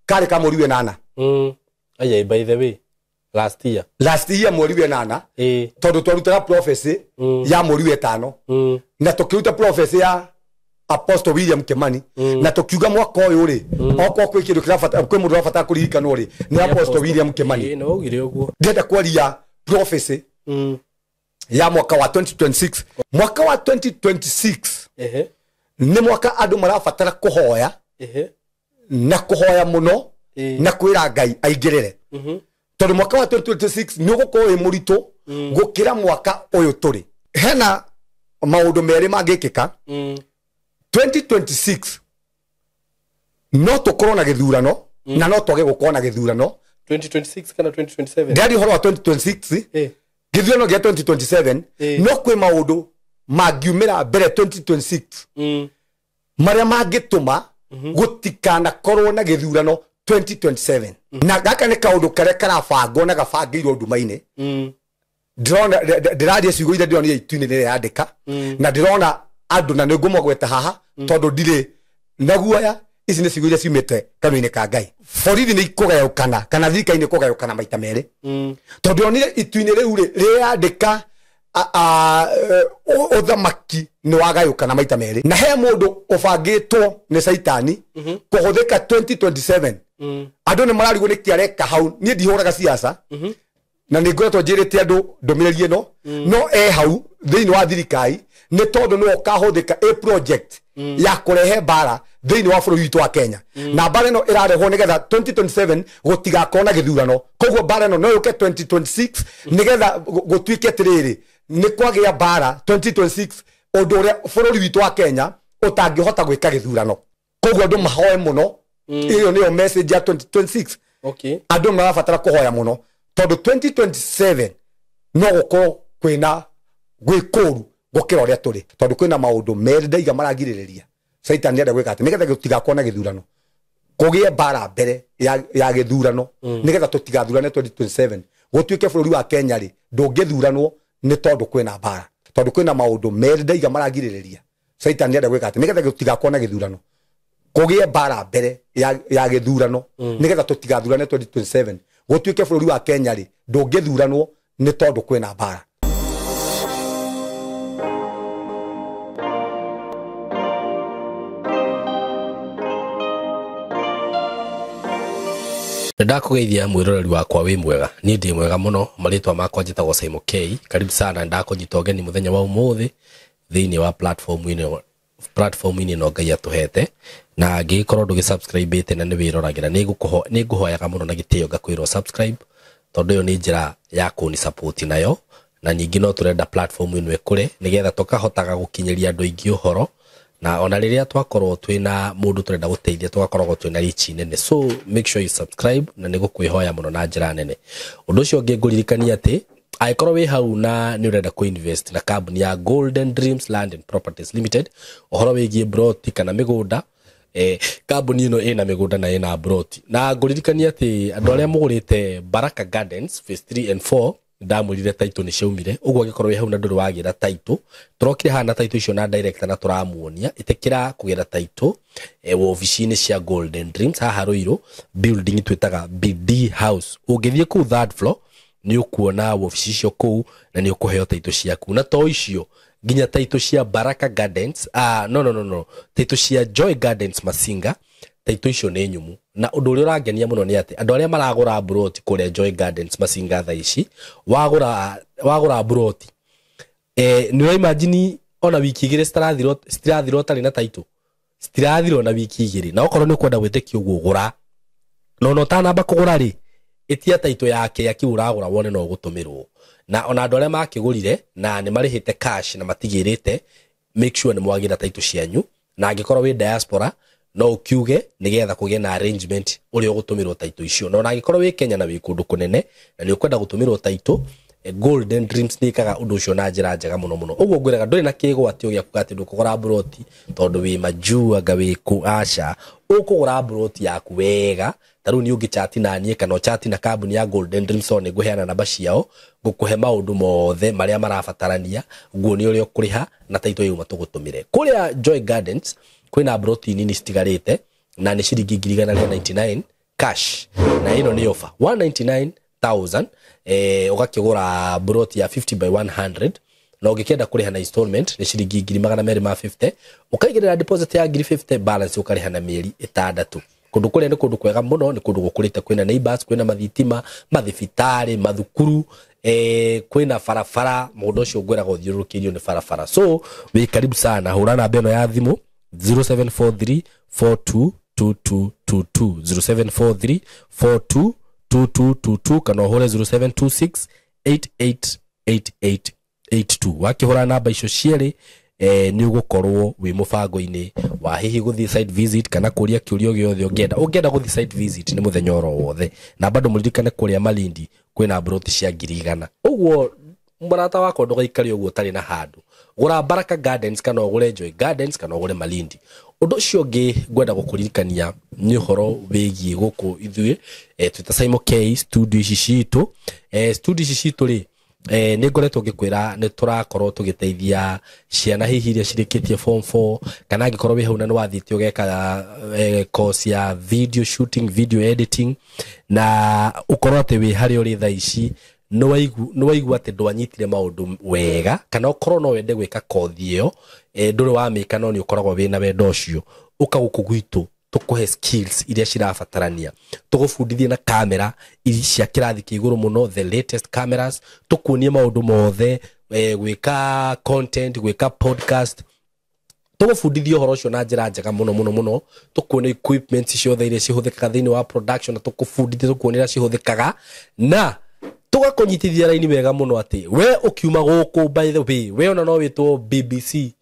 Karĩ ka mweri wa ĩnana. Aya, by the way, last year. Last year mweri wa ĩnana, tondũ twarutaga prophecy ya mweri wa ĩtano, na tũkĩruta prophecy ya Apostle William Kimani, na tũkiuga mwaka ũyũ rĩ, okorwo kwĩ kĩndũ kĩrabatara, kwĩ mũndũ ũrabatara kũririkanwo rĩ, nĩ Apostle William Kimani. Ĩĩ, no ugire ũguo. Ndĩrenda kwaria prophecy ya mwaka wa 2026. Mwaka wa 2026 nĩ mwaka andũ marabatara kũhoya, na kũhoya mũno, na kwĩra Ngai aingĩrĩre, tondũ mwaka wa 2026 nĩ ũgũkorwo wĩ mũritũ gũkĩra mwaka ũyũ tũrĩ. Hena maũndũ merĩ mangĩkĩka 2026. No tũkorwo na gĩthurano na no twage gũkorwo na gĩthurano. 2026 kana 2027? Ndĩraria ũhoro wa 2026. Gĩthurano gĩa 2027. No kwĩ maũndũ mangiumĩra mbere 2026 marĩa mangĩtũma gũtikanakorwo na gĩthurano 2027, na gaka nĩ kaũndũ karĩa karabangwo na gabangĩirwo nduma-inĩ. Ndĩrona, ndĩraria ciugo iria ndĩronire itu-inĩ rĩrĩa na ndĩrona andũ, na nĩ ngũmagweta haha tondũ ndirĩ na guoya. Ici nĩ ciugo iria ciumĩte kanua-inĩ ka Ngai. Borithi nĩ ikũgayũkana, kana thirikari nĩ ikũgayũkana maita merĩ, tondũ ndĩronire itu-inĩ rĩu rĩ rĩrandĩka ũthamaki nĩ wagayũkana maita merĩ, na he mũndũ ũbangĩtwo nĩ Caitani kũhũthĩka 2027. Andũ nĩ mararigwo nĩ kĩareka hau. Niĩ ndihũraga siasa, na nĩ ngoretwo njĩrĩte andũ ndũmĩrĩri ĩno, no e hau thĩinĩ wa thirikari nĩ tondũ nĩwe ũkahũthĩka a project ya kũrehe mbara thĩinĩ wa bũrũri witũ wa Kenya, na mbara ĩno ĩrarehwo nĩgetha 2027 gũtigakorwo na gĩthurano. Koguo mbara ĩno no yũke 2026 nĩgetha gũtuĩke atĩrĩrĩ, nĩ kwagĩa mbara 2026, ũndũ ũrĩa bũrũri witũ wa Kenya ũtangĩhota gwĩka gĩthurano. Koguo andũ mahoe mũno. Ĩyo nĩyo message ya 2026. Andũ marabatara kũhoya mũno tondũ 2027 no gũkorwo kwĩna gwĩ kũru gũkĩra ũrĩa tũrĩ, tondũ kwĩna maũndũ merĩ ndaiga maragirĩrĩria. Caitani nĩenda gwĩka atĩ nĩgetha gũtigakorwo na gĩthurano, kũgĩe mbara mbere ya gĩthurano, nĩgetha tũtigathurane 2027, gũtuĩke bũrũri wa Kenya rĩ ndũngĩthuranwo nĩ tondũ kwĩna mbara, tondũ kwĩna maũndũ merĩ ndaiga maragirĩrĩria. Caitani nĩenda gwĩka atĩ nĩgetha gũtigakorwo na gĩthurano, kũgĩe mbara mbere ya gĩthurano, nĩgetha tũtigathurane 2027, gũtuĩke bũrũri wa Kenya rĩ ndũngĩthuranwo nĩ tondũ kwĩna mbara. Ndakũgeithia mwĩroreri wakwa, wĩ mwega? Niĩ ndĩ mwega mũno. Marĩtwa makwa njĩtagwo Simon K. Karibu sana, ndakũnyita ũgeni mũthenya wa ũmũthĩ thĩinĩ wa platform-inĩ ĩno Ngai atũhete, na angĩgĩkorwo ndũgĩ-subscribe-ĩte na nĩ wĩroragĩra, nĩ ngũhoyaga mũno na gĩtĩo ngakwĩrwo subscribe, tondũ ĩyo nĩ njĩra ya kũni support nayo, na ningĩ no tũrenda platform ĩno ĩkũre nĩgetha tũkahotaga gũkinyĩria andũ aingĩ ũhoro, na ona rĩrĩa twakorwo twĩna mũndũ tũrenda gũteithia tũgakoragwo twĩna reach nene. So make sure you subscribe, na nĩ gũkwĩhoya mũno na njĩra nene. Ũndũ ũcio ũngĩ ngũririkania atĩ angĩkorwo wĩ hau na nĩ ũrenda kũ-invest na kambuni ya Golden Dreams Land and Properties Limited, ũhoro wĩgiĩ broti kana mĩgũnda, kambuni ĩno ĩna mĩgũnda na ĩna broti. Na ngũririkania atĩ andũ arĩa mũgũrĩte Baraka Gardens phase 3 and 4, ndamwĩrire title nĩ ciaumire. Ũguo angĩkorwo wĩ hau na ndũrĩ wagĩra title, tũrokire haha na title icio na director na tũramuonia. Ĩtĩkĩra kũgĩra title wobici-inĩ cia Golden Dreams haha Ruiru building twĩtaga BD House. Ũngĩthiĩ kũu third floor nĩ ũkuona wobici icio kũu na nĩ ũkũheo title ciaku, na to icio nginya title cia Baraka Gardens, no, no, no, no, title cia Joy Gardens Masinga. Title icio nĩ nyumu, na ũndũ ũrĩa ũrangenia mũno nĩ atĩ andũ arĩa maragũra broti kũrĩa Joy Gardens Masinga thaa ici, wagũra broti, nĩ ũra imagine ona wiki igĩrĩ citirathira ũtarĩ na title, citirathira ona wiki igĩrĩ. Na okorwo nĩ ũkwenda gwĩtĩkia ũguo, gũra, na ona ũtanamba kũgũra rĩ, ĩtia title ya kĩu ũragũra wone no ũgũtũmĩrwo. Na ona andũ arĩa makĩgũrire na nĩ marĩhĩte cash na matigĩrĩte, make sure nĩ mwagĩra title cianyu. Na angĩkorwo wĩ diaspora no ũkiuge nĩgetha kũgĩe na arrangement ũrĩa ũgũtũmĩrwo title icio. Na ona angĩkorwo wĩ Kenya na wĩ kũndũ kũnene na nĩ ũkwenda gũtũmĩrwo title, Golden Dreams nĩ ĩkaga ũndũ ũcio na njĩra njega mũno mũno. Ũguo ngwĩraga ndũrĩ na kĩgwatio gĩa kuga atĩ ndũkũgũra broti tondũ wĩ majuu anga wĩ kũ, aca, ũkũgũra broti yaku wega. Ta rĩu nĩ ũngĩchati na niĩ kana ũchati na kambuni ya Golden Dreams, tondũ nĩ ngũheana namba ciao, ngũkũhe maũndũ mothe marĩa marabatarania, nguonie ũrĩa ũkũrĩha na title yauma tũgũtũmĩre. Kũrĩa Joy Gardens kwĩna broti nini citigarĩte na nĩ ciringi ngiri igana rĩa 99. Cash na ĩno nĩ offer 199,000, ũgakĩgũra broti ya 50 by 100, na ũngĩkĩenda kũrĩha na installment nĩ ciringi 250,000, ũkaigĩrĩra deposit ya 50,000, balance ũkarĩha na mĩeri 6. Kũndũ kũrĩa nĩ kũndũ kwega mũno, nĩ kũndũ gũkũrĩte, kwĩna neighbors, kwĩna mathitima, mathibitarĩ, mathukuru, kwĩna barabara. Mũgũnda ũcio ngwĩraga ũthiũrũrũkĩirio nĩ barabara. So wĩ karibu sana, hũra namba ĩno ya thimũ 0743 422222, 0743 422222, kana ũhũre 0726 888882. Wakĩhũra namba icio cierĩ, nĩ ũgũkorwo wĩ mũbango-inĩ wa hihi gũthiĩ site visit kana kũria kĩũria gĩothe ũngĩenda. Ũngĩenda gũthiĩ site visit nĩ mũthenya oro wothe, na bado mũririkane kũrĩa Malindi kwĩna broti cia 100,000. Ũguo mũrata wakwa ndũgaikare ũguo ũtarĩ na handũ. Gũra Baraka Gardens kana ũgũre Joy Gardens kana ũgũre Malindi. Ũndũ ũcio ũngĩ ngwenda gũkũririkania nĩ ũhoro wĩgiĩ gũkũ ithuĩ, twĩta Simon K studio ici citũ. Studio ici citũ rĩ, nĩ ngoretwo ngĩkwĩra nĩ tũrakorwo tũgĩteithia ciana hihi iria cirĩkĩtie form 4, kana angĩkorwo wĩ hau na nĩ wathiĩte ũgeka course ya video shooting, video editing, na ũkorwo atĩ wĩ harĩa ũrĩ thaa ici nĩ waigua atĩ ndwanyitire maũndũ wega, kana ũkorwo no wende gwĩka kothi ĩyo, ndũrĩ wamĩka no nĩ ũkoragwo wĩna wendo ũcio, ũka gũkũ gwitũ tũkũhe skills iria cirabatarania, tũgũbundithie na kamera cia kĩrathi kĩa igũrũ mũno, the latest cameras, tũkuonie maũndũ mothe, gwĩka content, gwĩka podcast, tũgũbundithia ũhoro ũcio na njĩra njega mũno mũno mũno, tũkuonie equipment ciothe iria cihũthĩkaga thĩinĩ wa production, na tũkũbundithie tũkuonie ũrĩa cihũthĩkaga, na tũgakũnyitithia raini wega mũno atĩ we ũkiuma gũkũ, by the way, we ona no wĩtwo BBC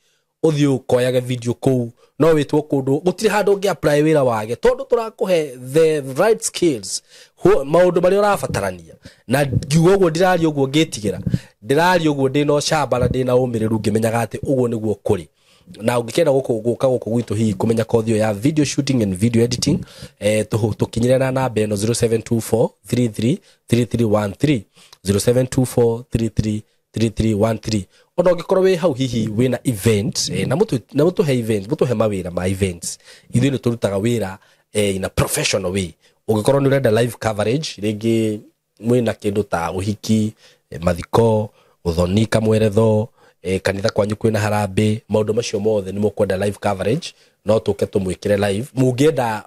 ũthiĩ ũkoyage video kũu, no wĩtwo kũndũ gũtirĩ handũ ũngĩ apply wĩra wage, tondũ tũrakũhe the right skills, maũndũ marĩa ũrabatarania. Na ngiuga ũguo ndĩraria ũguo ngĩtigĩra, ndĩraria ũguo ndĩna ũcamba na ndĩna ũmĩrĩru ngĩmenyaga atĩ ũguo nĩguo kũrĩ. Na ũngĩkenda gũka gũkũ gwitũ hihi kũmenya kothi ĩyo ya video shooting and video editing, tũkinyĩre na namba ĩno 0724 33 3313, 0724 33 3313. Ona ũngĩkorwo wĩ hau hihi wĩna event, na mũtũhe event, mũtũhe mawĩra ma events, ithuĩ nĩ tũrutaga wĩra in a professional way. Ũngĩkorwo nĩ ũrenda live coverage, rĩngĩ mwĩna kĩndũ ta ũhiki, mathiko, ũthoni kamweretho, kanitha kwanyu kwĩna harambĩ, maũndũ macio mothe nĩ mũkwenda live coverage, no tũke tũmwĩkĩre live. Mũngĩenda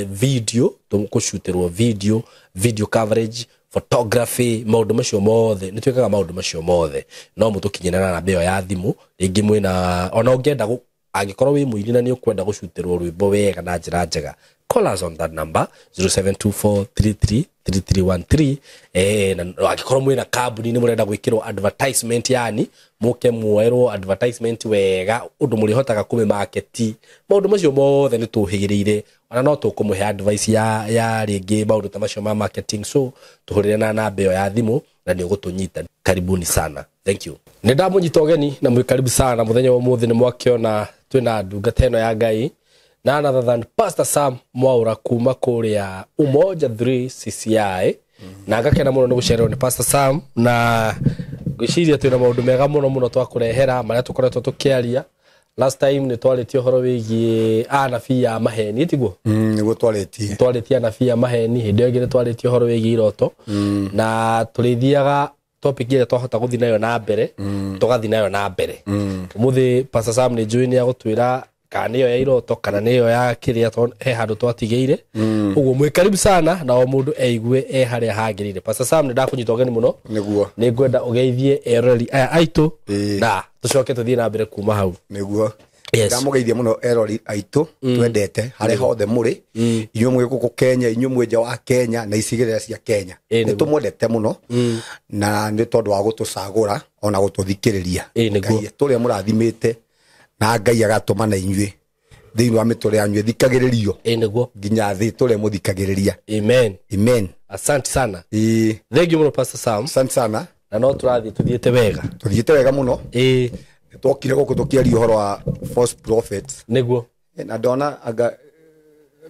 video, tũkũcutĩrwo video, video coverage, photography, maũndũ macio mothe nĩ twĩkaga maũndũ macio mothe, no mũtũkinyĩre na namba ĩyo ya thimũ. Rĩngĩ mwĩna ona ũngĩenda angĩkorwo wĩ mũini na nĩ ũkwenda gũcutĩrwo rwĩmbo wega na njĩra njega, call us on that number 0724 33 3313. Na angĩkorwo mwĩna kambuni nĩ mũrenda gwĩkĩrwo advertisement, yani mũke muoerwo advertisement wega ũndũ mũrĩhotaga kũmĩmarket, maũndũ macio mothe nĩ tũhĩgĩrĩire, ona no tũkũmũhe advice ya rĩngĩ maũndũ ta macio ma marketing. So tũhũrĩre na namba ĩyo ya thimũ na nĩ ũgũtũnyita. Karibuni sana, thank you. Nĩ ndamũnyita ũgeni na mwĩ karibu sana. Mũthenya wa ũmũthĩ nĩ mwakĩona twĩna ndungata ĩno ya Ngai, none other than Pastor Sam Mwaura kuma kũrĩa Umoja 3 CCI. Na ngakena mũno nĩ gũcererwo nĩ Pastor Sam, na ngwĩciria twĩna maũndũ mega mũno mũno twakũrehera marĩa tũkoretwo tũkĩaria. Last time nĩ twarĩtie ũhoro wĩgiĩ anabii a maheni, tiguo? Nĩguo twarĩtie. Twarĩtie anabii a maheni, hĩndĩ ĩyo ĩngĩ nĩ twarĩtie ũhoro wĩgiĩ iroto, na tũrĩthiaga topic ĩrĩa twahota gũthiĩ nayo na mbere, tũgathiĩ nayo na mbere. Ũmũthĩ Pastor Sam nĩ njũĩ nĩ agũtwĩra kana nĩyo ya iroto kana nĩyo ya kĩrĩa he handũ twatigĩire. Ũguo mwĩ karibu sana, na o mũndũ eigue e harĩa hagĩrĩire. Pastor Sam nĩ ndakũnyita ũgeni mũno. Nĩguo. Nĩ ngwenda ũgeithie eroreri aya aitũ, na tũcoke tũthiĩ na mbere kuma hau. Nĩguo. Yes. Ndamũgeithia mũno eroreri aitũ twendete harĩa hothe mũrĩ, inyuĩ mwĩ gũkũ Kenya, inyuĩ mwĩ nja wa Kenya na icigĩrĩra cia Kenya. Nĩ tũmwendete mũno, na nĩ tondũ wa gũtũcagũra ona gũtũthikĩrĩria. Ngai tũrĩa mũrathimĩte na Ngai agatũma na inyuĩ thĩinĩ wa mĩtũrĩre yanyu ĩthikagĩrĩrio nĩguo nginya thĩ tũrĩa mũthikagĩrĩria. Amen. Amen. Asante sana. Thank you mũno Pastor Sam. Asante sana. Na no tũrathiĩ tũthiĩte wega. Tũthiĩte wega mũno. Twokire gũkũ tũkĩaria ũhoro wa false prophets. Nĩguo. Na ndona anga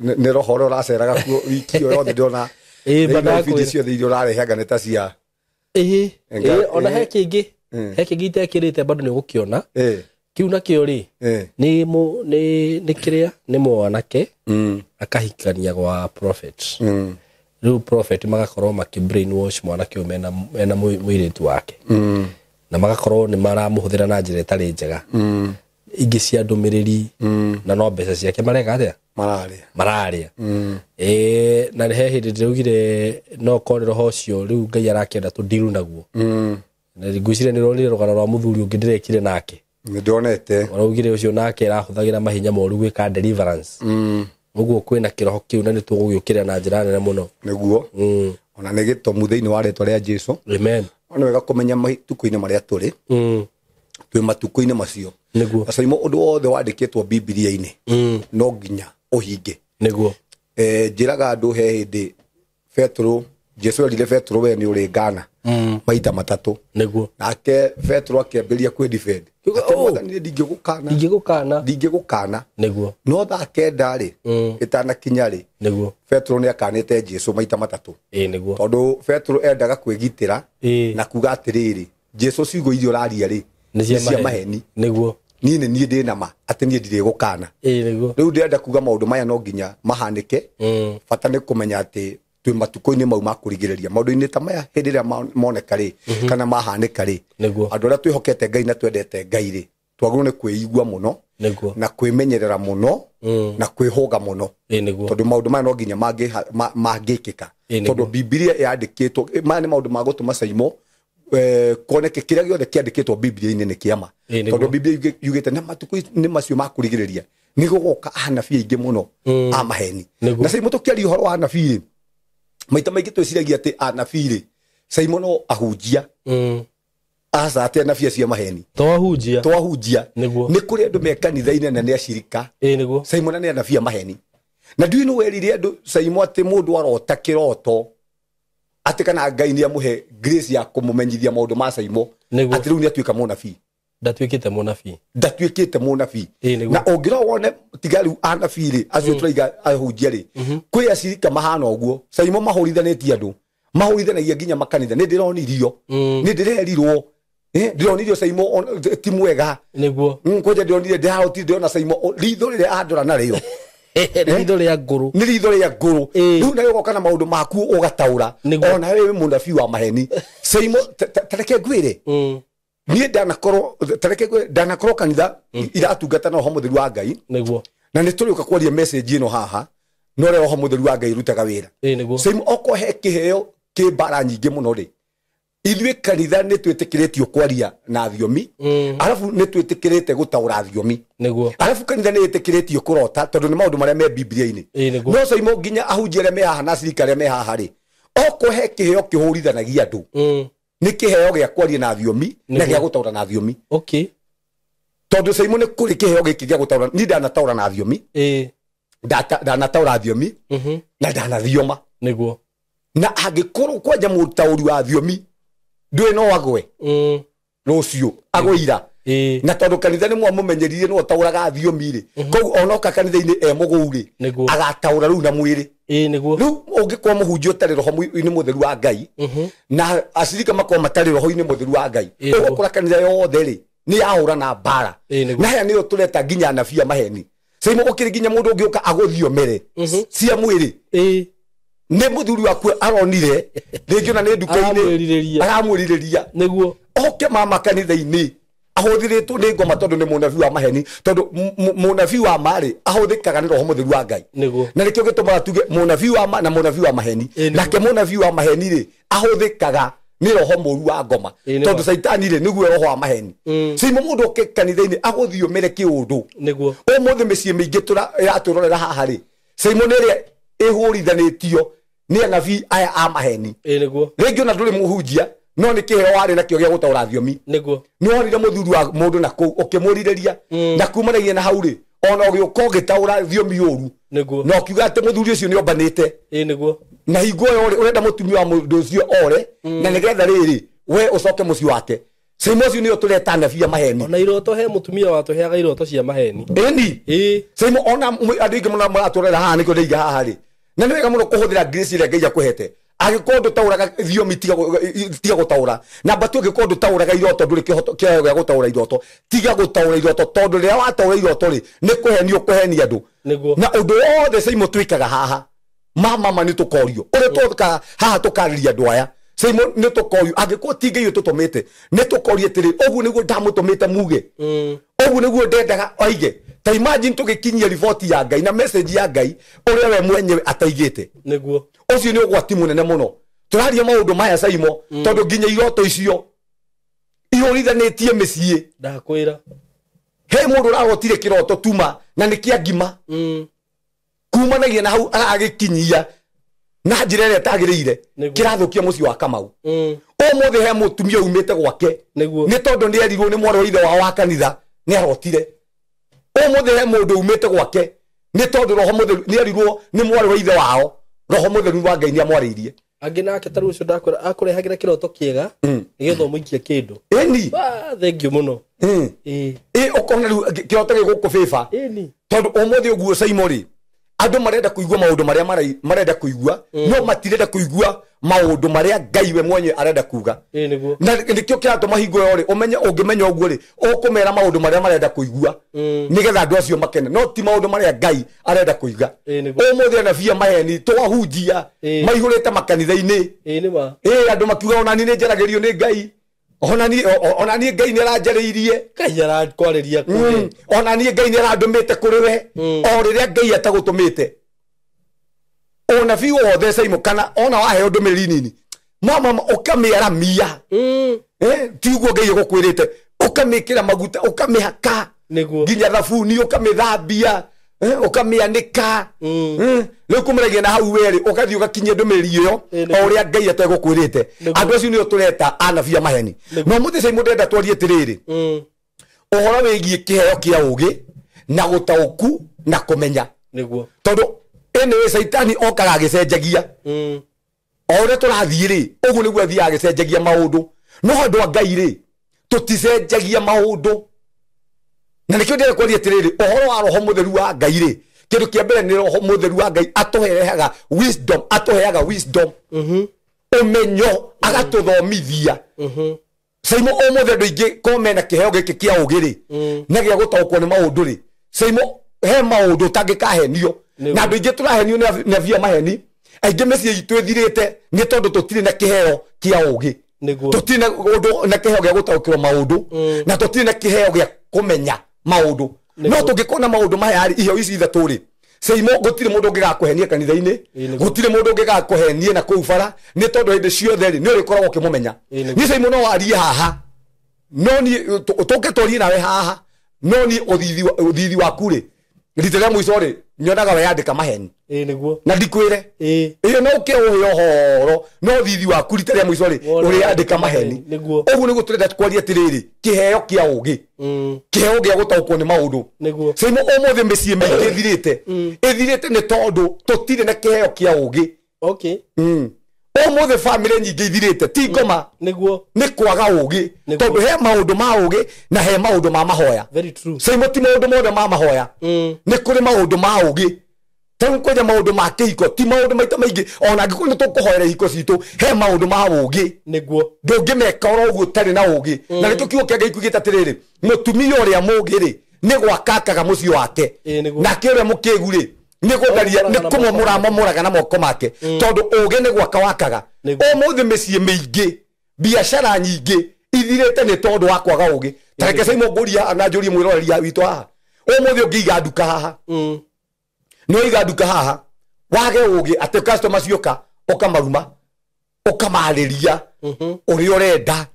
nĩ roho ũrĩa ũraceraga kuo wiki ĩyo yothe ndona. Video ciothe iria ũrarehe anga nĩ ta cia. Ona he kĩngĩ. He kĩngĩ itekĩrĩte bado nĩ ũgũkĩona. Kiu nakio ri ni mu ni kiria ni mwanake akahikania gwa prophet. Riu prophet magakorwo maki brainwash mwanake uyu mena muiritu wake. Na magakorwo ni maramuhuthira na njira itari njega. Ingi cia ndumiriri na no mbeca ciake mareka atia mararia. Na he hindi ndiraugire no korwo roho ucio riu Ngai arakienda tundiru naguo. Na ngwiciria ni ronire rugano rwa muthuri ungi ndirekire nake. Nindonete araugire ucio nake arahuthagira mahinya moru gwika deliverance. Uguo kwina kiroho kiu na nitugugiukira na njira nene muno niguo. Ona ni gitomu thiini wa ritwa ria Jesu. Amen. Ona wega kumenya matuku-ini maria turi. Twi matuku-ini macio niguo. Acaimo undu wothe wandikitwo Biblia-ini no nginya uhinge niguo. Njiraga andu he hindi Petro, Jesu erire Petro we ni uri ngana maita matatu niguo. Nake Petro akiambiria kwi defend Mwathani ndingigukana ndingigukana niguo. No thaa kenda ri itanakinya ri niguo Petro ni akanite Jesu maita matatu. Niguo. Tondu Petro endaga kwigitira na kuga atiriri Jesu ciugo iria uraria ri ni cia maheni niguo. Ni ni ndi na ma ati ni ndire gukana. Niguo. Riu ndirenda kuga maundu maya no nginya mahanike. Bata ni kumenya ati twi matuko-ini mau ma kurigiriria maundu-ini ta maya hindi ria moneka ri kana mahanika ri andu aria twihokete Ngai na twendete Ngai ri twagĩrĩirwo ni kwĩigua muno na kwĩmenyerera muno na kwĩhũga muno. Tondu maundu maya no nginya mangĩkĩka tondu Biblia yandĩkĩtwo maya nĩ maundu ma gũtũma Caimo kuoneke kĩrĩa gĩothe kĩandĩkĩtwo Biblia-inĩ nĩ kĩama. Tondu Biblia yugĩte na matukũ-inĩ macio ma kũrigĩrĩria nĩ gũgoka anabii aingĩ mũno a maheni. Na Caimo tũkĩaria ũhoro wa anabii maita maingĩ twĩciragia atĩ anabii rĩ Caimo no ahunjia. Aca atĩ anabii acio maheni to ahunjia. Nĩ kũrĩ andũ me kanitha-inĩ na nĩ acirika. Nĩguo. Caimo na nĩ anabii a maheni. Na ndiũĩ nĩ werire andũ Caimo atĩ mũndũ arota kĩroto atĩ kana Ngai nĩ amũhe grace ya kũmũmenyithia maũndũ ma Caimo atĩ rĩu nĩ atuĩka mũnabii. Ndatuĩkĩte mũnabii. Ndatuĩkĩte mũnabii. Na ũngĩrora wone tiga rĩu anabii rĩ acio tũraiga ahunjia rĩ kwĩ acirika mahana ũguo Caimo mahũrithanĩtie andũ mahũrithanagia nginya makanitha. Nĩ ndĩronirio nĩ ndĩrerirwo ndĩronirio Caimo ti mwega nĩguo. Kwanja ndĩronire ndĩrarotire ndĩrona Caimo ritho rĩrĩa andora narĩo ritho rĩa ngũrũ nĩ ritho rĩa ngũrũ. Rĩu nawe ũgoka na maũndũ maku ũgataũra ona wewe mũnabii wa maheni Caimo tareke ngwĩre niĩ ndanakorwo tareke ngwĩre ndanakorwo kanitha iratungata na roho mũtheru wa Ngai nĩguo. Na nĩ tũrĩũka kwaria message ĩno haha no ũrĩa roho mũtheru wa Ngai rutaga wĩra. Nĩguo. Caimo okorwo he kĩheo kĩ mbara nyingĩ mũno rĩ ithuĩ kanitha nĩ twĩtĩkĩrĩtio kwaria na thiomi arabu nĩ twĩtĩkĩrĩte gũtaũra thiomi nĩguo. Arabu kanitha nĩ ĩtĩkĩrĩtio kũrota tondũ nĩ maũndũ marĩa me Biblia-inĩ. No Caimo nginya ahunjia arĩa me haha na acirika arĩa me haha rĩ okorwo he kĩheo kĩhũrithanagia andũ nĩ kĩheo gĩa kwaria na thiomi na gĩa gũtaũra na thiomi. Okay. Tondũ Caimo nĩ kũrĩ kĩheo gĩkĩ gĩa gũtaũra ni ndanataũra na thiomi ndanataũra thiomi na ndanathioma nĩguo. Na angĩkorwo kwanja mũtaũri wa thiomi ndũĩ no agwe rũciũ agwe ira. Na tondũ kanitha nĩ mwamũmenyeririe no ataũraga thiomi rĩ koguo onoka kanitha-inĩ e mũgũu rĩ agataũra rĩu na mwĩrĩ. Nĩguo. Rĩu ũngĩkorwo mũhunjia ũtarĩ roho-inĩ mũtheru wa Ngai na acirika makorwo matarĩ roho-inĩ mũtheru wa Ngai ũgũkora kanitha yothe rĩ nĩ yahũra na mbara. Na haya nĩyo tũreta nginya anabii a maheni Caimo gũkĩrĩ nginya mũndũ ũngĩũka agũthiomere cia mwĩrĩ nĩ mũthuri waku aronire rĩngĩ ona nĩ nduka-inĩ aramwĩrirĩria nĩguo. Oke mama kanitha-inĩ ahũthĩrĩtwo nĩ ngoma tondũ nĩ mũnabii wa maheni tondũ mũnabii wa ma rĩ ahũthĩkaga nĩ roho mũtheru wa Ngai. Na nĩkĩo gĩtũmaga tuge mũnabii wa ma na mũnabii wa maheni. Nake mũnabii wa maheni rĩ ahũthĩkaga nĩ roho mũru wa ngoma tondũ Caitani rĩ nĩguo roho wa maheni. Caimo mũndũ oke kanitha-inĩ agũthiomere kĩũndũ nĩguo. Ũmũthĩ mĩciĩ mĩingĩ ĩratwĩrorera haha rĩ Caimo nĩ ĩrĩa ĩhũrithanĩtio nĩ anabii aya a maheni nĩguo. Rĩngĩ ona ndũrĩ mũhunjia no nĩ kĩheo warĩ nakĩo gĩa gũtaũra thiomi nĩguo. Nĩ wonire mũthuri wa mũndũ na kũu ũkĩmũrirĩria na kumanagia na hau rĩ ona ũgĩũka ũgĩtaũra thiomi ũru nĩguo. Na ũkiuga atĩ mũthuri ũcio nĩ ombanĩte nĩguo. Na hingo ĩyo rĩ ũrenda mũtumia wa mũndũ ũcio ore na nĩgetha rĩrĩ we ũcoke mũciĩ wake. Caimo ũcio nĩyo tũreta anabii a maheni. Ona iroto he mũtumia watũheaga iroto cia maheni. Ĩni. Caimo ona andũ aingĩ mũno maratũrera haha nĩkĩo ndaiga haha rĩ na nĩ wega mũno kũhũthĩra grace ĩrĩa Ngai akũhete. Angĩkorwo ndũtaũraga thiomi tiga gũtaũra. Namba 2 angĩkorwo ndũtaũraga iroto ndũrĩ kĩhoto kĩheo gĩa gũtaũra iroto, tiga gũtaũra iroto tondũ rĩrĩa wataũra iroto rĩ nĩ kũhenio ũkũhenia andũ. Na ũndũ wothe Saimo twĩkaga haha mama nĩ tũkorio ũrĩa tũkaga haha tũkarĩria andũ aya Saimo nĩ tũkorio angĩkorwo ti Ngai ũtũtũmĩte nĩ tũkorio atĩrĩ ũguo nĩguo ndamũtũmĩte muge, ũguo nĩguo ndendaga oige. Ta imagine tũgĩkinyia riboti ya Ngai na message ya Ngai ũrĩa we mwenyewe ataigĩte. Nĩguo. Ũcio nĩ ũgwati mũnene mũno. Tũraria maũndũ maya Saimo tondũ nginya iroto icio ihũrithanĩtie mĩciĩ. Ndakwĩra. He mũndũ ũrarotire kĩroto tuma na nĩ kĩa ngima. Kumanagia na hau aragĩkinyia na njĩra ĩrĩa ĩtagĩrĩire kĩrathũkia mũciĩ wa Kamau. Ũmũthĩ he mũtumia umĩte gwake nĩ tondũ nĩ erirwo nĩ mwarĩ wa ithe wao wa kanitha nĩ arotire. Ũmũthĩ he mũndũ umĩte gwake nĩ tondũ Roho Mũtheru nĩ erirwo nĩ mwarĩ wa ithe wao Roho Mũtheru wa Ngai nĩ amwarĩirie. Angĩ nake ta rĩu ũcio ndakwĩra akũrehagĩra kĩroto kĩega nĩgetha ũmũikie kĩndũ. Ĩni. Thengiũ mũno. Ĩ ũkona rĩu kĩroto gĩgũkũ bĩba. Ĩni. Tondũ ũmũthĩ ũguo Saimo rĩ andũ marenda kũigua maũndũ marĩa marenda kũigua no matirenda kũigua maũndũ marĩa Ngai we mwenyewe arenda kuga. Na nĩkĩo kĩratũma hingo ĩyo rĩ ũmenye ũngĩmenya ũguo rĩ ũkũmera maũndũ marĩa marenda kũigua nĩgetha andũ acio makene no ti maũndũ marĩa Ngai arenda kũiga. Ũmũthĩ anabii a maheni twahunjia maihũrĩte makanitha-inĩ. Ĩ andũ makiuga ona niĩ nĩnjaragĩrio nĩ Ngai, ona niĩ Ngai nĩ aranjarĩirie. Ngai arakwarĩria kũrĩ. Ona niĩ Ngai nĩ arandũmĩte kũrĩ we o rĩrĩa Ngai atagũtũmĩte. Ũnabii wothe Saimo kana ona waheo ndũmĩrĩri nini mama ũkamĩaramia ti ũguo Ngai egũkwĩrĩte, ũkamĩkĩra maguta ũkamĩhaka nginya thabuni ũkamĩthambia ũkamĩanĩka. Rĩu kumanagia na hau werĩ ũgathiĩ ũgakinyia ndũmĩrĩri ĩyo o ũrĩa Ngai ategũkwĩrĩte. Andũ acio nĩo tũreta anabii a maheni. No mũthĩ Saimo ndĩrenda twarie atĩrĩrĩ ũhoro wĩgiĩ kĩheo kĩa ũgĩ na gũtaũku na kũmenya. Tondũ anyway Saitani okaga agĩcenjagia o ũrĩa tũrathiĩ rĩ ũguo nĩguo athiaga agĩcenjagia maũndũ. No andũ a Ngai rĩ tũticenjagia maũndũ. Na nĩkĩo ndĩrenda kwaria atĩrĩrĩ ũhoro wa Roho Mũtheru wa Ngai rĩ kĩndũ kĩa mbere nĩ Roho Mũtheru wa Ngai atũheaga wisdom, atũheaga wisdom ũmenyo agatũthomithia. Saimo ũmũthĩ andũ aingĩ ko mena kĩheo gĩkĩ kĩa ũgĩ rĩ na gĩa gũtaũkwo nĩ maũndũ rĩ Saimo he maũndũ ũtangĩkahenio. Na andũ aingĩ tũrahenio nĩ abia maheni aingĩ mĩciĩ itũ ĩthirĩte nĩ tondũ tũtirĩ na kĩheo kĩa ũgĩ, tũtirĩ na ũndũ na kĩheo gĩa gũtaũkĩrwo maũndũ na tũtirĩ na kĩheo gĩa kũmenya maũndũ. No tũngĩkorwo na maũndũ maya rĩ iheo ici ithatũ rĩ Saimo gũtirĩ mũndũ ũngĩgakũhenia kanitha-inĩ, gũtirĩ mũndũ ũngĩgakũhenie na kũu bara nĩ tondũ hĩndĩ ciothe rĩ nĩ ũrĩkoragwo ũkĩmũmenya. Niĩ Saimo no warie haha no niĩ tũke twarie nawe haha no niĩ ũthithi waku rĩ rita rĩa mũico rĩ nyonaga weyandĩka maheni. Na ndikwĩre ĩyo no ũke ũhe ũhoro no thithi waku rita rĩa mũico rĩ ũrĩandĩka maheni. Ũguo nĩguo tũrenda kwaria atĩrĩrĩ kĩheo kĩa ũgĩ, kĩheo gĩa gũtaũkwo nĩ maũndũ. Saimo ũmũthĩ mĩciĩ mĩingĩ ĩthirĩte ĩthirĩte nĩ tondũ tũtirĩ na kĩheo kĩa ũgĩ. Ũmũthĩ bamĩrĩ nyingĩ ithirĩte ti ngoma nĩ kwaga ũgĩ tondũ he maũndũ ma ũgĩ na he maũndũ ma mahoya. Saimo ti maũndũ mothe ma mahoya, nĩ kũrĩ maũndũ ma ũgĩ. Tarĩu kwanja maũndũ ma kĩhiko ti maũndũ maita maingĩ ona angĩkorwo nĩ tũkũhoera ihiko citũ he maũndũ ma ũgĩ ndũngĩmeka oro ũguo ũtarĩ na ũgĩ. Na nĩkĩo kiugo kĩa Ngai kiugĩte atĩrĩrĩ mũtumia ũrĩa mũũgĩ rĩ nĩ gwaka akaga mũciĩ wake nake ũrĩa mũkĩgu rĩ nĩ gũtharia nĩ kũmomora na moko make tondũ ũgĩ nĩ gwaka wakaga. Ũmũthĩ mĩciĩ mĩingĩ biacara nyingĩ ithirĩte nĩ tondũ wa kwaga ũgĩ. Ta reke Saimo ngũrie na njũrie mwĩroreri witũ haha ũmũthĩ ũngĩiga nduka haha no iga nduka haha wage ũgĩ atĩ customer cioka ũkamaruma ũkamarĩria ũrĩa ũrenda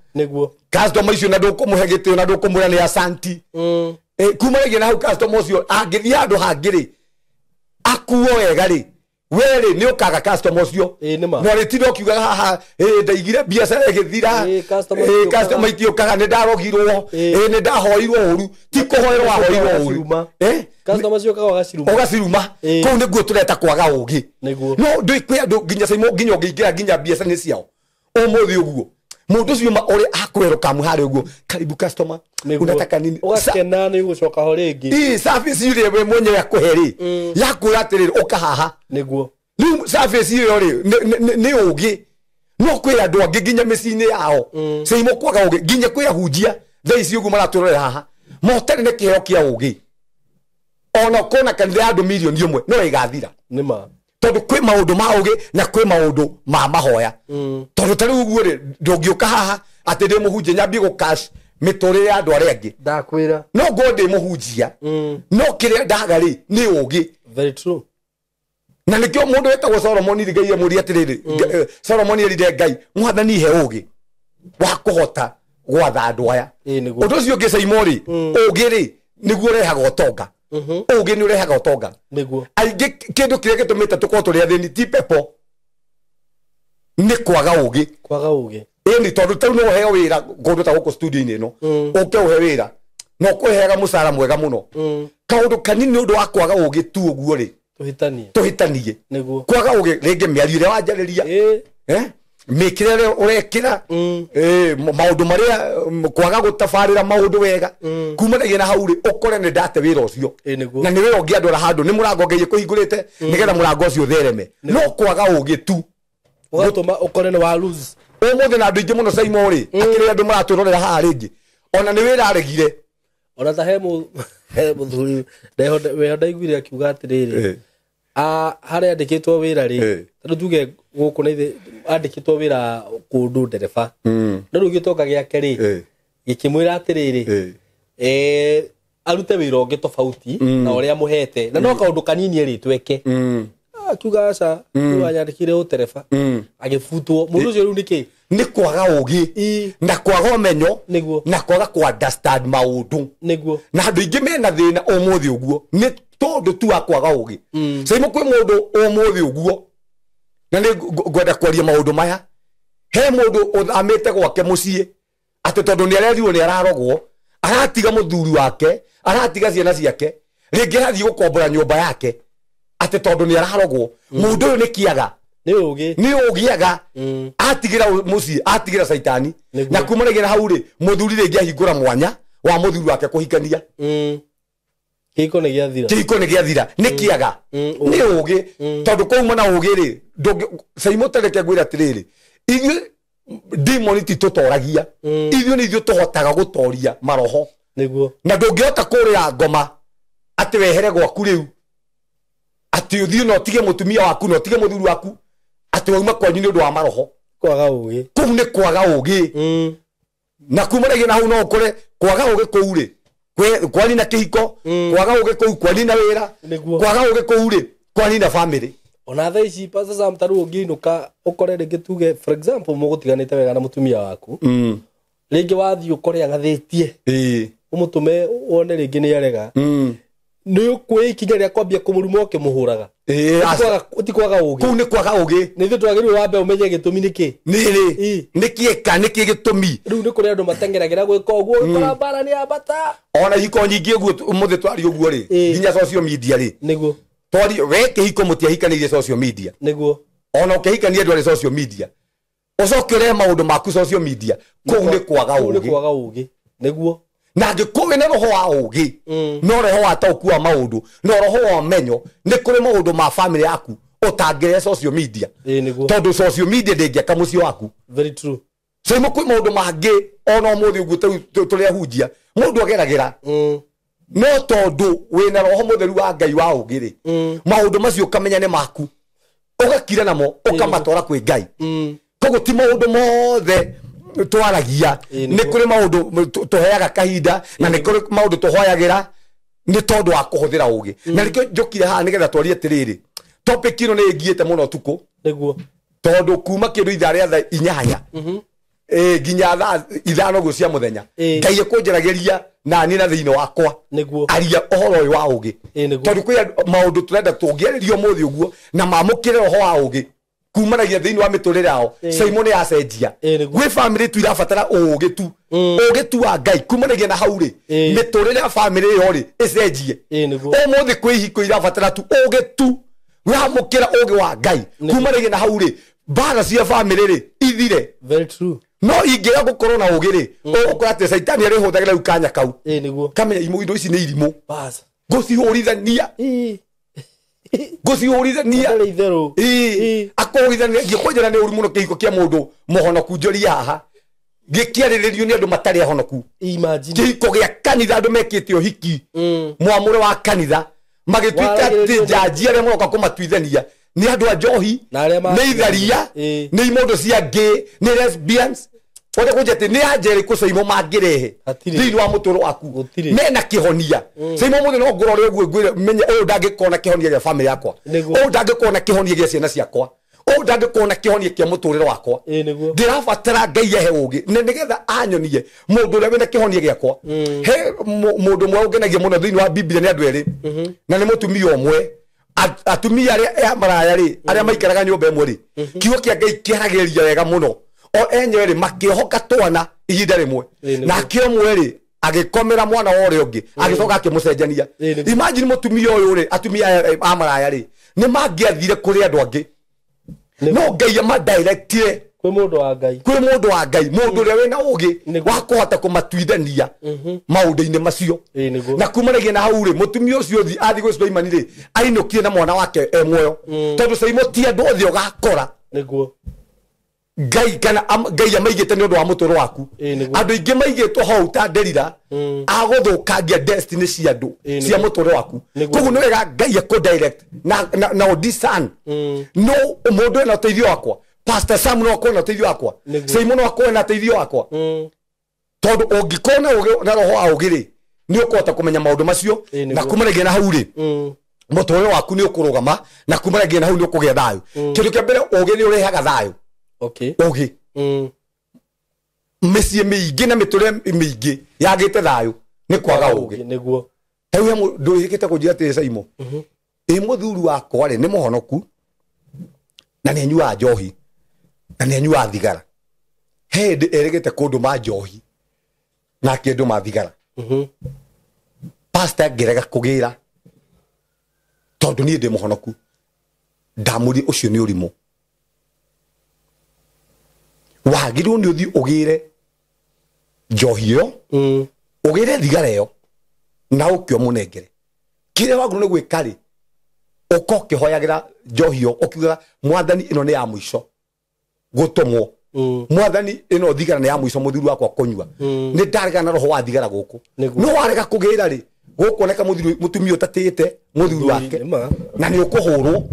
customer icio na ndũkũmũhe gĩtĩo na ndũkũmwĩra nĩ asanti. Kumanagia na hau customer ũcio angĩthiĩ handũ hangĩ rĩ akuo wega rĩ werĩ nĩ ũkaga customer ũcio no rĩtinda ũkiugaga haha ndaigire biacara ĩgĩthira customer itiũkaga nĩ ndarogirwo nĩ ndahoirwo ũru ti kũhoerwo wahoirwo ũru ũgaciruma. Kũu nĩguo tũreta kwaga ũgĩ. No kwĩ andũ nginya Saimo nginya ũngĩingĩra nginya biacara-inĩ ciao ũmũthĩ ũguo mũndũ ũcio ũrĩa akwerũkamu harĩa ũguo karibu customer unataka nini ũgakena nĩ ũgũcoka ho rĩngĩ. Ĩ service ĩrĩa we mwenyewe akũhe rĩ yakwĩra atĩrĩrĩ ũka haha. Nĩguo. Rĩu surface ĩyo rĩ nĩ ũgĩ no kwĩ andũ angĩ nginya mĩciĩ-inĩ yao Saimo kwaga ũgĩ nginya kwĩ ahunjia thaa ici ũguo maratũrorera haha motarĩ na kĩheo kĩa ũgĩ ona kona kanitha ya andũ mirioni 1 no ĩgathira nĩma tondũ kwĩ maũndũ ma ũgĩ na kwĩ maũndũ ma mahoya tondũ ta rĩu ũguo rĩ ndũngĩũka haha atĩ ndĩ mũhunjia nyambie gũcash mĩtũrĩre ya andũ arĩa angĩ ndakwĩra no ngorwo ndĩ mũhunjia no kĩrĩa ndaga rĩ nĩ ũgĩ very true na nĩkĩo mũndũ wĩtagwo Solomoni Ngai amũria atĩrĩrĩ Solomoni erire Ngai mwathani he ũgĩ wa kũhota gwatha andũ aya ũndũ ũcio ũngĩ Saimo rĩ ũgĩ rĩ nĩguo ũrehaga ũtonga ũgĩ nĩ ũrehaga ũtonga nĩguo aingĩ kĩndũ kĩrĩa gĩtũmĩte tũkorwo tũrĩ athĩni ti pepo nĩ kwaga ũgĩ kwaga ũgĩ ĩni tondũ tarĩu no ũheo wĩra kũndũ ta gũkũ studio-inĩ ĩno ũke ũhe wĩra na ũkũheaga mũcara mwega mũno kaũndũ kanini nĩ ũndũ wa kwaga ũgĩ tu ũguo rĩ tũhĩtanie nĩguo kwaga ũgĩ rĩngĩ mĩario ĩrĩa wanjarĩria mĩkĩre ĩrĩa ũrekĩra maũndũ marĩa kwaga gũtabarĩra maũndũ wega kumanagia na hau rĩ ũkore nĩ ndate wĩra ũcio na nĩ wĩra ũngĩandwara handũ nĩ mũrango Ngai ĩkũhingũrĩte nĩgetha mũrango ũcio ũthereme no kwaga ũgĩ tu ũgatũma ũkore nĩ wa lose ũmũthĩ na andũ aingĩ mũno Saimo rĩ akĩrĩ andũ maratwĩrorera haha rĩngĩ ona nĩ wĩra aregire ona ta he mũthuri weho ndaiguire akiuga atĩrĩrĩ harĩa andĩkĩtwo wĩra rĩ tondũ tuge gũkũ na ithe andĩkĩtwo wĩra kũndũ ndereba no rĩu gĩtonga gĩake rĩ gĩkĩmwĩra atĩrĩrĩ arute wĩra ũngĩ tofauti na ũrĩa mũhete na no kaũndũ kanini erĩtwo eke akiuga aca wanyandĩkire ũtereba agĩbutwo mũndũ ũcio rĩu nĩkĩ nĩ kwaga ũgĩ na kwaga ũmenyo na kwaga kũ understand maũndũ nĩguo na andũ aingĩ mena thĩna ũmũthĩ ũguo nĩ tondũ tu wa kwaga ũgĩ Saimo kwĩ mũndũ ũmũthĩ ũguo na nĩ ngwenda kwaria maũndũ maya he mũndũ ũthamĩte gwake mũciĩ atĩ tondũ nĩ arerirwo nĩ ararogwo aratiga mũthuri wake aratiga ciana ciake rĩngĩ arathiĩ gũkombora nyũmba yake atĩ tondũ nĩ ararogwo mũndũ ũyũ nĩ kĩaga nĩ ũgĩaga atigĩra mũciĩ atigĩra caitani na kumanagia na hau rĩ mũthuri rĩngĩ ahingũra mwanya wa mũthuri wake kũhikania kĩhiko nĩ gĩathira kĩhiko nĩ gĩathira nĩ kĩaga nĩ ũgĩ tondũ kwauma na ũgĩ rĩ Saimo tareke ngwĩre atĩrĩrĩ ithuĩ demon ti tũtoragia ithuĩ nĩ ithuĩ tũhotaga gũtoria maroho nĩguo na ndũngĩhota kũrĩra ngoma atĩ wehere gwaku rĩu atĩ ũthiĩ na ũtige mũtumia waku na ũtige mũthuri waku atĩ wauma kwanyu nĩ ũndũ wa maroho kwaga ũgĩ kũu nĩ kwaga ũgĩ na kumanagia na hau no ũkore kwaga ũgĩ kũu rĩ kwanina kĩhiko kwaga ũgĩ kũu kwanina wĩra kwaga ũgĩ kũu rĩ kwanina family ona thaa ici sasa tarĩu ũngĩinũka ũkore rĩngĩ tuge for example mũgũtiganĩte wega na mũtumia waku rĩngĩ wathiĩ ũkore ang'athĩtie ũmũtũme wone rĩngĩ nĩ arega nĩ ũkuoya ikinya rĩa kwambia kũmũruma ũkĩmũhũraga ti kwaga ũgĩ kũu nĩ kwaga ũgĩ nĩ ithuĩ twagĩrĩirwo wambe ũmenye gĩtũmi nĩkĩ nĩrĩ nĩkĩ nĩkĩ gĩtũmi rĩu nĩ kũrĩ andũ mateng'eragĩra gwĩka ũguo ũgĩkora mbara nĩ yambata ona ihiko nyingĩ ũguo ũmũthĩ twaria ũguo rĩ nginya social media rĩ nĩguo twari we kĩhiko mũtiahikanĩirie social media nĩguo ona ũkĩhikania ndwarĩ social media ũcoke ũrehe maũndũ maku social media kũu nĩ kwaga ũgĩ ũgĩ kwaga ũgĩ nĩguo na angĩkorwo wĩna roho wa ũgĩ no roho wa taũku wa maũndũ no roho wa ũmenyo nĩ kũrĩ maũndũ ma family yaku ũtangĩrehe social media tondũ social media ndĩngĩaka mũciĩ waku very true Saimo kwĩ maũndũ mangĩ ona ũmũthĩ ũguo tũrĩ ahunjia mũndũ ageragĩra no tondũ wĩna roho mũtheru wa Ngai wa ũgĩ rĩ maũndũ macio ũkamenya nĩ maku ũgakira namo ũkamatwara kwĩ Ngai koguo ti maũndũ mothe twaragia nĩ kũrĩ maũndũ tũheaga kahinda na nĩ kũrĩ maũndũ tũhoyagĩra nĩ tondũ wa kũhũthĩra ũgĩ na nĩkĩo njũkire haha nĩgetha twarie atĩrĩrĩ topic ĩno nĩ ĩngiĩte mũno ũtukũ nĩguo tondũ kuma kĩndũ ithaa rĩa thaa 8 nginya thaa 5 ũguo cia mũthenya Ngai ekũnjaragĩria nani na thĩinĩ wakwa nĩguo aria ũhoro ũyũ wa ũgĩ tondũ kwĩ maũndũ tũrenda tũngĩarĩria ũmũthĩ ũguo na mamũkĩre roho wa ũgĩ kumanagia thĩinĩ wa mĩtũrĩre yao Saimo nĩ yacenjia gwĩ family tu irabatara ũgĩ tu ũgĩ tu wa Ngai kumanagia na hau rĩ mĩtũrĩre ya family ĩyo rĩ ĩcenjie ũmũthĩ kwĩ ihiko irabatara tu ũgĩ tu wamũkĩra ũgĩ wa Ngai kumanagia na hau rĩ mbara cia family rĩ ithire very true no ingĩaga gũkorwo na ũgĩ rĩ ũgũkora atĩ caitani arĩhũthagĩra rĩu kanya kau nĩguo kamenya indo ici nĩ irimũ ngũcihũrithania Ngũcihũrithania. Hatarĩ itherũ. Ĩĩ, akũhũrithania ngĩkwenjera nĩ ũru mũno kĩhiko kĩa mũndũ mũhonoku njoria haha gĩkĩarĩrĩrio nĩ andũ matarĩ ahonoku. Imagine. Kĩhiko gĩa kanitha andũ mekĩte ũhiki mwamũre wa kanitha magĩtuĩka Waragĩrĩrio atĩ njanji arĩa maroka kũmatuithania nĩ andũ a njohi, Na arĩa nĩ itharia, Ĩĩ. nĩ imondo cia ngĩ, nĩ lesbians. Wende kũnjia atĩ nĩ anja ĩrĩkũ Caimo mangĩrehe Hatirĩ. thĩinĩ wa mũtũrĩre waku Gũtirĩ. mena kĩhonia? Caimo mũthĩ no ngũrore ũguo ngwĩre menye ũyũ ndangĩkorwo na kĩhonia gĩa bamĩrĩ yakwa, Nĩguo. ũyũ ndangĩkorwo na kĩhonia gĩa ciana ciakwa, ũyũ ndangĩkorwo na kĩhonia kĩa mũtũrĩre wakwa. Ĩĩ nĩguo. Ndĩrabatara Ngai ahe ũgĩ na nĩgetha anyonie mũndũ ũrĩa wĩna kĩhonia gĩakwa. He mũndũ ũmwe ũngenagia mũno thĩinĩ wa Biblia nĩ andũ erĩ na nĩ mũtumia ũmwe. Atumia arĩa a maraya rĩ, arĩa maikaraga nyũmba ĩmwe rĩ, kiugo kĩa Ngai kĩaragĩrĩria wega mũno o enyewe rĩ makĩohoka twana ihinda rĩmwe. Ĩĩ, nĩguo. Nake ũmwe rĩ agĩkomera mwana wa ũrĩa ũngĩ, agĩcoka akĩmũcenjania. Ĩĩ, nĩguo. Imagine mũtumia ũyũ rĩ, atumia aya a maraya rĩ nĩ mangĩathire kũrĩ andũ angĩ, no Ngai amadirectire Kwĩ mũndũ wa Ngai. kwĩ mũndũ wa Ngai, mũndũ ũrĩa wĩna ũgĩ Nĩguo. wa kũhota kũmatuithania maũndũ-inĩ macio. Ĩĩ nĩguo. Na kumanagia na hau rĩ, mũtumia ũcio athiĩ gwĩ Suleimani rĩ, ainũkire na mwana wake e muoyo, tondũ Caimo ti andũ othe ũgakora Nĩguo. Ngai kana Ngai amaigĩte nĩ ũndũ wa mũtũrĩre waku. Ĩĩ, nĩguo. Andũ aingĩ maigĩtwo hau ta nderira agũthũkangia destiny cia andũ Ĩĩ, cia nĩguo. mũtũrĩre waku. Nĩguo. Koguo nĩ wega Ngai akũ-direct na ũdiscern no mũndũ ena ũteithio wakwa. Pastor Sam no akorwo na ũteithio wakwa. Nĩguo. Caimo no akorwo na ũteithio wakwa, tondũ ũngĩkorwo na ũgĩ na roho wa ũgĩ rĩ, nĩ ũkũhota kũmenya maũndũ macio. Ĩĩ, nĩguo. Na kumanagia na hau rĩ, mũtũrĩre waku nĩ ũkũrũgama, na kumanagia na hau nĩ ũkũgĩa thayũ. Kĩndũ kĩa mbere, ũgĩ nĩ ũrehaga thayũ. Okay. Ũgĩ, mĩciĩ mĩingĩ na mĩtũrĩre mĩingĩ yagĩte thayũ nĩ kwaga ũgĩ. Nĩguo. Tarĩu he mũndũ wĩkĩte kũnjĩra atĩrĩ, Caimo, ĩ mũthuri wakwa rĩ nĩ mũhonoku na nĩ anyuaga njohi na nĩ anyuaga thigara. He hĩndĩ erĩgĩte kũndũma njohi na akĩndũma thigara. Pastor ngĩrega kũgĩra tondũ niĩ ndĩ mũhonoku. Ndamũrie ũcio nĩ ũrimũ, wagĩrĩirwo nĩ ũthiĩ ũgĩre njohi ĩyo, ũgĩre thigara ĩyo na ũke ũmũnengere. Kĩrĩa wagĩrĩirwo nĩ gwĩka rĩ, ũka ũkĩhoyagĩra njohi ĩyo ũkiugaga, Mwathani, ĩno nĩ ya mũico gũtũmwo. Mwathani, ĩno thigara nĩ ya mũico mũthuri wakwa kũnyua. Nĩ ndaregana na roho wa thigara gũkũ. Nĩguo. No warega kũgĩra rĩ, gũkuoneka mũthuri mũtumia ũtatĩĩte mũthuri wake Nĩma. na nĩ ũkũhũrwo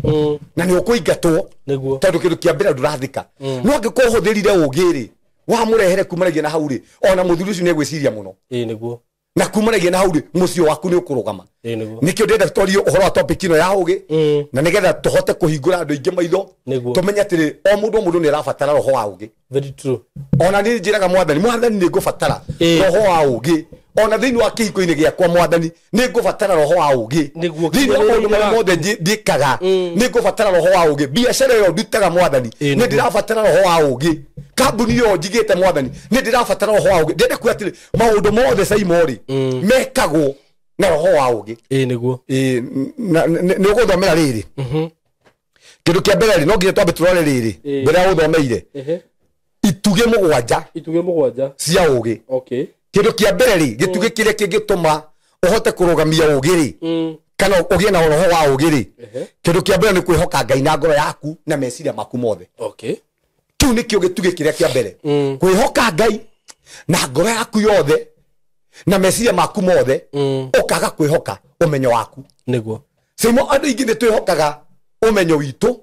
na nĩ ũkũingatwo. Nĩguo. Tondũ kĩndũ kĩa mbere ndũrathika. No angĩkorwo ũhũthĩrire ũgĩ rĩ, wamũrehere kumanagia na hau rĩ, ona mũthuri ũcio nĩ egwĩciria mũno. Ĩĩ nĩguo. Na kumanagia na hau rĩ, mũciĩ waku nĩ ũkũrũgama. Ĩĩ nĩguo. Nĩkĩo ndĩrenda twarie ũhoro wa topic ĩno ya ũgĩ na nĩgetha tũhote kũhingũra andũ aingĩ maitho. Nĩguo. Tũmenye atĩrĩ, o mũndũ nĩ arabatara roho wa ũgĩ. Very true. Ona niĩ njĩraga Mwathani, Mwathani, nĩ ngũbatara Ĩĩ. roho wa ũgĩ ona thĩinĩ wa kĩhiko-inĩ gĩakwa. Mwathani, nĩ ngũbatara roho wa ũgĩ Nĩguo, thĩinĩ wa maũndũ marĩa waku. mothe njĩkaga. Nĩ ngũbatara roho wa ũgĩ biacara ĩyo ndutaga. Mwathani, Ĩĩ, nĩ nĩguo. ndĩrabatara roho wa ũgĩ. Kambuni ĩyo njigĩte, Mwathani, nĩ ndĩrabatara roho wa ũgĩ. Ndĩrenda kuga atĩrĩ, maũndũ mothe Caimo rĩ mekagwo na roho wa ũgĩ. Ĩĩ nĩguo. Ĩĩ, nĩ ũgũthomera rĩrĩ kĩndũ kĩa mbere rĩ, no nginya twambe tũrore rĩrĩ Ĩĩ. mbere ya gũthomeire Ehe. itugĩ 7 Itugĩ 7. cia ũgĩ. Okay. Kĩndũ kĩa mbere rĩ, gĩtugĩ kĩrĩa kĩngĩtũma ũhote kũrũgamia ũgĩ rĩ, kana ũgĩe na roho wa ũgĩ rĩ, Ehe. kĩndũ kĩa mbere nĩ kwĩhoka Ngai na ngoro yaku na meciria maku mothe. Okay. Kĩu nĩkĩo gĩtugĩ kĩrĩa kĩa mbere, kwĩhoka Ngai na ngoro yaku yothe na meciria maku mothe, ũkaga kwĩhoka ũmenyo waku. Nĩguo. Caimo, andũ aingĩ nĩ twĩhokaga ũmenyo witũ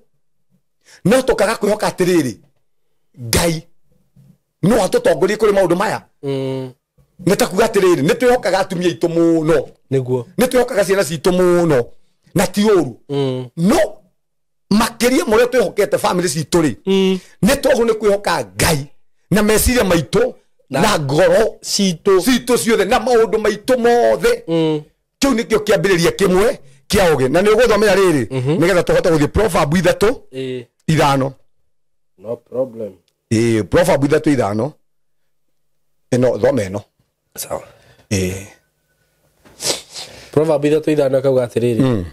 no tũkaga kwĩhoka atĩrĩrĩ, Ngai no atũtongorie kũrĩ maũndũ maya. Nĩ ta kuga atĩrĩrĩ, nĩ twĩhokaga atumia aitũ mũno, Nĩguo. nĩ twĩhokaga ciana citũ mũno, na ti ũru, no makĩria ma ũrĩa twĩhokete bamĩrĩ citũ rĩ, nĩ twagĩrĩirwo nĩ kwĩhoka Ngai na meciria maitũ na ngoro Citũ. citũ ciothe na maũndũ maitũ mothe. Kĩu nĩkĩo kĩambĩrĩria kĩmwe kĩa ũgĩ. Na nĩ ũgũthomera rĩrĩ nĩgetha tũhote gũthiĩ Proverb 3 Ĩĩ. 5. No problem. Ĩĩ, Proverb 3:5, ĩno thome ĩno. Sawa. Ĩĩ. Proverb 3:5 kauga atĩrĩrĩ,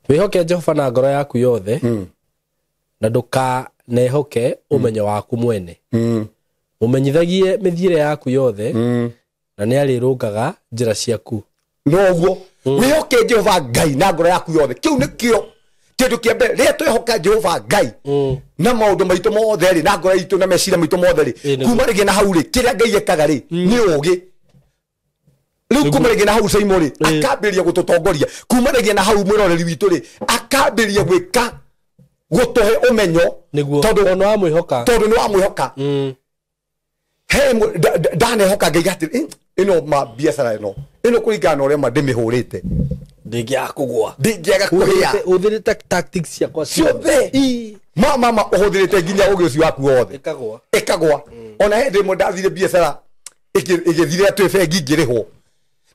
wĩhoke Jehova na ngoro yaku yothe na ndũkanehoke ũmenyo waku mwene. Mũmenyithagie mĩthiĩre yaku yothe na nĩ arĩrũngaga njĩra ciaku. Noguo wĩhoke Jehova Ngai na ngoro yaku yothe. Kĩu nĩkĩo kĩndũ kĩa mbere. Rĩrĩa twehoka Jehova Ngai na maũndũ maitũ mothe rĩ, na ngoro itũ na meciria maitũ mothe rĩ, kuma rĩngĩ na hau rĩ, kĩrĩa Ngai ekaga rĩ nĩ ũũgĩ. Rĩu kuma rĩngĩ na hau Saimo rĩ, akambĩrĩria gũtũtongoria. Kuma rĩngĩ na hau mwĩroreri witũ rĩ, akambĩrĩria gwĩka gũtũhe ũmenyo, tondũ nĩ wamwĩhoka. Tondũ nĩ wamwĩhoka. He ndanehoka Ngai atĩ ĩno ma biacara ĩno ĩno kũringana na ũrĩa ma ndĩmĩhũrĩte ndĩngĩaga kũgũa, ndĩngĩaga kũhĩa. Ũhũthĩrĩte tactics ciakwa ciothe. Mama ũhũthĩrĩte nginya ũgĩ ũcio waku wothe ĩkagwa. Ona hĩndĩ ĩmwe ndathire biacara ĩgĩthirĩra twĩ bengi ngĩrĩhwo,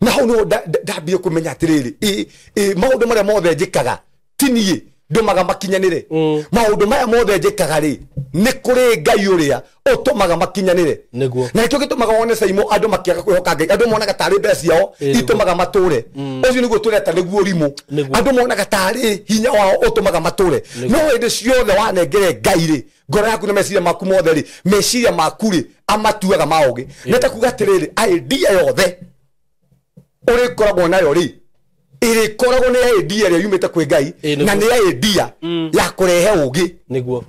na hau nĩho ndambire kũmenya atĩrĩrĩ, maũndũ marĩa mothe njĩkaga ti niĩ ndũmaga makinyanĩre. Maũndũ maya mothe njĩkaga rĩ, nĩ kũrĩ Ngai ũrĩa ũtũmaga makinyanĩre. Na nĩkĩo gĩtũmaga wone Saimo andũ makĩaga kwĩhoka Ngai. Andũ monaga tarĩ mbeca ciao itũmaga matũre. Ũcio nĩguo tũreta nĩguo ũrimũ. Andũ monaga tarĩ hinya wao ũtũmaga matũre. No hĩndĩ ciothe wanengere Ngai rĩ, ngoro yaku na meciria maku mothe rĩ, meciria maku rĩ amatuaga ma ũgĩ. Nĩ ta kuga atĩrĩrĩ, idea yothe ũrĩkoragwo nayo rĩ, ĩrĩkoragwo nĩ idea ĩrĩa yumĩte kwĩ Ngai, na nĩ idea ya kũrehe ũgĩ. Nĩguo.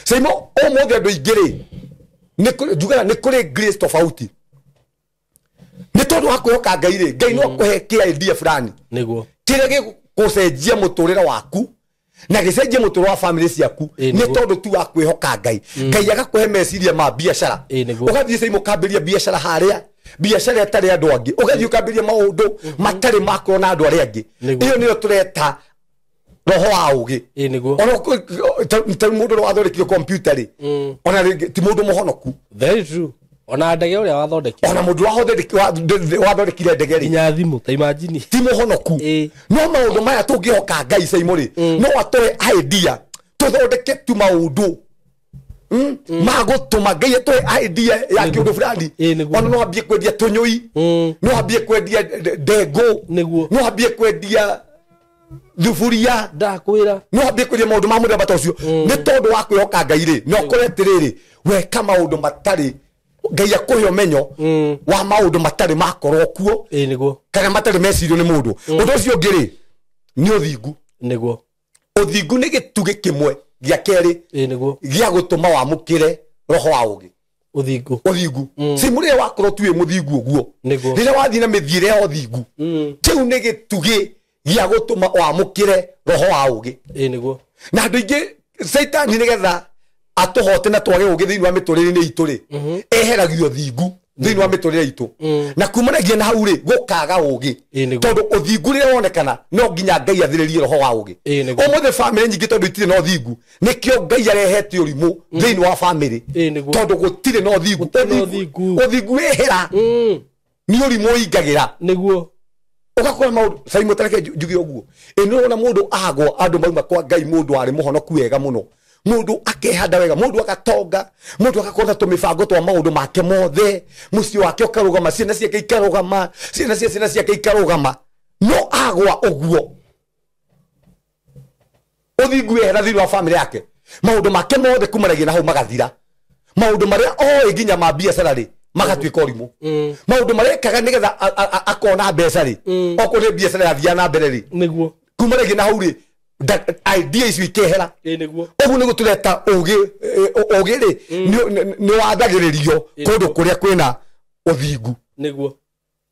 Saimo ũmũthĩ andũ aingĩ rĩ, njugaga nĩ kũrĩ grace tofauti. Nĩ tondũ wa kwĩhoka Ngai rĩ, Ngai no akũhe kĩa idea fulani. Nĩguo. Kĩrĩa gĩgũcenjia mũtũrĩre waku na gĩcenjie mũtũrĩre wa family ciaku, nĩ tondũ tu wa kwĩhoka Ngai. Ngai agakũhe meciria ma biacara. Ũgathiĩ Saimo ũkambĩrĩria biacara harĩa, biacara ĩtarĩ andũ angĩ, ũgathiĩ ũkambĩrĩria maũndũ matarĩ makorwo na andũ arĩa angĩ. Ĩyo nĩyo tũreta roho wa ũgĩ. Ona ta mũndũ ũrĩa wathondekire computer rĩ, ona ti mũndũ mũhonoku. Very true. Ona ndege ũrĩa wathondekire, ona mũndũ wathondekire ndege rĩ, nginya thimũ, ta imagine, ti mũhonoku. No maũndũ maya tũngĩhoka Ngai Saimo rĩ, no atũhe idea tũthondeke tu maũndũ ma gũtũma Ngai atũhe idea ya kĩũndũ fulani. Ona no ambie kwendia tũnyũi, no ambie kwendia ndengũ, no ambie kwendia thuburia, ndakwĩra, no ambie kwendia maũndũ ma mũthemba ta ũcio. Nĩ tondũ wa kwĩhoka Ngai rĩ, na ũkore atĩrĩrĩ, weka maũndũ matarĩ Ngai akũhe ũmenyo wa maũndũ matarĩ makorwo kuo, kana matarĩ mecirio nĩ mũndũ. Ũndũ ũcio ũngĩ rĩ, nĩ ũthingu. Nĩguo. Ũthingu nĩ gĩtugĩ kĩmwe gĩa kerĩ gĩa gũtũma wamũkĩre roho wa ũgĩ. Ũthingu. Ũthingu. Saimo rĩrĩa wakorwo tu wĩ mũthingu ũguo, rĩrĩa wathiĩ na mĩthiĩre ya ũthingu, kĩu nĩ gĩtugĩ gĩa gũtũma wamũkĩre roho wa ũgĩ. Nĩguo. Na andũ aingĩ Caitani nĩgetha atũhote na twage ũgĩ thĩinĩ wa mĩtũrĩre-inĩ itũ rĩ, eheragio ũthingu thĩinĩ wa mĩtũrĩre itũ, na kumanagia na hau rĩ gũkaga ũgĩ. Tondũ ũthingu rĩrĩa wonekana no nginya Ngai athĩrĩrie roho wa ũgĩ. Ũmũthĩ famĩlĩ nyingĩ tondũ itirĩ na ũthingu, nĩkĩo Ngai arehete ũrimũ thĩinĩ wa famĩlĩ, tondũ gũtirĩ na ũthingu. Ũthingu wehera nĩ ũrimũ ũingagĩra. Nĩguo. Ũgakora maũndũ Saimo tareke njuge ũguo, ĩ nĩ ũrona mũndũ agwa, andũ mauma kwa Ngai, mũndũ warĩ mũhonoku wega mũno, mũndũ akehanda wega, mũndũ agatonga, mũndũ agakorwo na tũmĩbango twa maũndũ make mothe, mũciĩ wake ũkarũgama, ciana ciake ikarũgama, ciana cia ciana ciake ikarũgama, no agwa ũguo ũthingu wehera thĩinĩ wa famĩlĩ yake, maũndũ make mothe kumanagia na hau magathira. Maũndũ marĩa oĩ nginya ma biacara rĩ magatuĩka ũrimũ. Maũndũ marĩa ekaga nĩgetha akona mbeca rĩ, okorwo nĩ biacara yathiaga na mbere rĩ, nĩguo, kumanagia na hau rĩ, idea icio ikehera. Nĩguo. Ũguo nĩguo tũreta ũgĩ. Ũgĩ rĩ nĩ wathagĩrĩrio kũndũ kũrĩa kwĩna ũthingu. Nĩguo.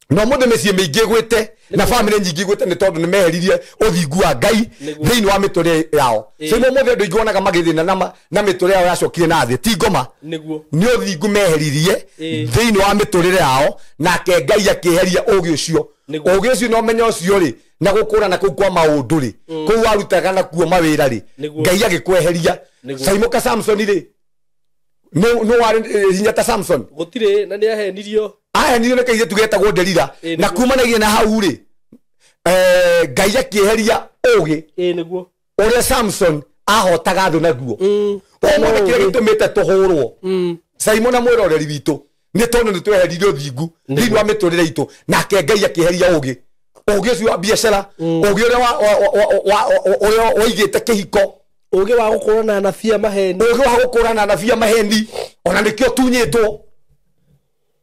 No mũthĩ mĩciĩ mĩingĩ ĩgwĩte na famĩlĩ nyingĩ igwĩte nĩ tondũ nĩ meheririe ũthingu wa Ngai thĩinĩ wa mĩtũrĩre yao. Saimo ũmũthĩ andũ aingĩ wonaga magĩthĩna na mĩtũrĩre yao yacokire na thĩ, ti ngoma, nĩ ũthingu meheririe thĩinĩ wa mĩtũrĩre yao, nake Ngai akĩeheria ũgĩ ũcio. Ũgĩ ũcio na ũmenyo ũcio rĩ, na gũkũrana kũu kwa maũndũ rĩ, kũu warutaga nakuo mawĩra rĩ, Ngai agĩkweheria. Saimo ka Samson rĩ, nĩ warĩ hinya ta Samson? Gũtirĩ, na nĩ ahenirio. Ahenirio nĩ kairĩtu getagwo Delila, na kumanagia na hau rĩ, Ngai akĩeheria ũgĩ Nĩguo. ũrĩa Samson ahotaga thũ naguo. Ũmũthĩ kĩrĩa gĩtũmĩte tũhũrwo Saimo na mwĩroreri witũ nĩ tondũ nĩ tweheririe ũthingu thĩinĩ wa mĩtũrĩre itũ, nake Ngai akĩeheria ũgĩ. Ũgĩ ũcio wa biacara, ũgĩ ũrĩa ũrĩa waigĩte kĩhiko, ũgĩ wa gũkũrana anabii a maheni, ũgĩ wa gũkũrana anabii a maheni, ona nĩkĩo tunyĩtwo.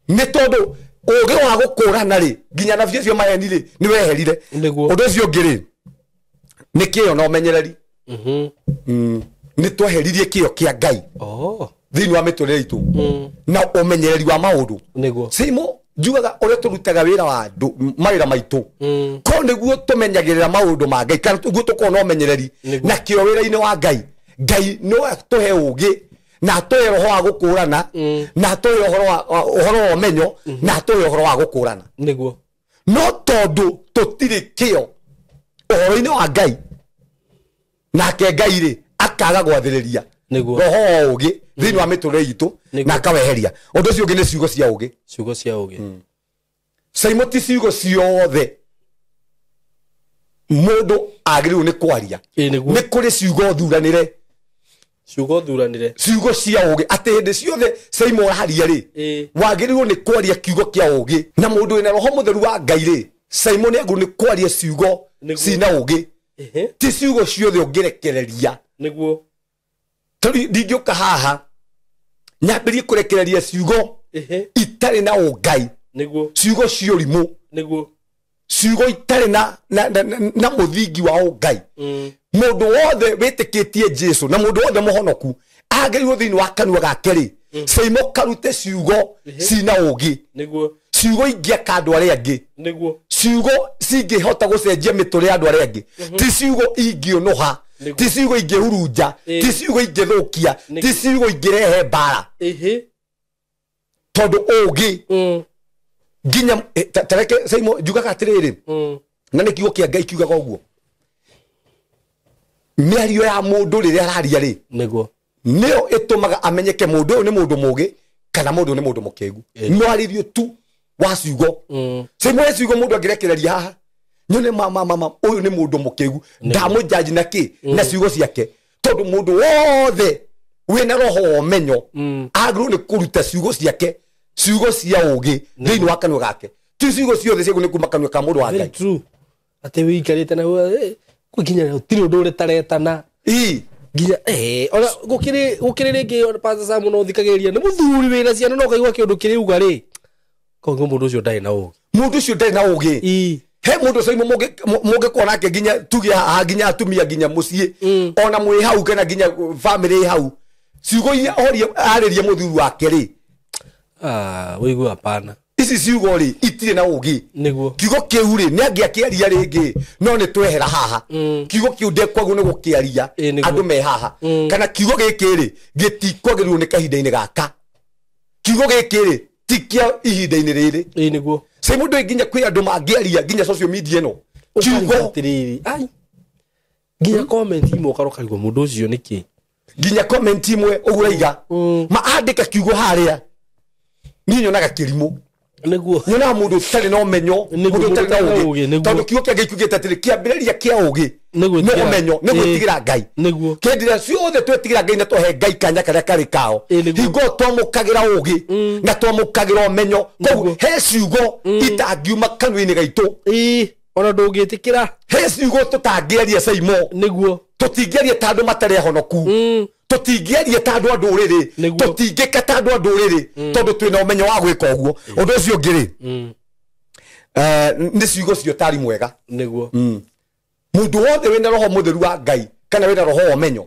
Nĩ tondũ Ũgĩ wa gũkũrana rĩ nginya nabii acio maheni rĩ nĩ weherire. Ũndũ ũcio ũngĩ rĩ nĩ kĩyo na ũmenyereri. Nĩ tweheririe kĩyo kĩa Ngai thĩinĩ wa mĩtũrĩre itũ na ũmenyereri wa maũndũ. Simo njugaga ũrĩa tũrutaga wĩra wa andũ mawĩra maitũ ko nĩguo tũmenyagĩrĩra maũndũ ma Ngai kana nĩguo tũkorwo na ũmenyereri na kĩyo wĩra-inĩ wa Ngai. Ngai no atũhe ũgĩ na atũhe roho wa gũkũrana na atũhe ũhoro wa ũmenyo na atũhe ũhoro wa gũkũrana. Nĩguo. No tondũ tũtirĩ kĩyo ũhoro-inĩ wa Ngai nake Ngai rĩ akaga gwathĩrĩria roho wa ũgĩ thĩinĩ wa mĩtũrĩre itũ na akaweheria. Ũndũ ũcio ũngĩ nĩ ciugo cia ũgĩ. Ciugo cia ũgĩ. Saimo ti ciugo ciothe mũndũ agĩrĩirwo nĩ kwaria. Nĩ kũrĩ ciugo thuranĩre. Ciugo thuranĩre. Ciugo cia ũgĩ atĩ hĩndĩ ciothe Saimo ũraria rĩ wagĩrĩirwo nĩ kwaria kiugo kĩa ũgĩ. Na mũndũ wĩna roho mũtheru wa Ngai rĩ Saimo nĩ agĩrĩirwo nĩ kwaria ciugo cina ũgĩ. Ti ciugo ciothe ũngĩrekereria. Nĩguo. Tondũ ndingĩũka haha nyambĩrĩrie kũrekereria ciugo itarĩ na ũngai. Nĩguo. Ciugo cia ũrimũ. Nĩguo. Ciugo itarĩ na mũthingi wa ũngai. Mũndũ wothe wĩtĩkĩtie Jesu na mũndũ wothe mũhonoku agĩrĩirwo thĩinĩ wa kanua gake rĩ Saimo karute ciugo cina ũgĩ. Nĩguo. Ciugo ingĩaka andũ arĩa angĩ. Nĩguo. Ciugo cingĩhota gũcenjia mĩtũrĩre ya andũ arĩa angĩ. Ti ciugo ingĩũnũha, ti ciugo ingĩhurunja, ti ciugo ingĩthũkia, ti ciugo ingĩrehe mbara. Tondũ ũgĩ nginya tareke Saimo njugaga atĩrĩrĩ na nĩ kiugo kĩa Ngai kiugaga ũguo. Mĩario ya mũndũ rĩrĩa araria rĩ nĩguo nĩyo ĩtũmaga amenyeke mũndũ ũyũ nĩ mũndũ mũgĩ kana mũndũ nĩ mũndũ mũkĩgu. Mwarĩrio tu wa ciugo. Saimo he ciugo mũndũ angĩrekereria haha nyone mama mama ũyũ nĩ mũndũ mũkĩgu ndamũjaji na kĩ na ciugo ciake. Tondũ mũndũ wothe wĩna roho wa ũmenyo agĩrĩirwo nĩ kũruta ciugo ciake ciugo cia ũgĩ thĩinĩ wa kanua gake. Ti ciugo ciothe ciagĩrĩirwo nĩ kuma kanua ka mũndũ wa Ngai. Atĩ wĩikarĩte na nginya gũtirĩ ũndũ ũrĩtaretana. Nginya ona gũkĩrĩ rĩngĩ Pastor Sam no thikagĩrĩria nĩ mũthuri wĩna ciana no ũkaigua kĩũndũ kĩrĩuga rĩ koguo mũndũ ũcio ndarĩ na ũgĩ. Mũndũ ũcio ndarĩ na ũgĩ. He mũndũ Saimo mũngĩkorwo nake nginya tuge haha nginya atumia nginya mũciĩ ona mwĩ hau kana nginya family hau ciugo iria orie arĩrie mũthuri wake rĩ wĩigua hapana. Ici ciugo rĩ itirĩ na ũgĩ. Nĩguo. Kiugo kĩu rĩ nĩ angĩakĩaria rĩngĩ no nĩ twehera haha. Kiugo kĩu ndekwagwo nĩ gũkĩaria andũ me haha. Kana kiugo gĩkĩ rĩ gĩtikwagĩrĩirwo nĩ kahinda-inĩ gaka. Kiugo gĩkĩ rĩ ti kĩa ihinda-inĩ rĩrĩ. Nĩguo. Saimo ndũĩ nginya kwĩ andũ mangĩaria nginya social media ĩno. Kiugo atĩrĩrĩ ai nginya comment imwe ũkarokarigwo mũndũ ũcio nĩkĩ. Nginya comment imwe ũguo ũraiga ma andĩka kiugo harĩa niĩ nyonaga kĩrimũ. Nĩguo. Nyonaga mũndũ ũtarĩ na ũmenyo, mũndũ ũtarĩ na ũgĩ. Tondũ kiugo kĩa Ngai kiugĩte atĩrĩ kĩambĩrĩria kĩa ũgĩ nĩ ũmenyo, nĩ gwĩtigĩra Ngai. Nĩguo. Kĩndĩra ciothe twetigĩra Ngai na twahe Ngai kanya karĩa karĩ kao. Hingo twamũkagĩra ũgĩ na twamũkagĩra ũmenyo. Koguo he ciugo itangiuma kanua-inĩ gaitũ. Ona ndũngĩtĩkĩra. He ciugo tũtangĩaria Saimo. Nĩguo. Tũtingĩaria ta andũ matarĩ ahonoku. Tũtingĩaria ta andũ a ndũrĩrĩ. Tũtingĩka ta andũ a ndũrĩrĩ tondũ twĩna ũmenyo wa gwĩka ũguo. Ũndũ ũcio ũngĩ rĩ nĩ ciugo cia ũtari mwega. Nĩguo. Mũndũ wothe wĩna roho mũtheru wa Ngai kana wĩna roho wa ũmenyo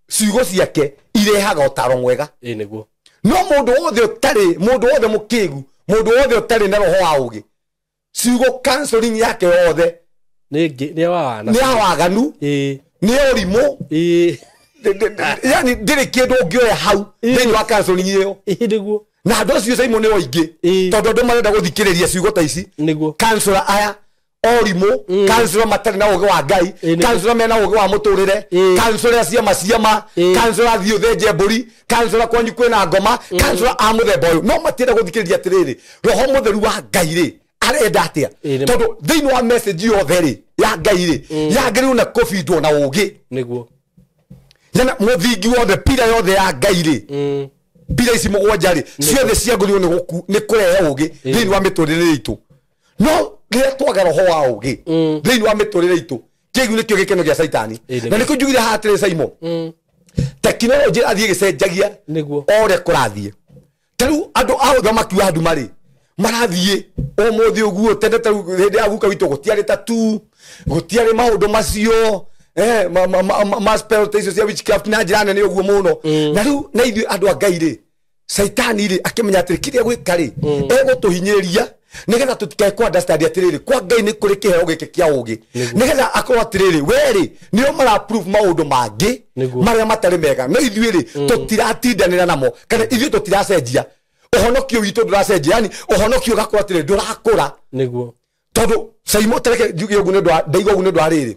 ciugo ciake irehaga ũtaro mwega. Nĩguo. No mũndũ wothe ũtarĩ, mũndũ wothe mũkĩgu, mũndũ wothe ũtarĩ na roho wa ũgĩ ciugo counseling yake yothe nĩ ya waganu, nĩ ũrimũ. Yani ndĩrĩ kĩndũ ũngĩoya hau thĩinĩ wa counseling ĩyo. Nĩguo. Na andũ acio Saimo nĩ oingĩ tondũ andũ marenda gũthikĩrĩria ciugo ta ici. Nĩguo. Counselor aya orimũ, counselor matarĩ na ũgĩ wa Ngai, counselor mena ũgĩ wa mũtũrĩre, counselor ciama ciama, counselor thiĩ ũthĩnje mbũri, counselor kwanyu kwĩna ngoma, counselor a mũthemba ũyũ no matienda gũthikĩrĩria atĩrĩrĩ roho mũtheru wa Ngai rĩ arenda atĩa. Tondũ thĩinĩ wa message yothe rĩ ya Ngai rĩ yagĩrĩirwo na kũbindwo na ũgĩ. Nĩguo. Yana mũthingi wothe pira yothe ya Ngai rĩ pira ici mũgwanja rĩ ciothe ciagĩrĩirwo nĩ kũrehe ũgĩ thĩinĩ wa mĩtũrĩre itũ. No rĩrĩa twaga roho wa ũgĩ thĩinĩ wa mĩtũrĩre itũ kĩu nĩkĩo gĩkeno gĩa Caitani. Na nĩkĩo njugire haha atĩrĩ Saimo tekinoronjĩ ĩrathiĩ ĩgĩcenjagia Nĩguo. o ũrĩa kũrathiĩ. Ta rĩu andũ a ũthamaki wa nduma rĩ Marathiĩ ũmũthĩ ũguo tene ta hĩndĩ ya guka witũ gũtiarĩ tatu, gũtiarĩ maũndũ macio ma spell ta icio cia witchcraft na njĩra nene ũguo mũno. Na rĩu na ithuĩ andũ a Ngai rĩ, Caitani rĩ akĩmenya atĩrĩ kĩrĩa gwĩka rĩ egũtũhinyĩrĩria nĩgetha tũtikae kũ understand atĩrĩrĩ kwa Ngai nĩ kũrĩ kĩheo gĩkĩ kĩa ũgĩ, nĩgetha akorwo atĩrĩrĩ we rĩ nĩo mara prove maũndũ mangĩ marĩa matarĩ mega, no ithuĩ rĩ tũtiratindanĩra namo kana ithuĩ tũtiracenjia ũhonokio witũ ndũracenjia, yani ũhonokio ũgakorwo atĩrĩ ndũrakũra. Nĩguo tondũ Saimo tereke njuge ũguo nĩ ũndũ wa ndaiga ũguo nĩ ũndũ wa rĩrĩ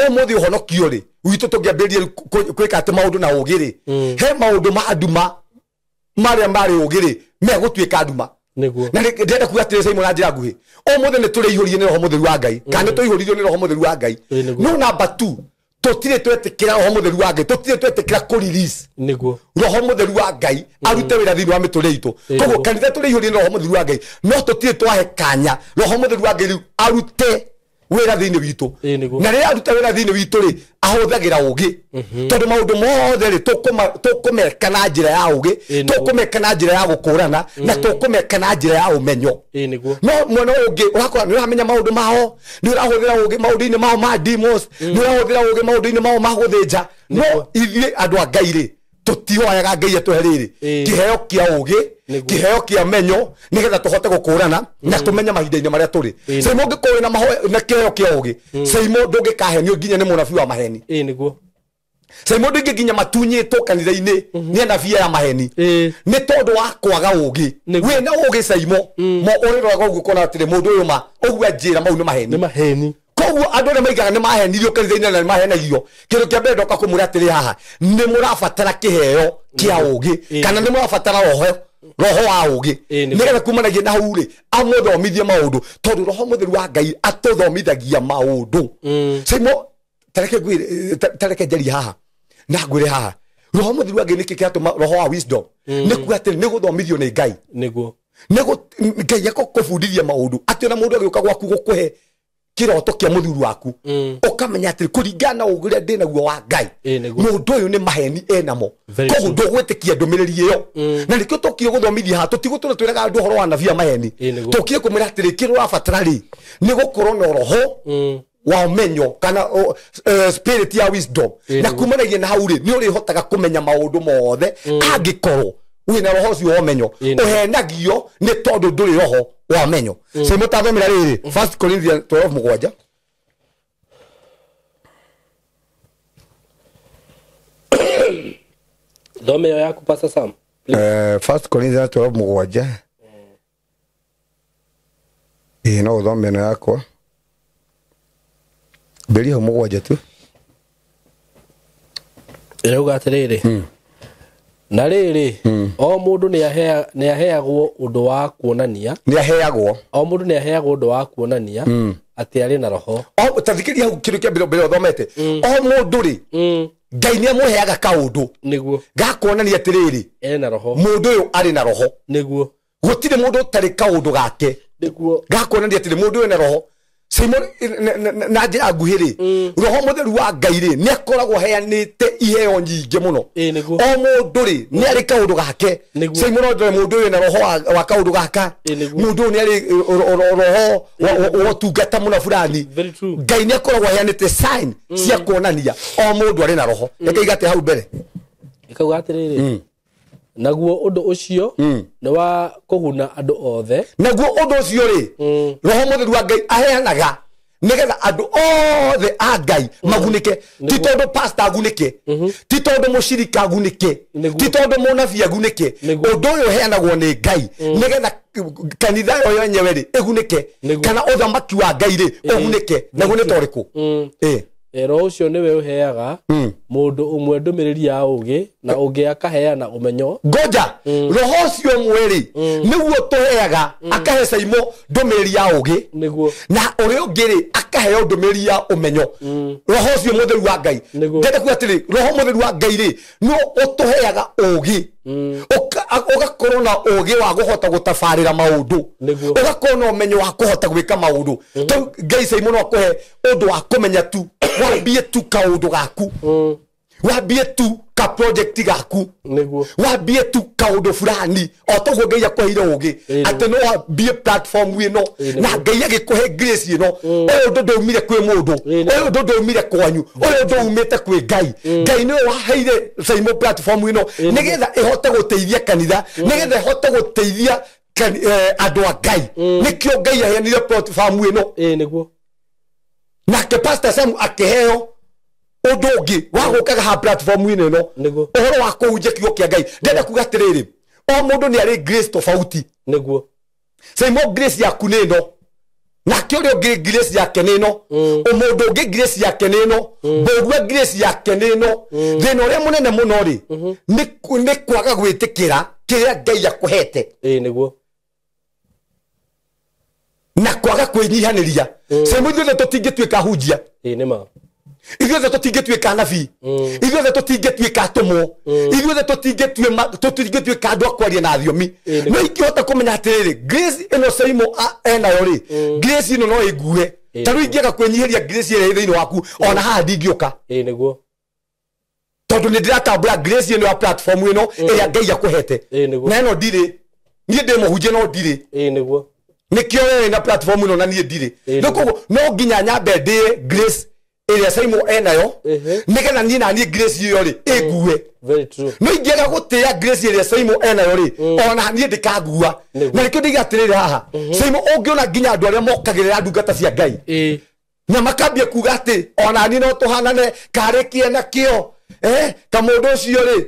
ũmũthĩ ũhonokio rĩ witũ tũngĩambĩrĩria gwĩka atĩ maũndũ na ũgĩ rĩ, he maũndũ ma nduma marĩa marĩ ũgĩ rĩ megũtuĩka nduma. Nĩguo na ndĩrenda kuga atĩrĩ Saimo na njĩra nguhĩ ũmũthĩ nĩ tũrĩihũrie nĩ Roho Mũtheru wa Ngai kana nĩ tũihũririo nĩ Roho Mũtheru wa Ngai, no number 2 tũtirĩ twetĩkĩra Roho Mũtheru wa Ngai, tũtirĩ twetĩkĩra kũ release nĩguo Roho Mũtheru wa Ngai arute wĩra thĩinĩ wa mĩtũrĩre itũ. Koguo kanitha tũrĩihũrie nĩ Roho Mũtheru wa Ngai, no tũtirĩ twahe kanya Roho Mũtheru wa Ngai rĩu arute wĩra thĩinĩ witũ. Na rĩrĩa aruta wĩra thĩinĩ witũ rĩ ahũthagĩra ũgĩ, tondũ maũndũ mothe rĩ tũkũmeka na njĩra ya ũgĩ, tũkũmeka na njĩra ya gũkũrana, na tũkũmeka na njĩra ya ũmenyo. No mwena ũyũ ũngĩ ũrakora nĩ ũramenya maũndũ mao, nĩ ũrahũthĩra ũgĩ maũndũ-inĩ mao ma demons, nĩ ũrahũthĩra ũgĩ maũndũ-inĩ mao ma gũthĩnja. No ithuĩ andũ a Ngai rĩ tũtihoyaga Ngai atũhe rĩrĩ kĩheo kĩa ũgĩ, kĩheo kĩa menyo, nĩgetha tũhote gũkũrana na tũmenye mahinda-inĩ marĩa tũrĩ. Saimo ũngĩkorwo wĩna mahoya na kĩheo kĩa ũgĩ, Saimo ndũngĩkahenio nginya nĩ mũnabii wa maheni. Nĩguo Saimo ndũngĩ nginya matunyĩtwo kanitha-inĩ nĩ anabii aya maheni nĩ tondũ wa kwaga ũgĩ. Wĩna ũgĩ Saimo mo ũrĩroraga ũguo ũkona atĩrĩ mũndũ ũyũ ma ũguo anjĩra mau nĩ maheni, nĩ maheni. Koguo andũ arĩa maigaga nĩ mahenirio kanitha-inĩ na nĩ mahenagio, kĩndũ kĩa mbere ndoka kũmwĩra atĩrĩ haha nĩ mũrabatara kĩheo kĩa ũgĩ kana nĩ mũrabatara roho wa ũgĩ, nĩgetha kumanagia na hau rĩ amũthomithie maũndũ, tondũ Roho Mũtheru wa Ngai atũthomithagia maũndũ. Saimo tareke ngwĩre, tareke njarie haha na ngwĩre haha, Roho Mũtheru wa Ngai nĩkĩ kĩratũma roho wa wisdom? Nĩ kuga atĩrĩ nĩ gũthomithio nĩ Ngai, nĩguo nĩ Ngai akũbundithia maũndũ atĩ ona mũndũ agĩũka gwaku gũkũhe kĩroto kĩa mũthuri waku ũkamenya atĩrĩ kũringana na ũgĩ ũrĩa ndĩnaguo wa Ngai mũndũ ũyũ nĩ maheni enamo, koguo ndũgwĩtĩkia ndũmĩrĩri ĩyo. Na nĩkĩo tũkire gũthomithia haha, tũtigũtũra twĩraga andũ ũhoro wa anabii a maheni, tũkire kũmwĩra atĩrĩ kĩrĩa ũrabatara rĩ nĩ gũkorwo na roho wa ũmenyo kana spirit ya wisdom, na kumanagia na hau rĩ nĩ ũrĩhotaga kũmenya maũndũ mothe angĩkorwo wĩna roho ũcio wa ũmenyo. Ũhenagio nĩ tondũ ndũrĩ roho wa ũmenyo. Saimo tathomera rĩrĩ 1 Corinthians 12:7. Thome ĩyo yaku Pastor Sam. 1 Corinthians 12:7. No ũthome ĩno yakwa mbere hau 7 tu. Ĩrauga atĩrĩrĩ, na rĩrĩ o mũndũ nĩ aheagwo ũndũ wa kuonania, nĩ aheagwo o mũndũ nĩ aheagwo ũndũ wa kuonania atĩ arĩ na roho. O tathikĩria hau kĩndũ kĩa mbere ũthomete, o mũndũ rĩ Ngai nĩ amũheaga kaũndũ nĩguo gakuonania atĩrĩrĩ ena roho, mũndũ ũyũ arĩ na roho. Nĩguo gũtirĩ mũndũ ũtarĩ kaũndũ gake nĩguo gakuonania atĩrĩ mũndũ ũyũ ena roho. Saimo na njĩra nguhĩ rĩ, Roho Mũtheru wa Ngai rĩ nĩ akoragwo aheanĩte iheo nyingĩ mũno. O mũndũ rĩ nĩ arĩ kaũndũ gake. Saimo no ndore mũndũ ũyũ na roho wa kaũndũ gaka, mũndũ ũyũ nĩ arĩ roho wa ũtungata mũna fulani. Ngai nĩ akoragwo aheanĩte sign cia kuonania o mũndũ arĩ na roho. Reke igate hau mbere ĩkauga atĩrĩrĩ, naguo ũndũ ũcio nĩ wa kũguna andũ othe. Naguo ũndũ ũcio rĩ Roho Mũtheru wa Ngai aheanaga nĩgetha andũ othe a Ngai magunĩke, ti tondũ pastor agunĩke, ti tondũ mũcirika agunĩke, ti tondũ mũnabii agunĩke. Ũndũ ũyũ ũheanagwo nĩ Ngai nĩgetha kanitha ĩyo yenyewe rĩ ĩgunĩke, kana ũthamaki wa Ngai rĩ ũgunĩke. Naguo nĩ ta ũrĩkũ? Roho ũcio nĩwe ũheaga mũndũ ũmwe ndũmĩrĩri ya ũgĩ na ũngĩ akaheana ũmenyo. Ngoja, roho ũcio ũmwe rĩ nĩguo tũheaga, akahe Saimo ndũmĩrĩri ya ũgĩ, nĩguo na ũrĩa ũngĩ rĩ akaheo ndũmĩrĩri ya ũmenyo. Roho ũcio Mũtheru wa Ngai, ndĩrenda kuga atĩrĩ Roho Mũtheru wa Ngai rĩ no ũtũheaga ũgĩ, ũgakorwo na ũgĩ wa kũhota gũtabarĩra maũndũ, ũgakorwo na ũmenyo wa kũhota gwĩka maũndũ. Tondũ Ngai Saimo no akũhe ũndũ wa kũmenya tu, wambie tu kaũndũ gaku. Wambie tu ka project gaku. Niguo. Wambie tu kaundu fulani o toguo Ngai akũheire ũgĩ atĩ no wambie platform ĩno na Ngai agĩkũhe grace ĩno. Ũyũ ũndũ ndũumire kwĩ mũndũ, ũyũ ũndũ ndũumire kwanyu, ũyũ ũndũ umĩte kwĩ Ngai. Ngai nĩwe waheire Saimo platform ĩno nĩgetha ĩhote gũteithia kanitha, nĩgetha ĩhote gũteithia andũ a Ngai. Nĩkĩo Ngai aheanire platform ĩno. Nĩguo. Nake Pastor Sam akĩheo ũndũ ũngĩ wa gũkaga ha platform ĩno Nĩguo. Ũhoro wa kũhunjia kiugo kĩa Ngai. Ndĩrenda kuga atĩrĩrĩ, o mũndũ nĩ arĩ grace tofauti. Nĩguo. Saimo grace yaku nĩ ĩno, nake ũrĩa ũngĩ grace yake nĩ ĩno, mũndũ ũngĩ grace yake nĩ ĩno, mbũgua grace yake nĩ ĩno. Thĩna ũrĩa mũnene mũno rĩ, nĩ kwaga gwĩtĩkĩra kĩrĩa Ngai akũhete. Nĩguo. Na kwaga kwĩnyihanĩria. Saimo ithuothe tũtingĩtuĩka hunjia. Nĩ ma. Ithuothe tũtingĩtuĩka anabii. Ithuothe tũtingĩtuĩka atũmwo. Ithuothe tũtingĩtuĩka andũ a kwaria na thiomi. No ingĩhota kũmenya atĩrĩrĩ, grace ĩno Saimo enayo rĩ, grace ĩno no ĩngue. Ta rĩu ingĩaga kwĩnyihĩria grace ĩrĩa ĩ thĩinĩ waku, ona haha ndingĩũka. Nĩguo. Tondũ nĩ ndĩratambũra grace ĩno ya platform ĩno ĩrĩa Ngai akũhete. Na ĩno ndirĩ. Niĩ ndĩ mũhunjia no ndirĩ. Nĩguo. Nĩkĩo we wĩna platform ĩno na niĩ ndirĩ. Rĩu koguo no nginya nyambe ndĩe grace ĩrĩa Saimo enayo, nĩgetha niĩ na niĩ grace ĩyo rĩ ĩngue. Very true. No ingĩaga gũtĩĩa grace ĩrĩa Saimo enayo rĩ, ona niĩ ndĩkangua. Na nĩkĩo ndĩiga atĩrĩrĩ haha, Saimo ũngĩona nginya andũ arĩa mokagĩrĩra ndungata cia Ngai na makambia kuga atĩ ona niĩ no tũhanane karĩ kĩena kĩo, kamũndũ ũcio rĩ,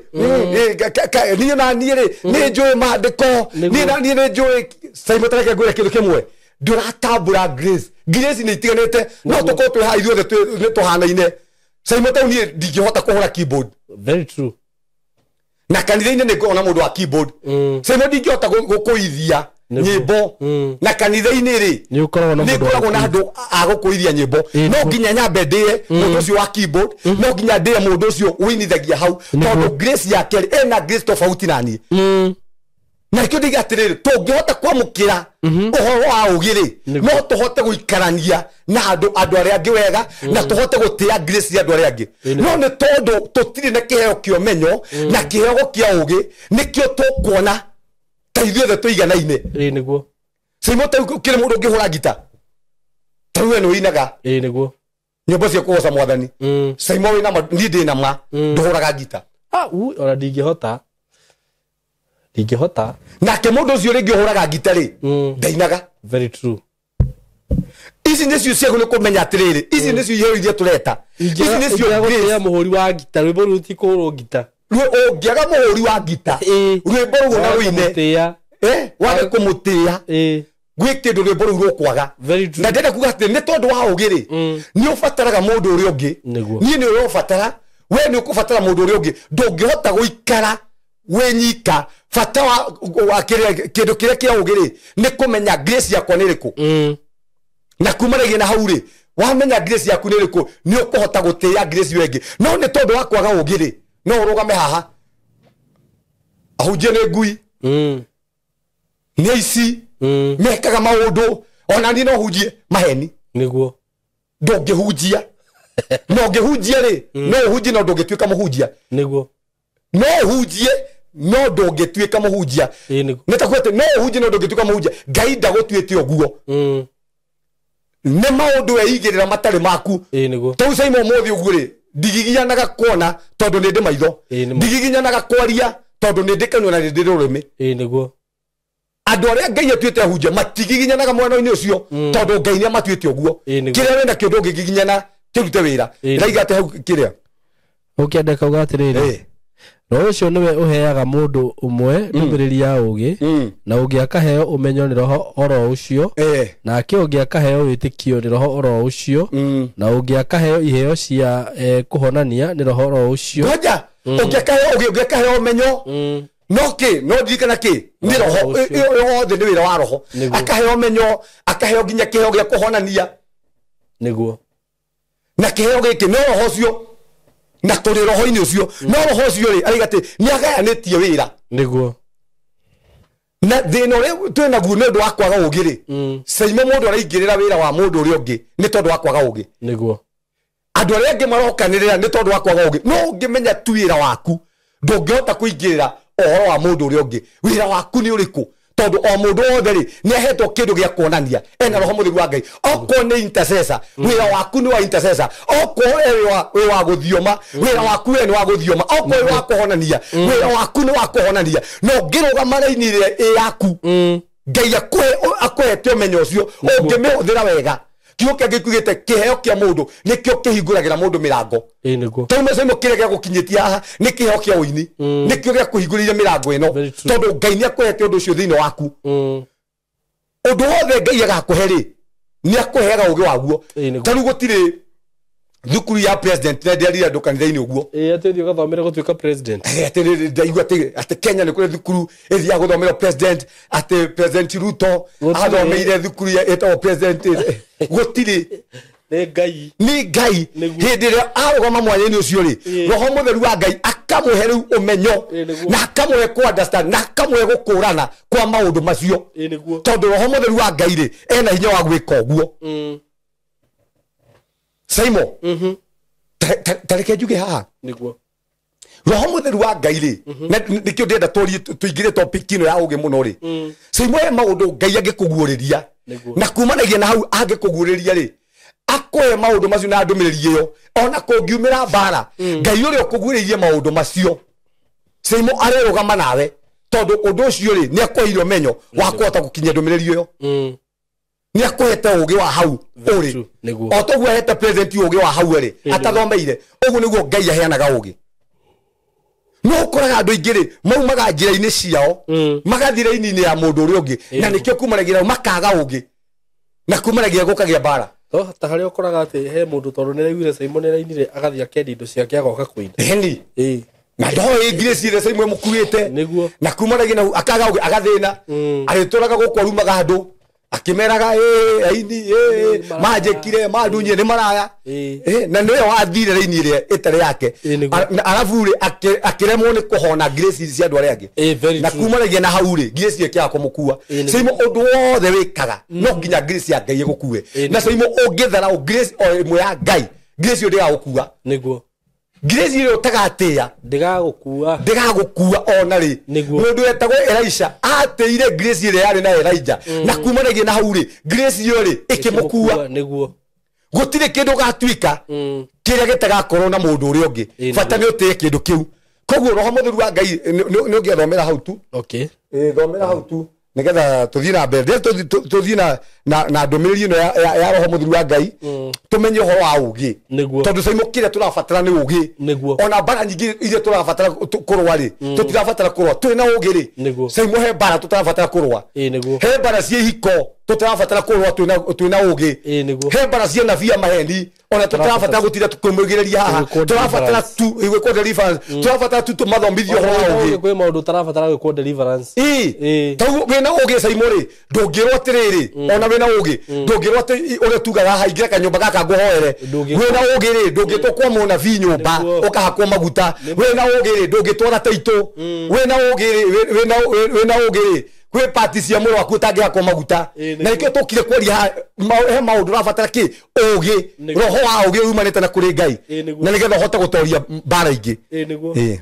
niĩ na niĩ rĩ nĩ njũĩ maandĩko, niĩ na niĩ nĩ njũĩ. Saimo tareke ngwĩre kĩndũ kĩmwe, ndũratambũra grace. Grace nĩ itiganĩte, no tũkorwo twĩ haha ithuothe nĩ tũhanaine. Saimo tau niĩ ndingĩhota kũhũra keyboard. Very true. Na kanitha-inĩ nĩ ngoragwo na mũndũ wa keyboard. Saimo ndingĩhota gũkũithia nyĩmbo. Na kanitha-inĩ rĩ, Nĩ ũkoragwo na nĩ mũndũ wa ngoragwo na andũ a gũkũithia nyĩmbo. No nginya nyambe ndĩe mũndũ ũcio wa keyboard, no nginya ndĩe mũndũ ũcio ũinithagia hau, tondũ grace yake rĩ, ena grace tofauti na niĩ. Na nĩkĩo ndĩiga atĩrĩrĩ, tũngĩhota kwamũkĩra ũhoro wa ũgĩ rĩ, no tũhote gũikarania na andũ arĩa angĩ wega, na tũhote gũtĩĩa grace ya andũ arĩa angĩ. No nĩ tondũ tũtirĩ na kĩheo kĩa ũmenyo na kĩheo kĩa ũgĩ, nĩkĩo tũkuona ta ithuothe tũiganaine. Nĩguo. Saimo ta kĩrĩ mũndũ ũngĩhũra ngita, ta rĩu we nĩ ũinaga. Nĩguo. Nyĩmbo cia kũgoca mwathani. Saimo wĩna ma, niĩ ndĩ na ma, ndũhũraga ngita. Ona ndingĩhota. Ndingĩhota. Nake mũndũ ũcio rĩngĩ ũhũraga ngita rĩ, ndainaga. Very true. Ici nĩcio ciaku nĩ kũmenya atĩrĩrĩ, ici nĩcio iheo iria tũreta. Ici nĩcio grace. Mũhũri wa ngita, rwĩmbo rũu ti kũhũrwo ngita. Ũngĩaga mũhũri wa ngita, rwĩmbo rũu na rũine. Wage kũmũtĩĩa. Gwĩ kĩndũ rwĩmbo rũu rũkwaga. Na ndĩrenda kuga atĩ nĩ tondũ wa ũgĩ rĩ, nĩ ũbataraga mũndũ ũrĩa ũngĩ. Niĩ nĩ ũrabatara, we nĩ ũkũbatara mũndũ ũrĩa ũngĩ. Ndũngĩhota gũikara wĩ nyika. Bata wa kĩndũ kĩrĩa kĩa ũgĩ rĩ, nĩ kũmenya grace yakwa nĩ ĩrĩkũ. Na kumanagia na hau rĩ, wamenya grace yaku nĩ ĩrĩkũ, nĩ ũkũhota gũtĩĩa grace ĩyo ĩngĩ. No nĩ tondũ wa kwaga ũgĩ rĩ, no ũrũgame haha ahunjia nĩ ngui, nĩ aici, mekaga maũndũ ona niĩ no hunjie maheni. Nĩguo. Ndũngĩhunjia. No ũngĩhunjia rĩ, no ũhunjie no ndũngĩtuĩka mũhunjia. Nĩguo. No ũhunjie no ndũngĩtuĩka mũhunjia. Nĩ ta kuga atĩ no ũhunjie no ndũngĩtuĩka mũhunjia. Ngai ndagũtuĩte ũguo. Nĩ maũndũ weigĩrĩra matarĩ maku. Nĩguo. Tau Saimo ũmũthĩ ũguo rĩ, ndigiginyanaga kuona tondũ nĩ ndĩ maitho. Ndigiginyanaga kwaria tondũ nĩ ndĩ kanua na nĩ ndĩ rũrĩmĩ. Nĩguo. Andũ arĩa Ngai atuĩte ahunjia matigiginyanaga mwena-inĩ ũcio, tondũ Ngai nĩ amatuĩte ũguo. Kĩrĩa wĩna kĩo ndũngĩgiginyana kĩrute wĩra. Ndaiga atĩ hau kĩrĩa. Ũkĩandĩka uga atĩrĩrĩ, Roho ũcio nĩwe ũheaga mũndũ ũmwe ndũmĩrĩri ya ũgĩ, na ũngĩ akaheo ũmenyo nĩ roho oro ũcio, nake ũngĩ akaheo wĩtĩkio nĩ roho oro ũcio, na ũngĩ akaheo iheo cia kũhonania nĩ roho oro ũcio. Ngoja, ũngĩ akaheo ũgĩ, ũngĩ akaheo ũmenyo, no kĩ, no ndirikana kĩ, nĩ roho, yothe nĩ wĩra wa roho. Akaheo ũmenyo, akaheo nginya kĩheo gĩa kũhonania. Nĩguo. Na kĩheo gĩkĩ nĩ roho ũcio, na tũrĩ roho-inĩ ũcio. No roho ũcio rĩ, arauga atĩ nĩ agayanĩtie wĩra. Nĩguo. Na thĩna ũrĩa twĩ naguo nĩ ũndũ wa kwaga ũgĩ rĩ, Saimo mũndũ araingĩrĩra wĩra wa mũndũ ũrĩa ũngĩ nĩ tondũ wa kwaga ũgĩ. Nĩguo. Andũ arĩa angĩ marokanĩrĩra nĩ tondũ wa kwaga ũgĩ. No ũngĩmenya tu wĩra waku, ndũngĩhota kũingĩrĩra ũhoro wa mũndũ ũrĩa ũngĩ. Wĩra waku nĩ ũrĩkũ? Tondũ o mũndũ wothe rĩ nĩ ahetwo kĩndũ gĩa kuonania ena roho mũtheru wa Ngai. Okorwo nĩ intercessor, wĩra waku nĩ wa intercessor. Okorwo wĩ wa gũthioma, wĩra waku we nĩ wa gũthioma. Okorwo wĩ wa kũhonania, wĩra waku nĩ wa kũhonania. Na ũngĩrũgama raini ĩrĩa ĩ yaku, Ngai akũhete ũmenyo ũcio, ũngĩmĩhũthĩra wega. Kiugo kĩa Ngai kiugĩte kĩheo kĩa mũndũ nĩkĩo kĩhingũragĩra mũndũ mĩrango. Tondũ mbeca imwe kĩrĩa gĩagũkinyĩtie haha nĩ kĩheo kĩa ũini, nĩkĩo gĩakũhingũrĩire mĩrango ĩno, tondũ Ngai nĩ akũhete ũndũ ũcio thĩinĩ waku. Ũndũ wothe Ngai agakũhe rĩ, nĩ akũheaga ũgĩ waguo. Ta rĩu gũtirĩ thukuru ya president na ndĩarire andũ kanitha-inĩ ũguo. Atĩ ũthiĩ ũgathomere gũtuĩka president. Atĩ ndaigua atĩ Kenya nĩ kũrĩ thukuru ĩthiaga gũthomera president, atĩ President Ruto athomeire thukuru ĩtagwo president. Gũtirĩ. Nĩ Ngai. Nĩ Ngai. Hĩndĩ ĩrĩa arũgama mwanya-inĩ ũcio rĩ, roho mũtheru wa Ngai akamũhe rĩu ũmenyo, na akamũhe kũ understand, na akamũhe gũkũrana kwa maũndũ macio. Tondũ roho mũtheru wa Ngai rĩ ena hinya wa gwĩka ũguo. Saimo, ta reke njuge haha. Roho mũtheru wa Ngai rĩ, na nĩkĩo ndĩrenda tũingĩre topic ĩno ya ũgĩ mũno rĩ. Saimo, he maũndũ Ngai angĩkũguũrĩria, na kumanagia na hau angĩkũguũrĩria rĩ, akũhe maũndũ macio na ndũmĩrĩri ĩyo, ona kũngiumĩra mbara, Ngai ũrĩa ũkũguũrĩirie maũndũ macio, Saimo arerũgama nawe, tondũ ũndũ ũcio rĩ nĩ akũheire ũmenyo wa kũhota gũkinyia ndũmĩrĩri ĩyo. Nĩ akũhete ũgĩ wa hau ũrĩ. O toguo ahete president ũgĩ wa hau rĩ, atathomeire. Ũguo nĩguo Ngai aheanaga ũgĩ. No ũkoraga andũ aingĩ rĩ maumaga njĩra-inĩ ciao, magathiĩ raini-inĩ ya mũndũ ũrĩa ũngĩ, na nĩkĩo kumanagia makaga ũgĩ, na kumanagia gũkagĩa mbara. Ta harĩa ũkoraga atĩ he mũndũ tondũ nĩ araiguire Saimo nĩ arainire, agathiĩ akendia indo ciake agoka kũina. Ĩni. Na ndoĩ ngiri ciothe Saimo ĩmũkuĩte. Na kumanagia na akaga ũgĩ, agathĩna. Arĩtũraga gũkũ arumaga andũ, akĩmeraga aini manjĩkire mandunyire nĩ maraya. Na nĩwe wathire raini ĩrĩa ĩtarĩ yake. Arabu rĩ akĩremwo nĩ kũhona grace cia andũ arĩa angĩ. Na kumanagia na hau rĩ grace ĩkĩaga kũmũkua. Saimo, ũndũ wothe wĩkaga no nginya grace ya Ngai ĩgũkue. Na Saimo, ũngĩtharau grace o ĩmwe ya Ngai, grace ĩyo ndĩgagũkua. Grace ĩrĩa ũtagatĩĩa ndĩgagũkua, ndĩgagũkua ona rĩ. Mũndũ wetagwo Elisha atĩire grace ĩrĩa yarĩ na Elijah, na kumanagia na hau rĩ grace ĩyo rĩ ĩkĩmũkua. Gũtirĩ kĩndũ gatuĩka kĩrĩa gĩtagakorwo na mũndũ ũrĩa ũngĩ, bata nĩ ũtĩe kĩndũ kĩu. Koguo roho mũtheru wa Ngai nĩ ũngĩathomera hau tu. Thomera hau tu nĩgetha tũthiĩ na mbere, tũthiĩ na ndũmĩrĩri ĩno ya roho mũtheru wa Ngai, tũmenye ũhoro wa ũgĩ. Tondũ Saimo, kĩrĩa tũrabatara nĩ ũgĩ. Ona mbara nyingĩ iria tũrabatara kũrũa rĩ, tũtirabatara kũrũa twĩna ũgĩ rĩ. Saimo, he mbara tũtarabatara kũrũa, he mbara ciĩ hiko tũtirabatara kũrũa twĩna ũgĩ, he mbara ciĩ nabii a maheni ona tũtirabatara gũtinda tũkĩmũigĩrĩria haha, tũrabatara tu gwĩkwo deliverance, tũrabatara tu tũmathomithie ũhoro wa ũgĩ. Kwĩ maũndũ ũtarabatara gwĩkwo deliverance. Tau wĩna ũgĩ Saimo rĩ, ndũngĩrwo atĩrĩrĩ, ona wĩna ũgĩ ndũngĩrwo atĩ ũrĩa tugaga haha, ingĩra kanyũmba gaka ngũhoere. Wĩna ũgĩ rĩ, ndũngĩtwo kwa mũnabii nyũmba ũkahakwo maguta. Wĩna ũgĩ rĩ, ndũngĩtwara taitũ. Wĩna ũgĩ rĩ, wĩna ũgĩ rĩ, kwĩ pati cia mũrũ waku ũtangĩhakwo maguta. Na nĩkĩo tũkire kwaria he maũndũ ũrabatara kĩ ũgĩ, roho wa ũgĩ umanĩte na kũrĩ Ngai, na nĩgetha ũhote gũtoria mbara ingĩ.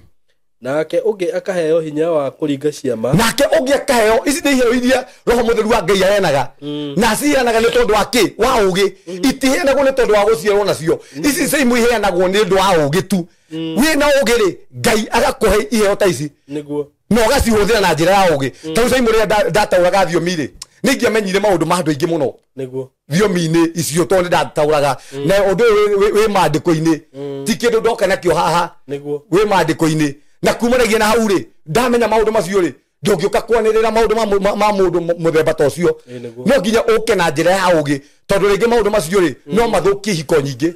Nake ũngĩ akaheo hinya wa kũringa ciama. Nake ũngĩ akaheo, ici nĩ iheo iria roho mũtheru wa Ngai aheanaga, na ciheanaga nĩ tondũ wa kĩ? Wa ũgĩ. Itiheanagwo nĩ tondũ wa gũciarwo nacio. Ici Saimo iheanagwo nĩ ũndũ wa ũgĩ tu. Wĩna ũgĩ rĩ, Ngai agakũhe iheo ta ici, na ũgacihũthĩra na njĩra ya ũgĩ. Ta rĩu Saimo, rĩrĩa ndataũraga thiomi rĩ, nĩ ingĩamenyire maũndũ ma andũ aingĩ mũno thiomi-inĩ icio, tondũ nĩ ndataũraga. Na ũndũ ũyũ wĩ maandĩko-inĩ, ti kĩndũ ndoka nakĩo haha, wĩ maandĩko-inĩ. Na kumanagia na hau rĩ, ndamenya maũndũ macio rĩ, ndũngĩũka kwanĩrĩra maũndũ ma mũndũ mũthemba ta ũcio. No nginya ũke na njĩra ya ũgĩ, tondũ rĩngĩ maũndũ macio rĩ no mathũkie ihiko nyingĩ.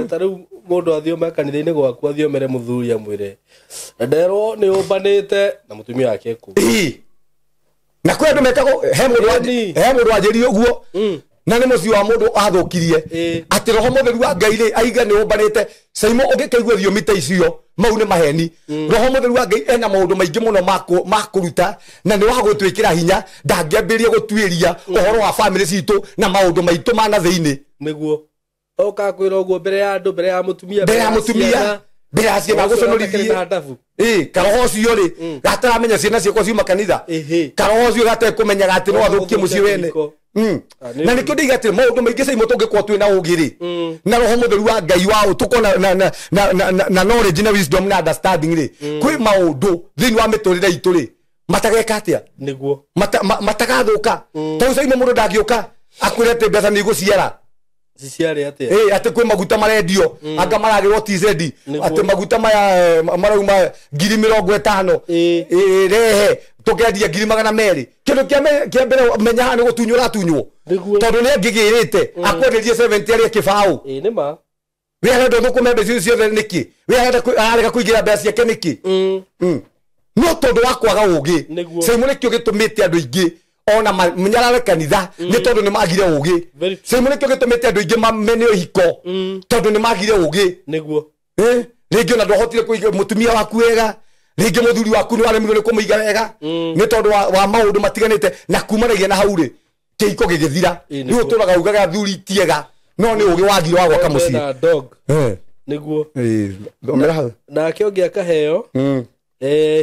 Ta rĩu mũndũ athiome kanitha-inĩ gwaku, athiomere mũthuri amwĩre na nderwo nĩ ũmbanĩte na mũtumia wake kũu. Na kwĩ andũ metagwo, he mũndũ wanjĩrire ũguo, na nĩ mũciĩ wa mũndũ athũkirie, atĩ roho mũtheru wa Ngai rĩ aiga nĩ ũmbanĩte. Saimo, ũngĩkaigua thiomi ta icio, mau nĩ maheni. Roho mũtheru wa Ngai ena maũndũ maingĩ mũno ma kũruta, na nĩ wa gũtwĩkĩra hinya. Ndangĩambĩrĩria gũtuĩria ũhoro wa bamĩrĩ citũ na maũndũ maitũ ma na thĩinĩ. Oka kwĩra ũguo mbere ya andũ, mbere ya mũtumia, mbere ya mũtumia, mbere ya ciana gũconorithie. Karoho ũcio rĩ gataramenya ciana ciakwa ciuma kanitha, karoho ũcio gatekũmenyaga atĩ no athũkie mũciĩ wene. Na nĩkĩo ndĩiga atĩ maũndũ maingĩ Caimo tũngĩkorwo twĩ na ũũgĩ rĩ, na roho mũtheru wa Ngai wa tũkorwo na knowledge na wisdom na understanding rĩ, kwĩ maũndũ thĩinĩ wa mĩtũrĩre itũ rĩ matageka atĩa, nĩguo matagathũka. Tondũ Caimo mũndũ ndangĩũka akwĩre atĩ mbeca nĩ igũciara, ciciare atĩa, atĩ kwĩ maguta marendio anga maragĩrwo TZ, atĩ maguta maya marauma 50,000, rehe tũkendia 200,000. Kĩndũ kĩa mbere menya haha nĩ gũtunywo ũratunywo, tondũ nĩ angĩgĩrĩte akwenderie 70 arĩa kĩbaũ. Nĩ ma we arenda thũkũme mbeca icio ciothe nĩkĩ? We arenda ararega kũingĩra mbeca ciake nĩkĩ? No tondũ wa kwaga ũũgĩ. Caimo nĩkĩo gĩtũmĩte andũ aingĩ ona manyarare kanitha nĩ tondũ nĩ magire ũũgĩ. Caimo nĩkĩo gĩtũmĩte andũ aingĩ mamene ũhiko tondũ nĩ magire ũũgĩ. Nĩguo rĩngĩ ona ndwahotire kũiga mũtumia waku wega, rĩngĩ mũthuri waku nĩ waremirwo nĩ kũmũiga wega nĩ tondũ wa maũndũ matiganĩte, na kumanagia na hau rĩ kĩhiko gĩgĩthira. Rĩu ũtũraga ugaga athuri ti ega, no nĩ ũũgĩ wagire wa gwaka mũciĩ. Nĩguo thomera hau. Nake ũngĩ akaheo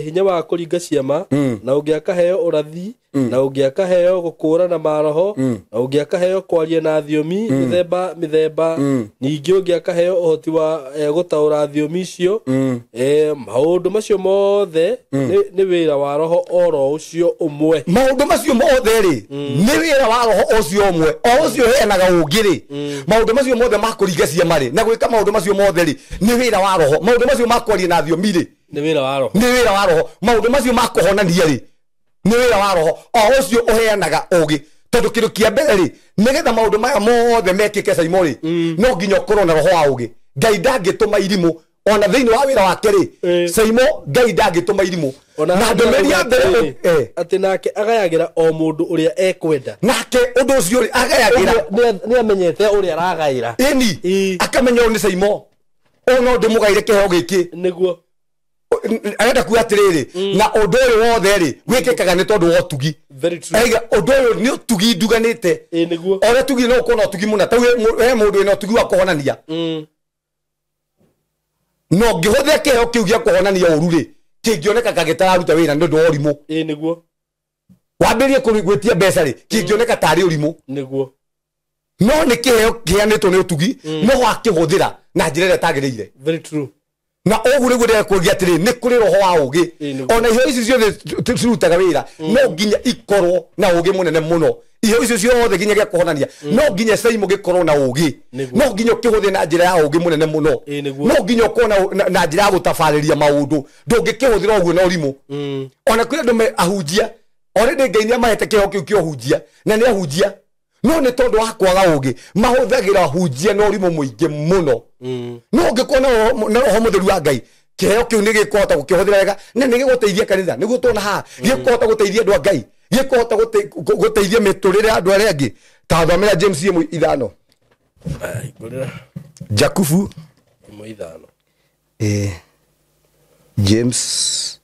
hinya wa kũringa ciama, na ũngĩ akaheo ũrathi, na ũngĩ akaheo gũkũũrana maroho, na ũngĩ akaheo kwaria na thiomi mĩthemba mĩthemba, ningĩ ũngĩ akaheo ũhoti wa gũtaũra thiomi icio. Maũndũ macio mothe nĩ wĩra wa roho oro ũcio ũmwe. Maũndũ macio mothe rĩ nĩ wĩra wa roho ũcio ũmwe, o ũcio ũheanaga ũũgĩ rĩ. Maũndũ macio mothe ma kũringa ciama rĩ na gwĩka maũndũ macio mothe rĩ nĩ wĩra wa roho. Maũndũ macio ma kwaria na thiomi rĩ nĩ wĩra wa roho, nĩ wĩra wa roho. Maũndũ macio ma kũhonania rĩ nĩ wĩra wa roho o ũcio ũheanaga ũũgĩ. Tondũ kĩndũ kĩa mbere rĩ, nĩgetha maũndũ maya mothe mekĩke Caimo rĩ, no nginya ũkorwo na roho wa ũũgĩ. Ngai ndangĩtũma irimũ ona thĩinĩ wa wĩra wake rĩ, Caimo Ngai ndangĩtũma irimũ. Na ndũmĩrĩri ya mbere atĩ nake agayagĩra o mũndũ ũrĩa ekwenda. Nake ũndũ ũcio rĩ agayagĩra, nĩ amenyete ũrĩa aragaĩra. Ĩni akamenya ũyũ nĩ Caimo, ũyũ no ndĩmũgaire kĩheo gĩkĩ. Nĩguo arenda kuga atĩrĩrĩ, na ũndũ ũyũ wothe rĩ wĩkĩkaga nĩ tondũ wa ũtugi. Aiga ũndũ ũyũ nĩ ũtugi nduganĩte. Nĩguo o ũrĩa tugi no ũkorwo na ũtugi mũna, ta he mũndũ wĩna ũtugi wa kũhonania, no ngĩhũthĩra kĩheo kĩu gĩa kũhonania ũru rĩ, kĩngĩoneka ta gĩtararuta wĩra nĩ ũndũ wa ũrimũ. Nĩguo wambĩrĩrie gwĩtia mbeca rĩ, kĩngĩoneka tarĩ ũrimũ. Nĩguo no nĩ kĩheo kĩheanĩtwo nĩ ũtugi, no wakĩhũthĩra na njĩra ĩrĩa ĩtagĩrĩire. Very true. Na ũguo nĩguo ndĩrekũria atĩrĩ, nĩ kũrĩ roho wa ũũgĩ. Ona iheo ici ciothe cirutaga wĩra, no nginya ikorwo na ũũgĩ mũnene mũno. Iheo icio ciothe nginya gĩa kũhonania, no nginya Caimo gĩkorwo na ũũgĩ, no nginya ũkĩhũthĩre na njĩra ya ũũgĩ mũnene mũno, no nginya ũkorwo na njĩra ya gũtabarĩria maũndũ. Ndũngĩkĩhũthĩra ũguo na ũrimũ. Ona kwĩ andũ ahunjia already Ngai nĩ amahete kĩheo kĩu kĩa ũhunjia, na nĩ ahunjia, no nĩ tondũ wa kwaga ũũgĩ mahũthagĩra ahunjia na ũrimũ mũingĩ mũno. No ũngĩkorwo na roho mũtheru wa Ngai, kĩheo kĩu nĩ gĩkũhota gũkĩhũthĩra wega na nĩ gĩgũteithia kanitha. Nĩguo tuona haha gĩkũhota gũteithia andũ a Ngai, gĩkũhota gũteithia mĩtũrĩre ya andũ arĩa angĩ. Ta thomera James 1:5, Jakubu 1:5, James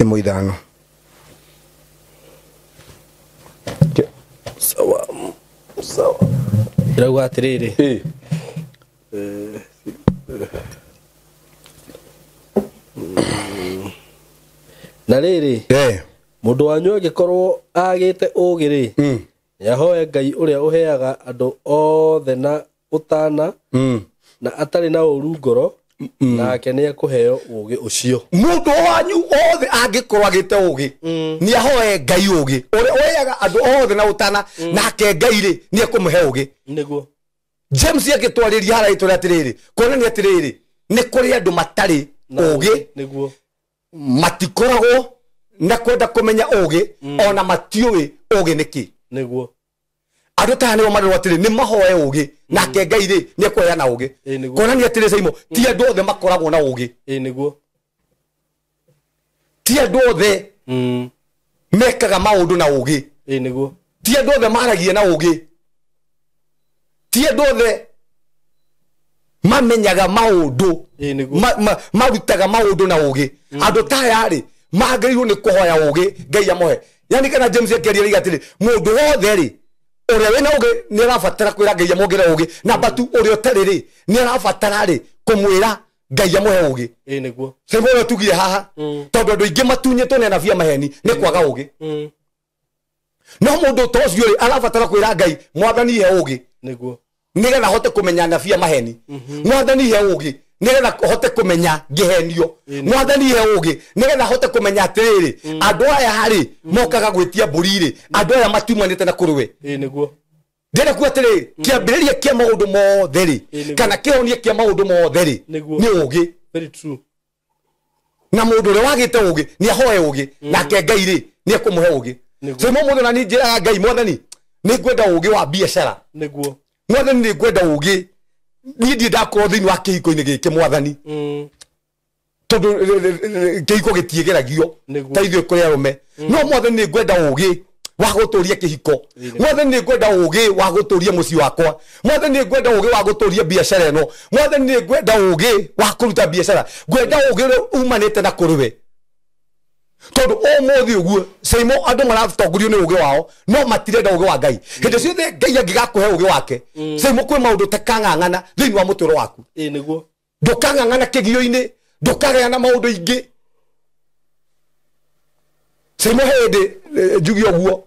1:5. Sawa sawa. Irauga atĩrĩrĩ, na rĩrĩ, mũndũ wanyu angĩkorwo agĩte ũũgĩ rĩ, nĩahoe Ngai ũrĩa ũheaga andũ othe na ũtana na atarĩ na ũũru ngoro, nake nĩ ekũheo ũũgĩ ũcio. Mũndũ wanyu othe angĩkorwo agĩte ũũgĩ, nĩ ahoe Ngai ũũgĩ ũrĩa ũheaga andũ othe na ũtana, nake Ngai rĩ nĩ ekũmũhe ũũgĩ. Nĩguo James agĩtwarĩria harĩa itũra atĩrĩrĩ, kuonania atĩrĩrĩ nĩ kũrĩ andũ matarĩ ũũgĩ. Nĩguo matikoragwo na kwenda kũmenya ũũgĩ, ona matiũĩ ũũgĩ nĩkĩ. Nĩguo andũ ta nĩo marerwo atĩrĩ nĩ mahoe ũũgĩ, nake Ngai rĩ nĩ ekũheana ũũgĩ. Kuonania atĩrĩ Caimo, ti andũ othe makoragwo na ũũgĩ. Nĩguo ti andũ othe mekaga maũndũ na ũũgĩ. Nĩguo ti andũ othe maragia na ũũgĩ, ti andũ othe mamenyaga maũndũ, marutaga maũndũ na ũũgĩ. Andũ ta aya rĩ magĩrĩirwo nĩ kũhoya ũũgĩ Ngai amũhe. Yani kana James akĩaria rĩiga atĩrĩ, mũndũ wothe rĩ Ũrĩa wĩna ũgĩ nĩ arabatara kwĩra Ngai amwongerere ũgĩ. Namba 2 ũrĩa ũtarĩ rĩ nĩ arabatara rĩ kũmwĩra Ngai amũhe ũgĩ. Ĩĩ nĩguo. Sema ũrĩa tugire haha tondũ andũ aingĩ matunyĩtwo nĩ anabii a maheni nĩ kwaga ũgĩ. No mũndũ ta ũcio rĩ arabatara kwĩra Ngai mwathani he ũgĩ. Nĩguo. Nĩgetha ahote kũmenya anabii a maheni. Mwathani he ũgĩ nĩgetha ahote kũmenya ngĩhenio. Mwathani he ũgĩ nĩgetha ahote kũmenya atĩrĩrĩ andũ aya rĩ mokaga gwĩtia mbũri rĩ andũ aya matiumanĩte na kũrĩ we. Ĩĩ nĩguo. Ndĩrenda kuga atĩrĩrĩ kĩambĩrĩria kĩa maũndũ mothe rĩ kana kĩhonia kĩa maũndũ mothe rĩ nĩ ũgĩ. Very true. Na mũndũ ũrĩa wagĩte ũgĩ nĩ ahoe ũgĩ nake Ngai rĩ nĩ ekũmũhe ũgĩ. So mũndũ na niĩ njĩraga Ngai mwathani nĩ ngwenda ũgĩ wa biacara. Nĩguo. Mwathani nĩ ngwenda ũgĩ niĩ ndirĩ ndakorwo thĩinĩ wa kĩhiko-inĩ gĩkĩ mwathani. Tondũ kĩhiko gĩtiĩgeragio ta ithuĩ kũrĩ arũme. No mwathani nĩ ngwenda ũgĩ wa gũtũria kĩhiko. Mwathani nĩ ngwenda ũgĩ wa gũtũria mũciĩ wakwa. Mwathani nĩ ngwenda ũgĩ wa gũtũria biacara ĩno. Mwathani nĩ ngwenda ũgĩ wa kũruta biacara. Ngwenda ũgĩ ũrĩa umanĩte na kũrĩ we. Tondũ ũmũthĩ ũguo Saimo andũ maratongorio nĩ ũgĩ wao no matirenda ũgĩ wa Ngai. Hĩndĩ ciothe Ngai angĩgakũhe ũgĩ wake Saimo kwĩ maũndũ ũtakang'ang'ana thĩinĩ wa mũtũũro waku. Ĩĩ nĩguo. Ndũkang'ang'ana kĩgio-inĩ, ndũkagĩa na maũndũ ingĩ. Saimo hĩndĩ njuge ũguo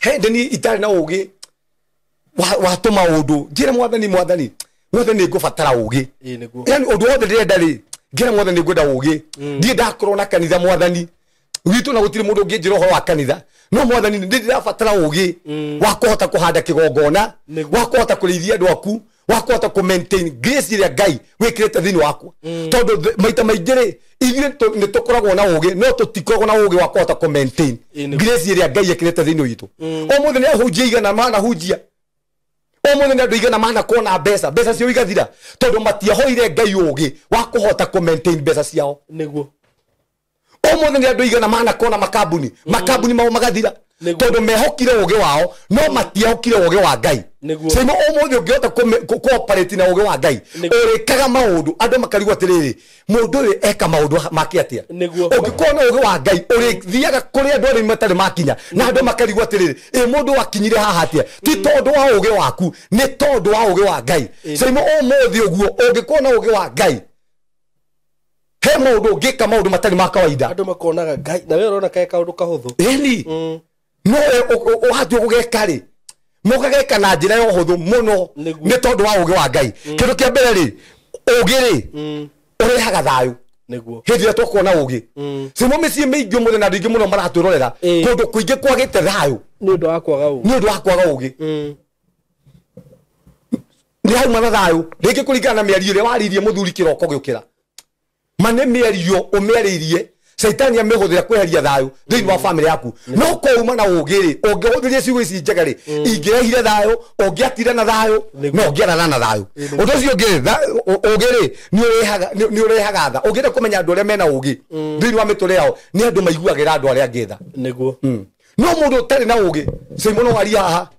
hĩndĩ ni itarĩ na ũgĩ wa tũmaũndũ njĩre mwathani mwathani mwathani ngũbatara ũgĩ. Ĩĩ nĩguo. Yani ũndũ wothe ndĩrenda rĩ ngĩra mwathani ngwenda ũgĩ. Ndiĩ ndakorwo na kanitha mwathani gwitũ na gũtirĩ mũndũ ũngĩnjĩra ũhoro wa kanitha no mwathani nĩ ndĩrabatara ũgĩ wa kũhota kũhanda kĩgongona wa kũhota kũrĩithia andũ aku wa kũhota kũ maintain grace ĩrĩa Ngai wĩkĩrĩte thĩinĩ wakwa. Tondũ maita maingĩ rĩ ithuĩ nĩ tũkoragwo na ũgĩ no tũtikoragwo na ũgĩ wa kũhota kũ maintain grace ĩrĩa Ngai ekĩrĩte thĩinĩ witũ. Ũmũthĩ nĩ ahunjia igana manahunjia. Ũmũthĩ nĩ andũ igana manakuona mbeca mbeca cio igathira tondũ matiahoire Ngai ũgĩ wa kũhota kũ maintain mbeca ciao. Nĩguo. Ũmũthĩ nĩ andũ igana manakuona makambuni makambuni mao magathira tondũ mehokire ũgĩ wao no matiehokire ũgĩ wa Ngai. Saimo ũmũthĩ ũngĩhota kũoperate na ũgĩ wa Ngai ũrĩkaga maũndũ andũ makarigwo atĩrĩrĩ mũndũ ũyũ eka maũndũ make atĩa. Ũngĩkorwo na ũgĩ wa Ngai ũrĩthiaga kũrĩ andũ arĩa matarĩ makinya na andũ makarigwo atĩrĩrĩ ĩ mũndũ wakinyire haha atĩa. Ti tondũ wa ũgĩ waku nĩ tondũ wa ũgĩ wa Ngai. Saimo ũmũthĩ ũguo ũngĩkorwo na ũgĩ wa Ngai he maũndũ ũngĩka maũndũ matarĩ ma kawaida andũ makonaga Ngai na we ũrona kaĩ kaũndũ kahũthũ. Ĩni no ũhatua gũgeka rĩ mũgageka na njĩra ya ũhũthũ mũno nĩ tondũ wa ũgĩ wa Ngai. Kĩndũ kĩa mbere rĩ ũgĩ rĩ ũrehaga thayũ. Nĩguo. Hĩndĩ ĩrĩa tũkuona ũgĩ Saimo mĩciĩ mĩingĩ ũmũthĩ na andũ aingĩ mũno maratwĩrorera kũndũ kũingĩ kwagĩte thayũ nĩ ũndũ wa kwaga ũgĩ. Nĩ ũndũ wa kwaga ũgĩ. Nĩ hauma na thayũ rĩngĩ kũringana na mĩario ĩrĩa waririe mũthuri kĩroko gĩũkĩra ma nĩ mĩario ũmĩarĩirie Caitani amĩhũthĩra kweheria thayũ thĩinĩ wa famĩlĩ yaku. No kouma na ũgĩ rĩ ũngĩhũthĩria ciugo ici njega rĩ ingĩrehire thayũ ũngĩatire na thayũ no ũngĩarana na thayũ. Ũndũ ũcio ũngĩ ũgĩ rĩ nĩ ũrehaga tha. Ũngĩenda kũmenya andũ arĩa mena ũgĩ thĩinĩ wa mĩtũrĩre yao nĩ andũ maiguagĩra andũ arĩa angĩ tha. Nĩguo. No mũndũ ũtarĩ na ũgĩ Saimo no arie haha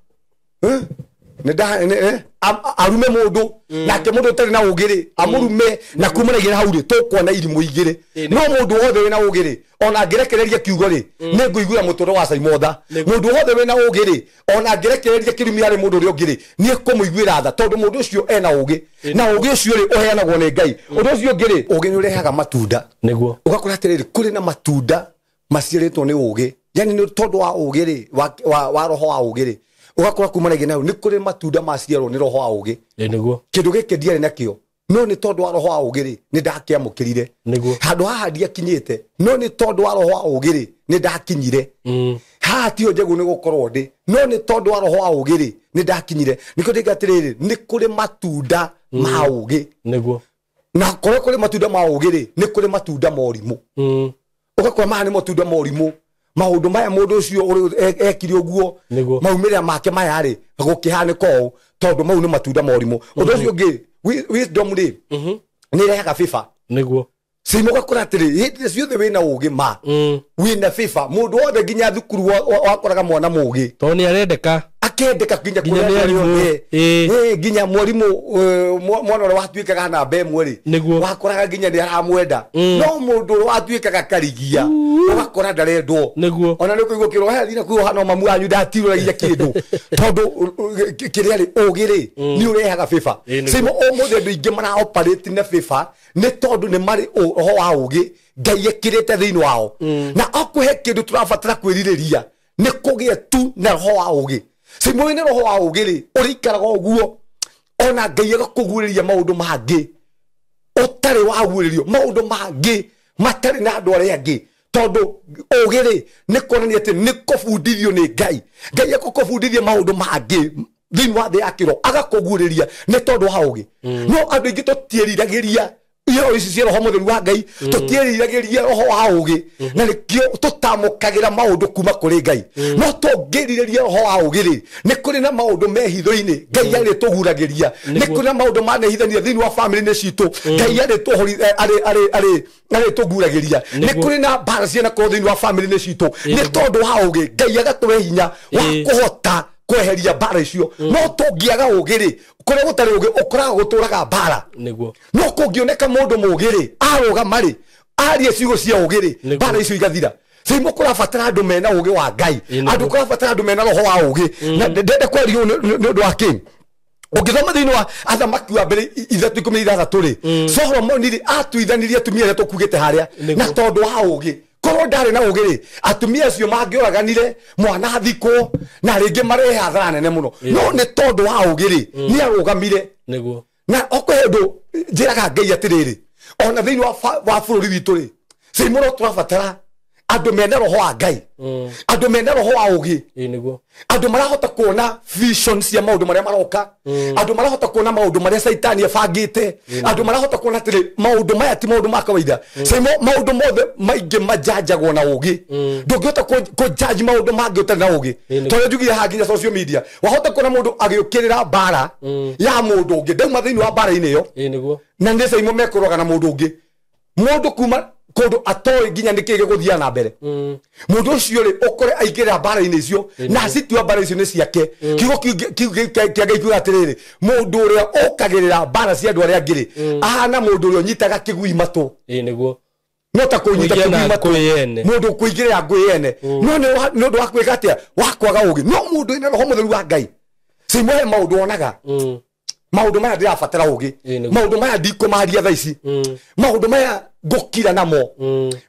arume mũndũ nake mũndũ ũtarĩ na ũgĩ rĩ amũrume na kumanagia hau rĩ tũkuona irimũ igĩrĩ. No mũndũ wothe wĩna ũgĩ rĩ ona angĩrekereria kiugo rĩ nĩ ngũiguĩra mũtũrĩre wa Saimo tha. Mũndũ wothe wĩna ũgĩ rĩ ona angĩrekereria kĩrumi harĩ mũndũ ũrĩa ũngĩ rĩ nĩ ekũmũiguĩra tha tondũ mũndũ ũcio ena ũgĩ na ũgĩ ũcio rĩ ũheanagwo nĩ Ngai. Ũndũ ũcio ũngĩ rĩ ũgĩ nĩ ũrehaga matunda. Nĩguo. Ũgakora atĩrĩrĩ kũrĩ na matunda maciarĩtwo nĩ ũgĩ yani nĩ tondũ wa ũgĩ rĩ wa roho wa ũgĩ rĩ ũgakora kumanagia nayo nĩ kũrĩ matunda maciarwo nĩ roho wa ũgĩ. Nĩguo. Kĩndũ gĩkĩ ndiarĩ nakĩo no nĩ tondũ wa roho wa ũgĩ rĩ nĩ ndakĩamũkĩrire. Nĩguo. Handũ haha ndiakinyĩte no nĩ tondũ wa roho wa ũgĩ rĩ nĩ ndakinyire. Haha tiho njagĩrĩirwo nĩ gũkorwo ndĩ no nĩ tondũ wa roho wa ũgĩ rĩ nĩ ndakinyire. Nĩkĩo ndĩga atĩrĩrĩ nĩ kũrĩ matunda ma ũgĩ. Nĩguo. Na korwo kũrĩ matunda ma ũgĩ rĩ nĩ kũrĩ matunda ma ũrimũ. Ũgakora maya nĩ matunda ma ũrimũ. Maũndũ maya mũndũ ũcio ekire ũguo maumĩrĩra make maya rĩ gũkĩhanĩka ũũ tondũ mau nĩ matunda ma ũrimũ. Ũndũ ũcio ũngĩ wisdom rĩ nĩ ĩrehaga favor. Nĩguo. Saimo ũgakora atĩrĩ hĩndĩ ciothe wĩna ũgĩ ma wĩna favor mũndũ wothe nginya thukuru wakoraga mwana mũgĩ tondũ nĩ arendeka. Akendeka nginya kũrĩa othe. Nginya mwarimu mwana ũrĩa watuĩkaga namba ĩmwe rĩ, wakoraga nginya nĩ aramwenda. No mũndũ ũrĩa watuĩkaga karigia, ũgakora ndarendwo. Ona nĩ ũkũigua kĩrwo, he thina kuo hano mamu wanyu ndatirũragia kĩndũ. Tondũ kĩrĩa rĩ, ũgĩ rĩ, nĩ ũrehaga favor. Simo ũmũthĩ andũ aingĩ mara operate na favor nĩ tondũ nĩ marĩ roho wa ũgĩ Ngai ekĩrĩte thĩinĩ wao. Na okũhe kĩndũ tũrabatara kwĩrirĩria nĩ kũgĩa tu na roho wa ũgĩ. Simo wĩna roho wa ũgĩ rĩ, ũrĩikaraga ũguo ona Ngai agakũguũrĩria maũndũ mangĩ ũtarĩ waguũrĩrio, maũndũ mangĩ matarĩ na andũ arĩa angĩ. Tondũ ũgĩ rĩ, nĩ kuonania atĩ nĩ kũbundithio nĩ Ngai. Ngai agũkũbundithia maũndũ mangĩ thĩinĩ wa thĩ ya kĩro, agakũguũrĩria nĩ tondũ wa ũgĩ. No andũ aingĩ tũtiĩriragĩria iheo ici cia roho mũtheru wa Ngai, tũtiĩriragĩria roho wa ũgĩ, na nĩkĩo tũtamũkagĩra maũndũ kuma kũrĩ Ngai. No tũngĩrirĩria roho wa ũgĩ rĩ, nĩ kũrĩ na maũndũ mehitho-inĩ Ngai arĩtũguragĩria, nĩ kũrĩ na maũndũ manehithania thĩinĩ wa family-inĩ citũ Ngai arĩtũguragĩria, nĩ kũrĩ na mbara cianakorwo thĩinĩ wa family-inĩ citũ nĩ tondũ wa ũgĩ Ngai agatũhe hinya wa kũhota kweheria mbara icio. No tũngĩaga ũgĩ rĩ, kũrĩa gũtarĩ ũgĩ ũkoraga gũtũraga mbara. No kũngĩoneka mũndũ mũgĩ rĩ, arũgama rĩ, arie ciugo cia ũgĩ rĩ, mbara icio igathira. Simo kũrabatara andũ mena ũgĩ wa Ngai, andũ kũrabatara andũ mena roho wa ũgĩ. Na ndende kwaria ũũ nĩ ũndũ wa kĩ? Ũngĩthoma thĩinĩ wa Athamaki wa mbere 3:16 rĩ, Solomoni rĩ atuithanirie atumia arĩa tũkugĩte harĩa na tondũ wa ũgĩ. Korwo ndarĩ na ũgĩ rĩ, atumia acio mangĩũraganire, mwana athikwo, na rĩngĩ marehe hathara nene mũno. No nĩ tondũ wa ũgĩ rĩ, nĩ arũgamire. Na okũhe ũndũ njĩraga Ngai atĩrĩrĩ, ona thĩinĩ wa bũrũri witũ rĩ, Simo no tũrabatara andũ mena roho wa Ngai, andũ mena roho wa ũgĩ, andũ marahota kuona vision cia maũndũ marĩa maroka, andũ marahota kuona maũndũ marĩa Caitani abangĩte, andũ marahota kuona atĩrĩ maũndũ maya ti maũndũ ma kawaida. Simo maũndũ mothe maingĩ majanjagwo na ũgĩ. Ndũngĩhota kũjudge maũndũ mangĩ ũtarĩ na ũgĩ. Tondũ njugire haha nginya social media, wahota kuona mũndũ agĩũkĩrĩra mbara ya mũndũ ũngĩ, ndauma thĩinĩ wa mbara-inĩ ĩyo, na nĩ Saimo mekũrũaga na mũndũ ũngĩ, mũndũ kuma kũndũ atoĩ nginya nĩkĩ gĩgũthiĩ na mbere. Mũndũ ũcio rĩ, ũkore aingĩrĩra mbara-inĩ icio, na acitua mbara icio nĩ ciake. Kiugo kĩa Ngai kiuga atĩrĩrĩ, mũndũ ũrĩa ũkagĩrĩra mbara cia andũ arĩa angĩ rĩ, ahana mũndũ ũrĩa ũnyitaga kĩgui matũ. No ta kũnyita kĩgui matũ, mũndũ ũkũingĩrĩra ngũĩ ene. No nĩ ũndũ wa gwĩka atĩa? Wa kwaga ũgĩ. No mũndũ wĩna roho mũtheru wa Ngai, Simo he maũndũ onaga. Maũndũ maya ndĩrabatara ũgĩ, maũndũ maya ndikũmaria thaa ici, maũndũ maya ngũkira namo,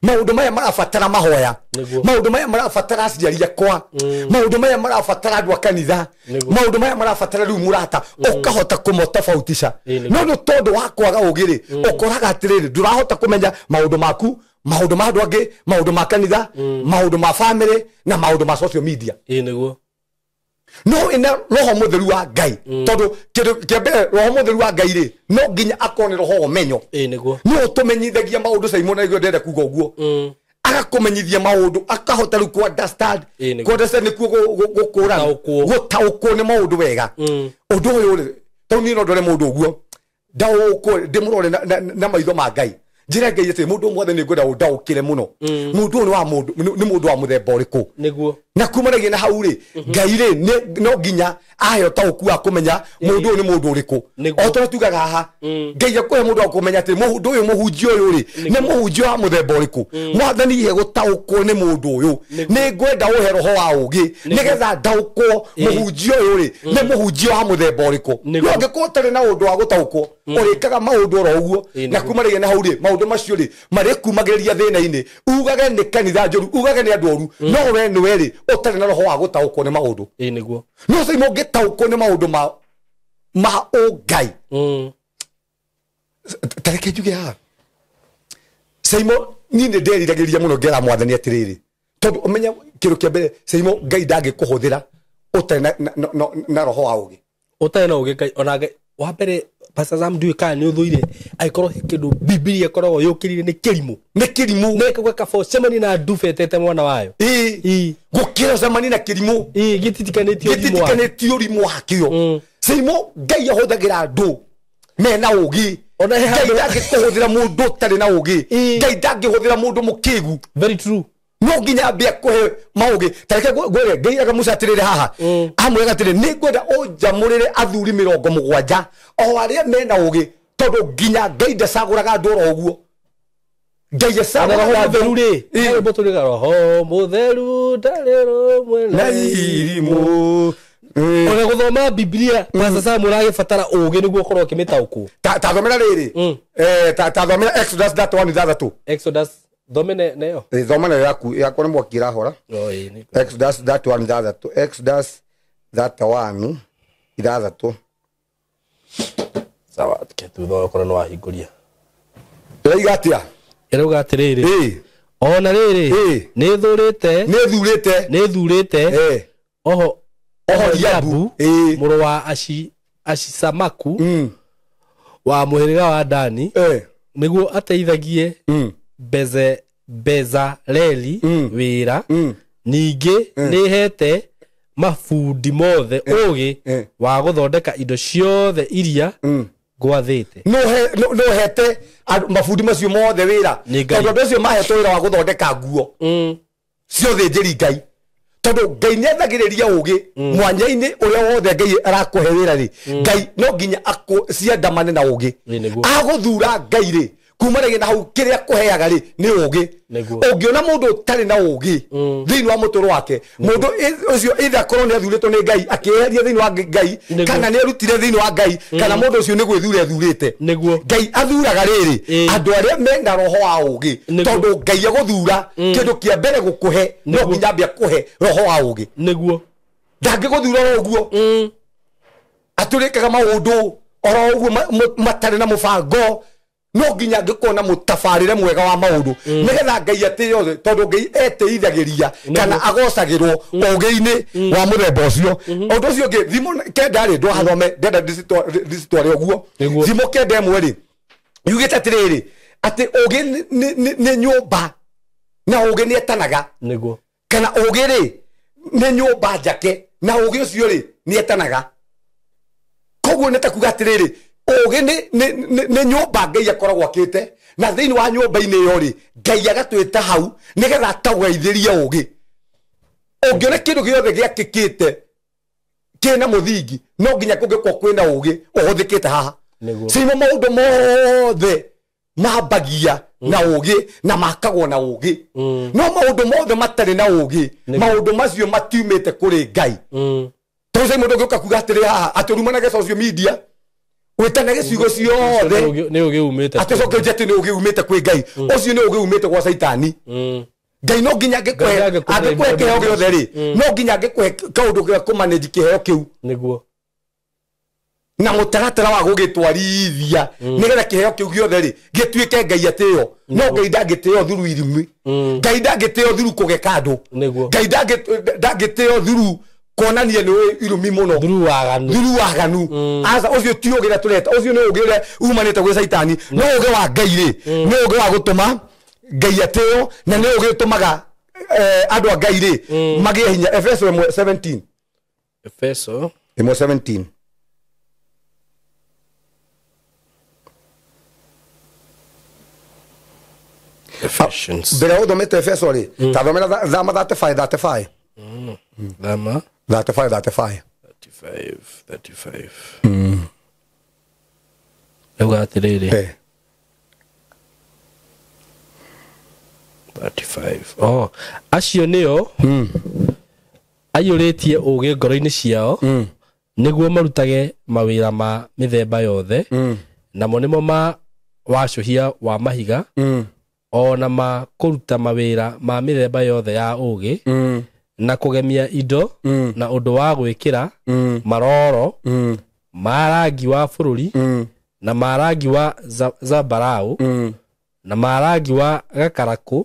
maũndũ maya marabatara mahoya, maũndũ maya marabatara aciari akwa, maũndũ maya marabatara andũ a kanitha, maũndũ maya marabatara rĩu mũrata, ũkahota kũmotofautisha. No nĩ tondũ wa kwaga ũgĩ rĩ, ũkoraga atĩrĩrĩ, ndũrahota kũmenya maũndũ maku, maũndũ ma andũ angĩ, maũndũ ma kanitha, maũndũ ma family na maũndũ ma social media. No ina roho mũtheru wa Ngai, tondũ kĩndũ kĩa mbere roho mũtheru wa Ngai rĩ, no nginya akorwo nĩ roho wa ũmenyo. Nĩ ũtũmenyithagia maũndũ Saimo, na nĩguo ndĩrenda kuga ũguo. Agakũmenyithia maũndũ, akahota rĩu kũ understand. Kũ understand nĩkuo gũkũrana, gũtaũkwo nĩ maũndũ wega. Ũndũ ũyũ rĩ, tondũ niĩ no ndore mũndũ ũguo, ndaũkwo ndĩmũrore na maitho ma Ngai. Njĩre Ngai atĩ mũndũ ũmwe nĩ ngwenda ũndaũkĩre mũno. Mũndũ ũyũ nĩ mũndũ wa mũthemba ũrĩkũ? Na kumanagia na hau rĩ, Ngai rĩ, no nginya ahe ũtaũku wa kũmenya mũndũ ũyũ nĩ mũndũ ũrĩkũ. O ta ũrĩa tugaga haha, Ngai akũhe mũndũ wa kũmenya atĩ mũndũ ũyũ mũhunjia ũyũ rĩ, nĩ mũhunjia wa mũthemba ũrĩkũ. Mwathani he gũtaũkwo nĩ mũndũ ũyũ, nĩ ngwenda ũhe roho wa ũgĩ, nĩgetha ndaũkwo mũhunjia ũyũ rĩ, nĩ mũhunjia wa mũthemba ũrĩkũ. No angĩkorwo ũtarĩ na ũndũ wa gũtaũkwo, ũrĩkaga maũndũ oro ũguo, na kumanagia na hau rĩ, maũndũ macio rĩ, marĩkumagĩrĩria thĩna-inĩ. Ugage nĩ kanitha njũru, ugage nĩ andũ oru, no we nĩwe rĩ, ũtarĩ na roho wa gũtaũkwo nĩ maũndũ. No Saimo ũngĩtaũkwo nĩ maũndũ ma ũngai. Ta reke njuge haha, Saimo niĩ nĩ nderiragĩria mũno ngera Mwathani atĩrĩrĩ, tondũ ũmenye kĩndũ kĩa mbere, Saimo Ngai ndangĩkũhũthĩra ũtarĩ na roho wa ũgĩ. Ũtarĩ na ũgĩ Ngai, ona Ngai wa mbere Pastor Sam ndiũĩ kana nĩ ũthũire angĩkorwo he kĩndũ Bibilia ĩkoragwo yũkĩrĩire nĩ kĩrimũ. Nĩ kĩrimũ. Nĩ gwĩka kaba ũcemanie na nduba ĩtete mwana wayo. Gũkĩra ũcemanie na kĩrimũ. Gĩtitikanĩtio ũrimũ wakĩo. Gĩtitikanĩtio ũrimũ wakĩo. Saimo Ngai ahũthagĩra andũ mena ũgĩ. Ngai ndangĩkũhũthĩra mũndũ ũtarĩ na ũgĩ. Ngai ndangĩhũthĩra mũndũ mũkĩgu. Very true. No nginya ambie kuhe maugi tareke ngwire Ngai aga Musa atirire haha amwega atiri ni ngwenda unjamurire athuri 70 o aria mena ugi tondu nginya Ngai ndacaguraga andu oro uguo. Ngai acaguraga Mutheru ri rwimbo turiga Roho Mutheru ndarĩ rũmwe na irimũ. Ona guthoma Biblia kwa sasa muragibatara ugi niguo ukorwo ukimitaukwo. Ta thomera riri ta thomera Exodus 31:6. Exodus thome neyo thoma nayo yaku yakwa nĩ mwaki irahora. Exodus 31:6. Exodus 31:6. Sawa thutha okorwo nĩ wahingũria. Ĩrauga atĩa? Ĩrauga atĩrĩrĩ, ona rĩrĩ nĩ thurĩte oho Oholiabu mũrũ wa Ashisamaku wa mũhĩrĩga wa Dani nĩguo ateithagie Bezaleli wĩra. Ningĩ nĩhete mabundi mothe ũgĩ wa gũthondeka indo ciothe iria ngwathĩte. No hete mabundi macio mothe wĩra tondũ andũ acio mahetwo wĩra wa gũthondeka nguo ciothe njĩri Ngai tondu Ngai nĩathagĩrĩria ũgĩ mwanya-inĩ ũrĩa wothe Ngai arakũhe wĩra rĩ Ngai no nginya ciandamane na ũgĩ. Agũthura Ngai rĩ kumanagia na hau kĩrĩa akũheaga rĩ nĩ ũgĩ. Ũngĩona mũndũ ũtarĩ na ũgĩ thĩinĩ wa mũtũrũ wake, mũndũ ũcio either akorwo nĩ athurĩtwo nĩ Ngai akĩeheria thĩinĩ wa Ngai kana nĩ arutire thĩinĩ wa Ngai kana mũndũ ũcio nĩ gwĩthura athurĩte. Ngai athuraga rĩrĩ andũ arĩa mena roho wa ũgĩ tondũ Ngai agũthura kĩndũ kĩa mbere gũkũhe no nginya ambie akũhe roho wa ũgĩ. Nĩguo ndangĩgũthura oro ũguo atũrĩkaga maũndũ oro ũguo matarĩ na mũbango. No nginya angĩkorwo na mũtabarĩre mwega wa maũndũ nĩgetha Ngai atĩo tondũ Ngai etĩithagĩria kana agocagĩrwo ũgĩ-inĩ wa mũthemba ũcio. Ũndũ ũcio ũngĩ thimũ 9 rĩ ndwathome ndenda ndicitware ũguo. Thimũ 9 rĩ yugĩte atĩrĩrĩ atĩ ũgĩ nĩ nyũmba na ũgĩ nĩ etanaga. Nĩguo kana ũgĩ rĩ nĩ nyũmba njake na ũgĩ ũcio rĩ nĩ etanaga. Koguo nĩ ta kuga atĩrĩrĩ ũgĩ nĩ nyũmba Ngai akoragwo akĩte na thĩinĩ wa nyũmba-inĩ ĩyo rĩ Ngai agatwĩta hau nĩgetha atũgeithĩrie ũgĩ. Ũngĩona kĩndũ gĩothe gĩakĩkĩte kĩna mũthingi no nginya kũngĩkorwo kwĩna ũgĩ ũhũthĩkĩte haha. Cimo maũndũ mothe mambagia na ũgĩ na makagwo na ũgĩ. No maũndũ mothe matarĩ na ũgĩ maũndũ macio matiumĩte kũrĩ Ngai. Tondũ cai mũndũ ũngĩũka kuga atĩrĩ haha atũrumanage social media wĩtanage ciugo ciothe nĩ ũgĩ umĩte atĩcoke nje atĩ nĩ ũgĩ umĩte kwĩ Ngai ũcio nĩ ũgĩ umĩte gwa Caitani. Ngai no nginya angĩkũhe kĩheo gĩothe rĩ no nginya angĩkũhe kaũndũ gĩa kũmanage kĩheo kĩu. Nĩguo na mũtaratara wa gũgĩtwarithia nĩgetha kĩheo kĩu gĩothe rĩ gĩtuĩke Ngai atĩo. No Ngai ndangĩtĩo through irumi, Ngai ndangĩtĩo through kũgeka andũ, Ngai ndangĩtĩo through kuonania nĩ irumi mũno through waganu. Through waganu aca ũcio ti ũgĩ ũrĩa tũreta ũcio nĩ ũgĩ ũrĩa umanĩte gwĩ Caitani. No ũgĩ wa Ngai rĩ nĩ ũgĩ wa gũtũma Ngai atĩo na nĩ ũgĩ ũtũmaga andũ a Ngai rĩ magĩe hinya. Efeso 1:17. Efeso 1:17. Ephesians. Mbere ũthomete Efeso rĩ ta thomera Thama 35:35. Thama 35:35. 35:35. Rauga atĩrĩrĩ 35. Oh, acio nĩo aiyũrĩtie ũgĩ ngoro-inĩ ciao nĩguo marutage mawĩra ma mĩthemba yothe namo nĩmo ma wacũhia wa mahiga ona ma kũruta mawĩra ma mĩthemba yothe ya ũgĩ na kũgemia indo na ũndũ wa gwĩkĩra maroro ma rangi wa bũrũri na ma rangi wa zambarau na ma rangi wa gakarakũ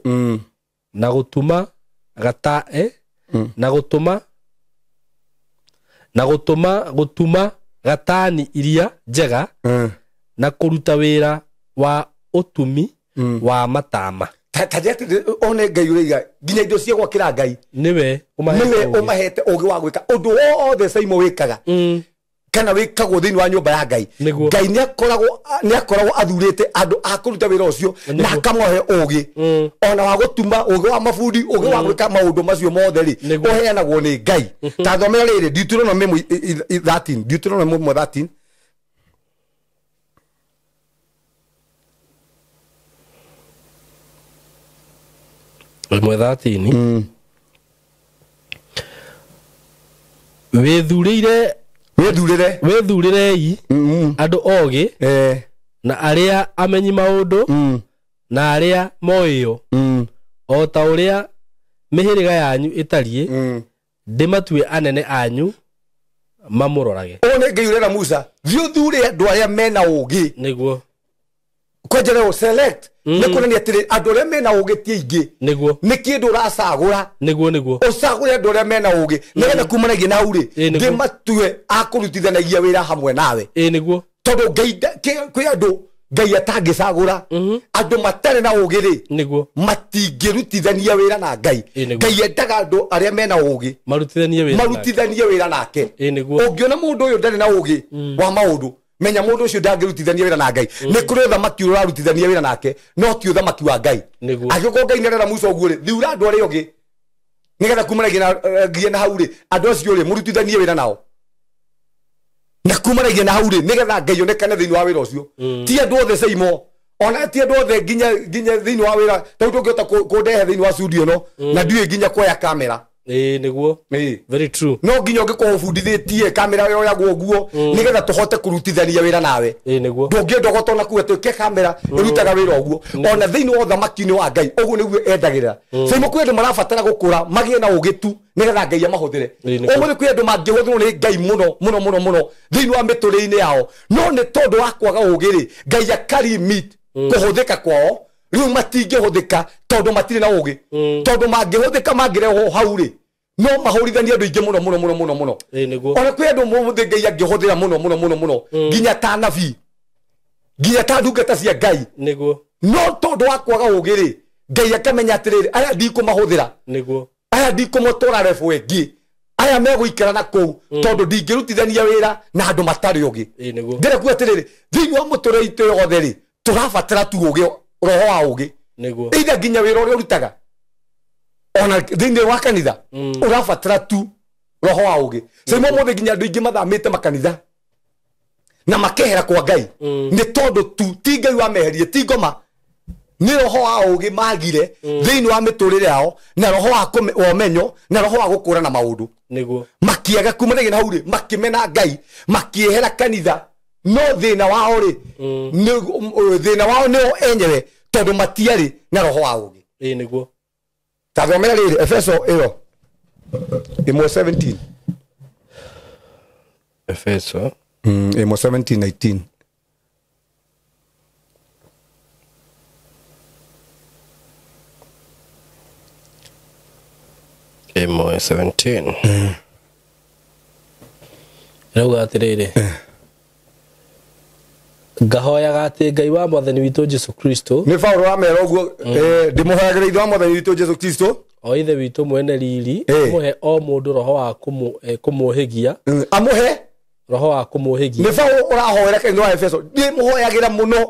na gũtuma gatae na gũtuma gũtuma gatani iria njega na kũruta wĩra wa ũtumi wa matama. One Ngai ũraiga nginya indo cia gwakĩra Ngai nĩwe ũmahete ũgĩ wa gwĩka ũndũ wothe Caimo wĩkaga. kana wĩkagwo thĩinĩ wa nyũmba ya Ngai. Ngai nĩakoragwo athurĩte andũ a kũruta wĩra ũcio na akamahe ũgĩ ona wa gũtuma ũgĩ wa mabundi ũgĩ wa gwĩka maũndũ macio mothe rĩ ũheanagwo nĩ Ngai. Ta thomera rĩrĩ Deuteronomy 13 Deuteronomy 13 1:13. Wĩthurĩrei andũ ogĩ na arĩa amenyi maũndũ na arĩa moĩyo o ta ũrĩa mĩhĩrĩga yanyu ĩtariĩ ndĩmatue anene anyu mamũrorage. Ũũ nĩ Ngai ũrera Musa thiĩ ũthure andũ arĩa mena ũgĩ nĩguo kwenjerwo select nĩ kuonania atĩrĩ andũ arĩa mena ũgĩ ti aingĩ nĩguo nĩ kĩndũ ũracagũra nĩguo nĩguo ũcagũre andũ arĩa mena ũgĩ nĩgetha kumanagia na hau rĩ ndĩmatue a kũrutithanagia wĩra hamwe nawe nĩguo tondũ Ngai kwĩ andũ Ngai atangĩcagũra andũ matarĩ na ũgĩ rĩ nĩguo matingĩrutithania wĩra na Ngai. Ngai endaga andũ arĩa mena ũgĩ marutithanie wĩra nake. Ũngĩona mũndũ ũyũ ndarĩ na ũgĩ wa maũndũ menya mũndũ ũcio ndangĩrutithania wĩra na Ngai. Nĩ kũrĩ ũthamaki ũrarutithania wĩra nake no ti ũthamaki wa Ngai. Angĩkorwo Ngai nĩarera Musa ũguo rĩ thura andũ arĩa ũngĩ nĩgetha kumanagia na hau rĩ andũ acio rĩ mũrutithanie wĩra nao na kumanagia na hau rĩ nĩgetha Ngai onekane thĩinĩ wa wĩra ũcio. Ti andũ othe Saimo ona ti andũ othe nginya thĩinĩ wa wĩra tondũ ndũngĩhota kũndehe thĩinĩ wa studio no na ndiũĩ nginya kuoya kamera. Nĩguo very true. No nginya ũngĩkorwo ũbundithĩtie kamera yoyagwo ũguo nĩgetha tũhote kũrutithania wĩra nawe. Nĩguo ndũngĩenda ũgotona kuga atĩ ke kamera ĩrutaga wĩra ũguo ona thĩinĩ wa ũthamaki-inĩ wa Ngai ũguo nĩguo endagĩrĩra. Saimo kwĩ andũ marabatara gũkũra magĩe na ũgĩ tu nĩgetha Ngai amahũthĩre. Ũmũthĩ kwĩ andũ mangĩhũthĩrwo nĩ Ngai mũno mũno mũno mũno thĩinĩ wa mĩtũrĩre-inĩ yao no nĩ tondũ wa kwaga ũgĩ rĩ Ngai akarimit kũhũthĩka kwao rĩu matingĩhũthĩka tondũ matirĩ na ũgĩ tondũ mangĩhũthĩka mangĩrehwo hau rĩ no mahũrithanie andũ aingĩ mũno mũno mũno mũno mũno. Ona kwĩ andũ mũthĩ Ngai angĩhũthĩra mũno mũno mũno mũno nginya ta nabii nginya ta ndungata cia Ngai nĩguo no tondũ wa kwaga ũgĩ rĩ Ngai akamenya atĩrĩrĩ aya ndikũmahũthĩra nĩguo aya ndikũmatwara level ĩngĩ aya megũikara na kũu tondũ ndingĩrutithania wĩra na andũ matarĩ ũgĩ. Ndĩrenda kuga atĩrĩrĩ thĩinĩ wa mũtũrĩre itũ yothe rĩ tũrabatara tu ũgĩ roho wa ũgĩ nĩguo either nginya wĩra ũrĩa ũrutaga ona thĩinĩ wa kanitha ũrabatara tu roho wa ũgĩ. Saimo mũthĩ nginya andũ aingĩ mathamĩte makanitha na makehera kwa Ngai nĩ tondũ tu ti Ngai wameherie ti ngoma nĩ roho wa ũgĩ magire thĩinĩ wa mĩtũrĩre yao na roho wa ũmenyo na roho wa gũkũra na maũndũ nĩguo makĩaga kumanagia na hau rĩ makĩmena Ngai makĩehera kanitha no thĩna wao rĩ thĩna wao nĩo enyewe tondũ matiarĩ na roho wa ũgĩ. Nĩguo ta thomera rĩrĩ Efeso ĩyo 1:17 Efeso 1:17-19 1:17 Rauga atĩrĩrĩ ngahoyaga atĩ Ngai wa Mwathani witũ Jesu Kristo nĩ Paulo wamera ũguo ndĩmũhoyagĩra ithe wa Mwathani witũ Jesu Kristo o ithe witũ mwene riri amũhe o mũndũ roho wa kũmũhĩgia amũhe roho wa kũmũhĩgia nĩ Paulo ũrahoera kanitha wa Efeso ndĩmũhoyagĩra mũno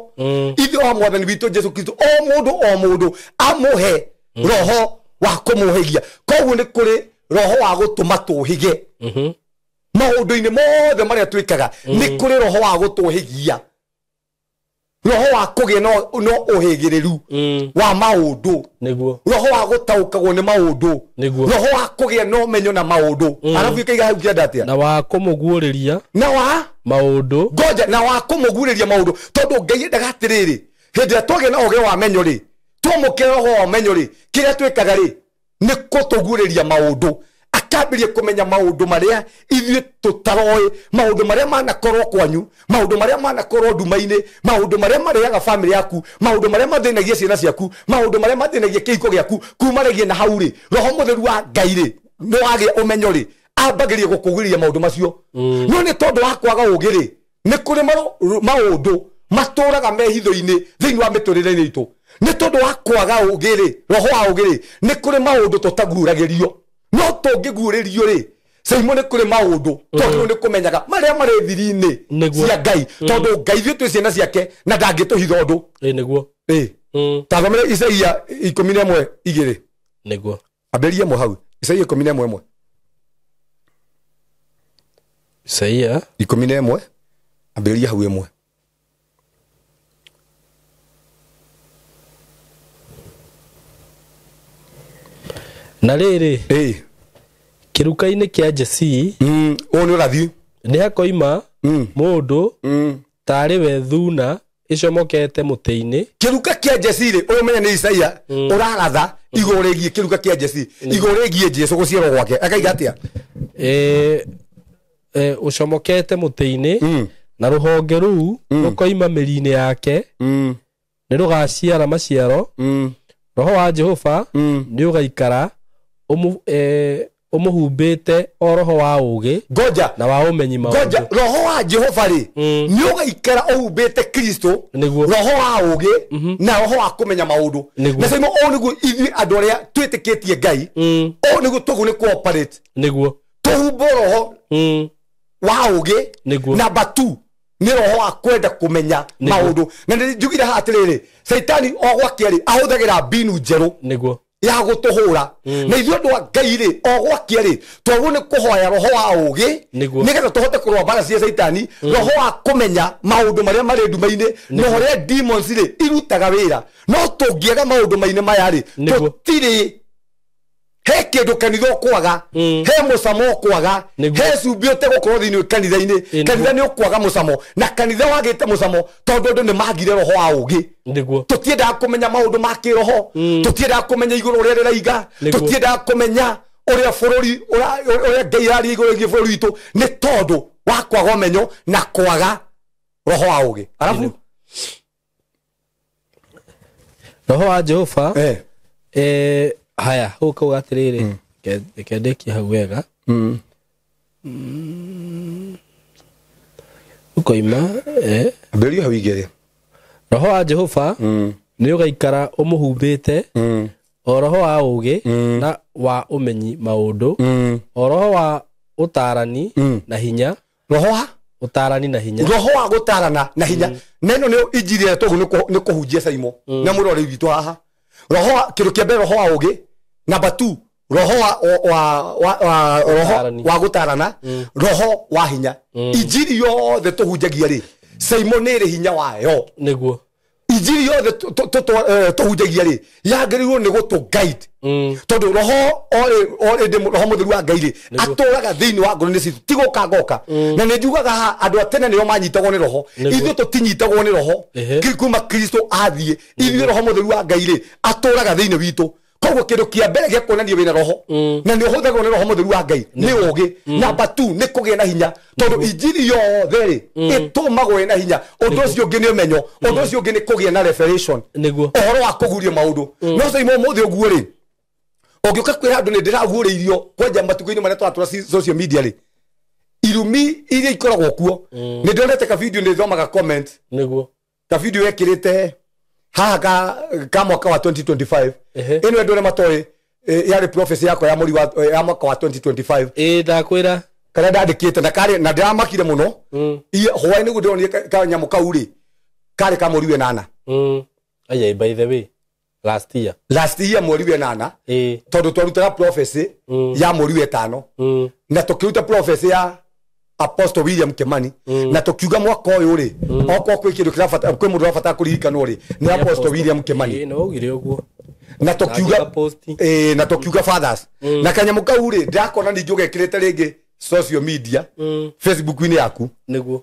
ithe wa Mwathani witũ Jesu Kristo o mũndũ amũhe roho wa kũmũhĩgia. Koguo nĩ kũrĩ roho wa gũtũma tũhĩge maũndũ-inĩ mothe marĩa twĩkaga nĩ kũrĩ roho wa gũtũhĩgia roho wa kũgĩa no ũhĩgĩrĩru wa maũndũ nĩguo roho wa gũtaũkagwo nĩ maũndũ nĩguo roho wa kũgĩa na ũmenyo na maũndũ arabu ĩkaiga hau kĩenda atĩa na wa kũmũguũrĩria na wa maũndũ ngoja na wa kũmũguũrĩria maũndũ tondũ Ngai endaga atĩrĩrĩ hĩndĩ ĩrĩa twagĩa na ũgĩ wa menyo rĩ twamũkĩra roho wa ũmenyo rĩ kĩrĩa twĩkaga rĩ nĩ kũtũguũrĩria maũndũ akambĩrĩria kũmenya maũndũ marĩa ithuĩ tũtaroĩ maũndũ marĩa manakorwo kwanyu maũndũ marĩa manakorwo nduma-inĩ maũndũ marĩa marĩaga famĩlĩ yaku maũndũ marĩa mathĩnagia ciana ciaku maũndũ marĩa mathĩnagia kĩhiko gĩaku kumanagia na hau rĩ roho mũtheru wa Ngai rĩ nĩ wagĩa ũmenyo rĩ ambagĩrĩria gũkũguũrĩria maũndũ macio. No nĩ tondũ wa kwaga ũgĩ rĩ nĩ kũrĩ maũndũ matũraga mehitho-inĩ thĩinĩ wa mĩtũrĩre-inĩ itũ nĩ tondũ wa kwaga ũgĩ rĩ roho wa ũgĩ rĩ nĩ kũrĩ maũndũ tũtaguũragĩrio no tũngĩguũrĩrio rĩ Saimo nĩ kũrĩ maũndũ twagĩrĩirwo nĩ kũmenyaga marĩa marĩ thiri-inĩ cia Ngai, tondũ Ngai ithuĩ twĩ ciana ciake na ndangĩtũhitha ũndũ. Nĩguo. Tathomere Isaia 11:2. Nĩguo. Ambĩrĩria ĩmwe hau. Isaia 11:1. Isaia 11 ambĩrĩria hau ĩmwe. Na rĩrĩ, kĩruka-inĩ kĩa Jesii, ũyũ nĩ ũrathi, nĩ hakoima mũndũ tarĩ we thuna ĩcomokete mũtĩ-inĩ. Kĩruka kĩa Jesii rĩ, ũyũ menya nĩ Isaia ũraratha igũrũ rĩgiĩ kĩruka kĩa Jesii, igũrũ rĩgiĩ Jesũ gũciarwo gwake. Akaiga atĩa? Ũcomokete mũtĩ-inĩ, na rũhonge rũu rũkoima mĩri-inĩ yake, nĩ rũgaciara maciaro. Roho wa Jehova nĩ ũgaikara ũmũhumbĩte o roho wa ũũgĩ ngoja na wa ũmenyi maũndũ. Ngoja, roho wa Jehova rĩ nĩ ũgaikara ũhumbĩte Kristo, roho wa ũũgĩ na roho wa kũmenya maũndũ. Na Saimo, ũũ nĩguo ithuĩ andũ arĩa twĩtĩkĩtie Ngai, ũũ nĩguo tũguo nĩ cooperate. Nĩguo. Tũhumbwo roho wa ũũgĩ. Number 2 nĩ roho wa kwenda kũmenya maũndũ. Na nĩ njugire haha atĩrĩrĩ, Caitani o gwake rĩ ahũthagĩra mbinu njerũ nĩguo ya gũtũhũra. Na ithuĩ andũ a Ngai rĩ o gwake rĩ twagwo nĩ kũhoya roho wa ũũgĩ nĩgetha tũhote kũrũa mbara cia Caitani, roho wa kũmenya maũndũ marĩa marĩ nduma-inĩ na ũrĩa demons rĩ irutaga wĩra. No tũngĩaga maũndũ mainĩ maya rĩ, tũtirĩ he kĩndũ kanitha ũkwaga, he mũcamo ũkwaga, he cumbĩ ũtegũkorwo thĩinĩ kanitha-inĩ. Kanitha nĩ ũkwaga mũcamo, na kanitha wagĩte mũcamo tondũ andũ nĩ magire roho wa ũũgĩ. Tũtiendaga kũmenya maũndũ ma kĩroho, tũtiendaga kũmenya igũrũ ũrĩa rĩraiga, tũtiendaga kũmenya ũrĩa bũrũri ũrĩa Ngai araria igũrũ rĩgiĩ bũrũri witũ, nĩ tondũ wa kwaga ũmenyo na kwaga roho wa ũũgĩ. Arabu roho wa Jehova haya ũkauga atĩrĩrĩ, reke ndĩkie hau wega. Ũkoima ambĩrĩria hau igĩrĩ. Roho wa Jehova nĩ ũgaikara ũmũhumbĩte o roho wa ũũgĩ na wa ũmenyi maũndũ, o roho wa ũtaarani na hinya. Roho wa ũtaarani na hinya, roho wa gũtarana na hinya. Na ĩno nĩyo injiri ĩrĩa tũguo nĩ kũhunjia Saimo na mũrori witũ haha. Roho wa kĩndũ kĩa mbere, roho wa ũũgĩ. Number 2, roho wa roho wa gũtarana, roho wa hinya. Injiri yothe tũhunjagia rĩ, Saimo nĩ ĩrĩ hinya wayo. Nĩguo. Injiri yothe tũhunjagia rĩ yagĩrĩirwo nĩ gũtũ guide, tondũ roho orĩ roho mũtheru wa Ngai rĩ atũraga thĩinĩ wa ngoro-inĩ citũ, ti gũka ngoka. Na nĩ njugaga haha andũ a tene nĩo manyitagwo nĩ roho, ithuĩ tũtinyitagwo nĩ roho kuma Kristo athiĩ. Ithuĩ roho mũtheru wa Ngai rĩ atũraga thĩinĩ witũ. Koguo kĩndũ kĩa mbere gĩa kuonania wĩna roho na nĩ ũhũthagĩrwo nĩ roho mũtheru wa Ngai nĩ ũũgĩ. Number 2 nĩ kũgĩa na hinya, tondũ injiri yothe rĩ ĩtũmagwo ĩna hinya. Ũndũ ũcio ũngĩ nĩ ũmenyo, ũndũ ũcio ũngĩ nĩ kũgĩa na revelation, ũhoro wa kũguũrio maũndũ. No Saimo ũmũthĩ ũguo rĩ, ũngĩũka kwĩra andũ nĩ ndĩraguũrĩirio kwanja matukũ-inĩ marĩa tũratũra social media rĩ, irumi iria ikoragwo kuo. Nĩ ndonete ka video, nĩ thomaga comment. Nĩguo. Ka video yekĩrĩte haha ka mwaka wa 2025. Ĩno andũ arĩa matoĩ yarĩ prophecy yakwa ya mweri wa ya mwaka wa 2025. Ndakwĩra karĩa ndandĩkĩte na karĩ na ndĩramakire mũno. Hwaĩ nĩguo ndĩronire kanyamũ kau rĩ karĩ ka mweri wa 8. Aya, by the way, last year. Last year mweri wa 8. Tondũ twarutaga prophecy ya mweri wa 5. Na tũkĩruta prophecy ya Apostle William Kimani, na tukiuga mwaka ũyũ rĩ, okorwo kwĩ kĩndũ kĩrabatara, kwĩ mũndũ ũrabatara kũririkanwo rĩ, nĩ Apostle William Kimani. No ugire ũguo. Na tukiuga na tukiuga fathers. Na kanyamũ kau rĩ, ndakona ningĩ ũgekĩrĩte rĩngĩ social media, Facebook-inĩ yaku. Nĩguo.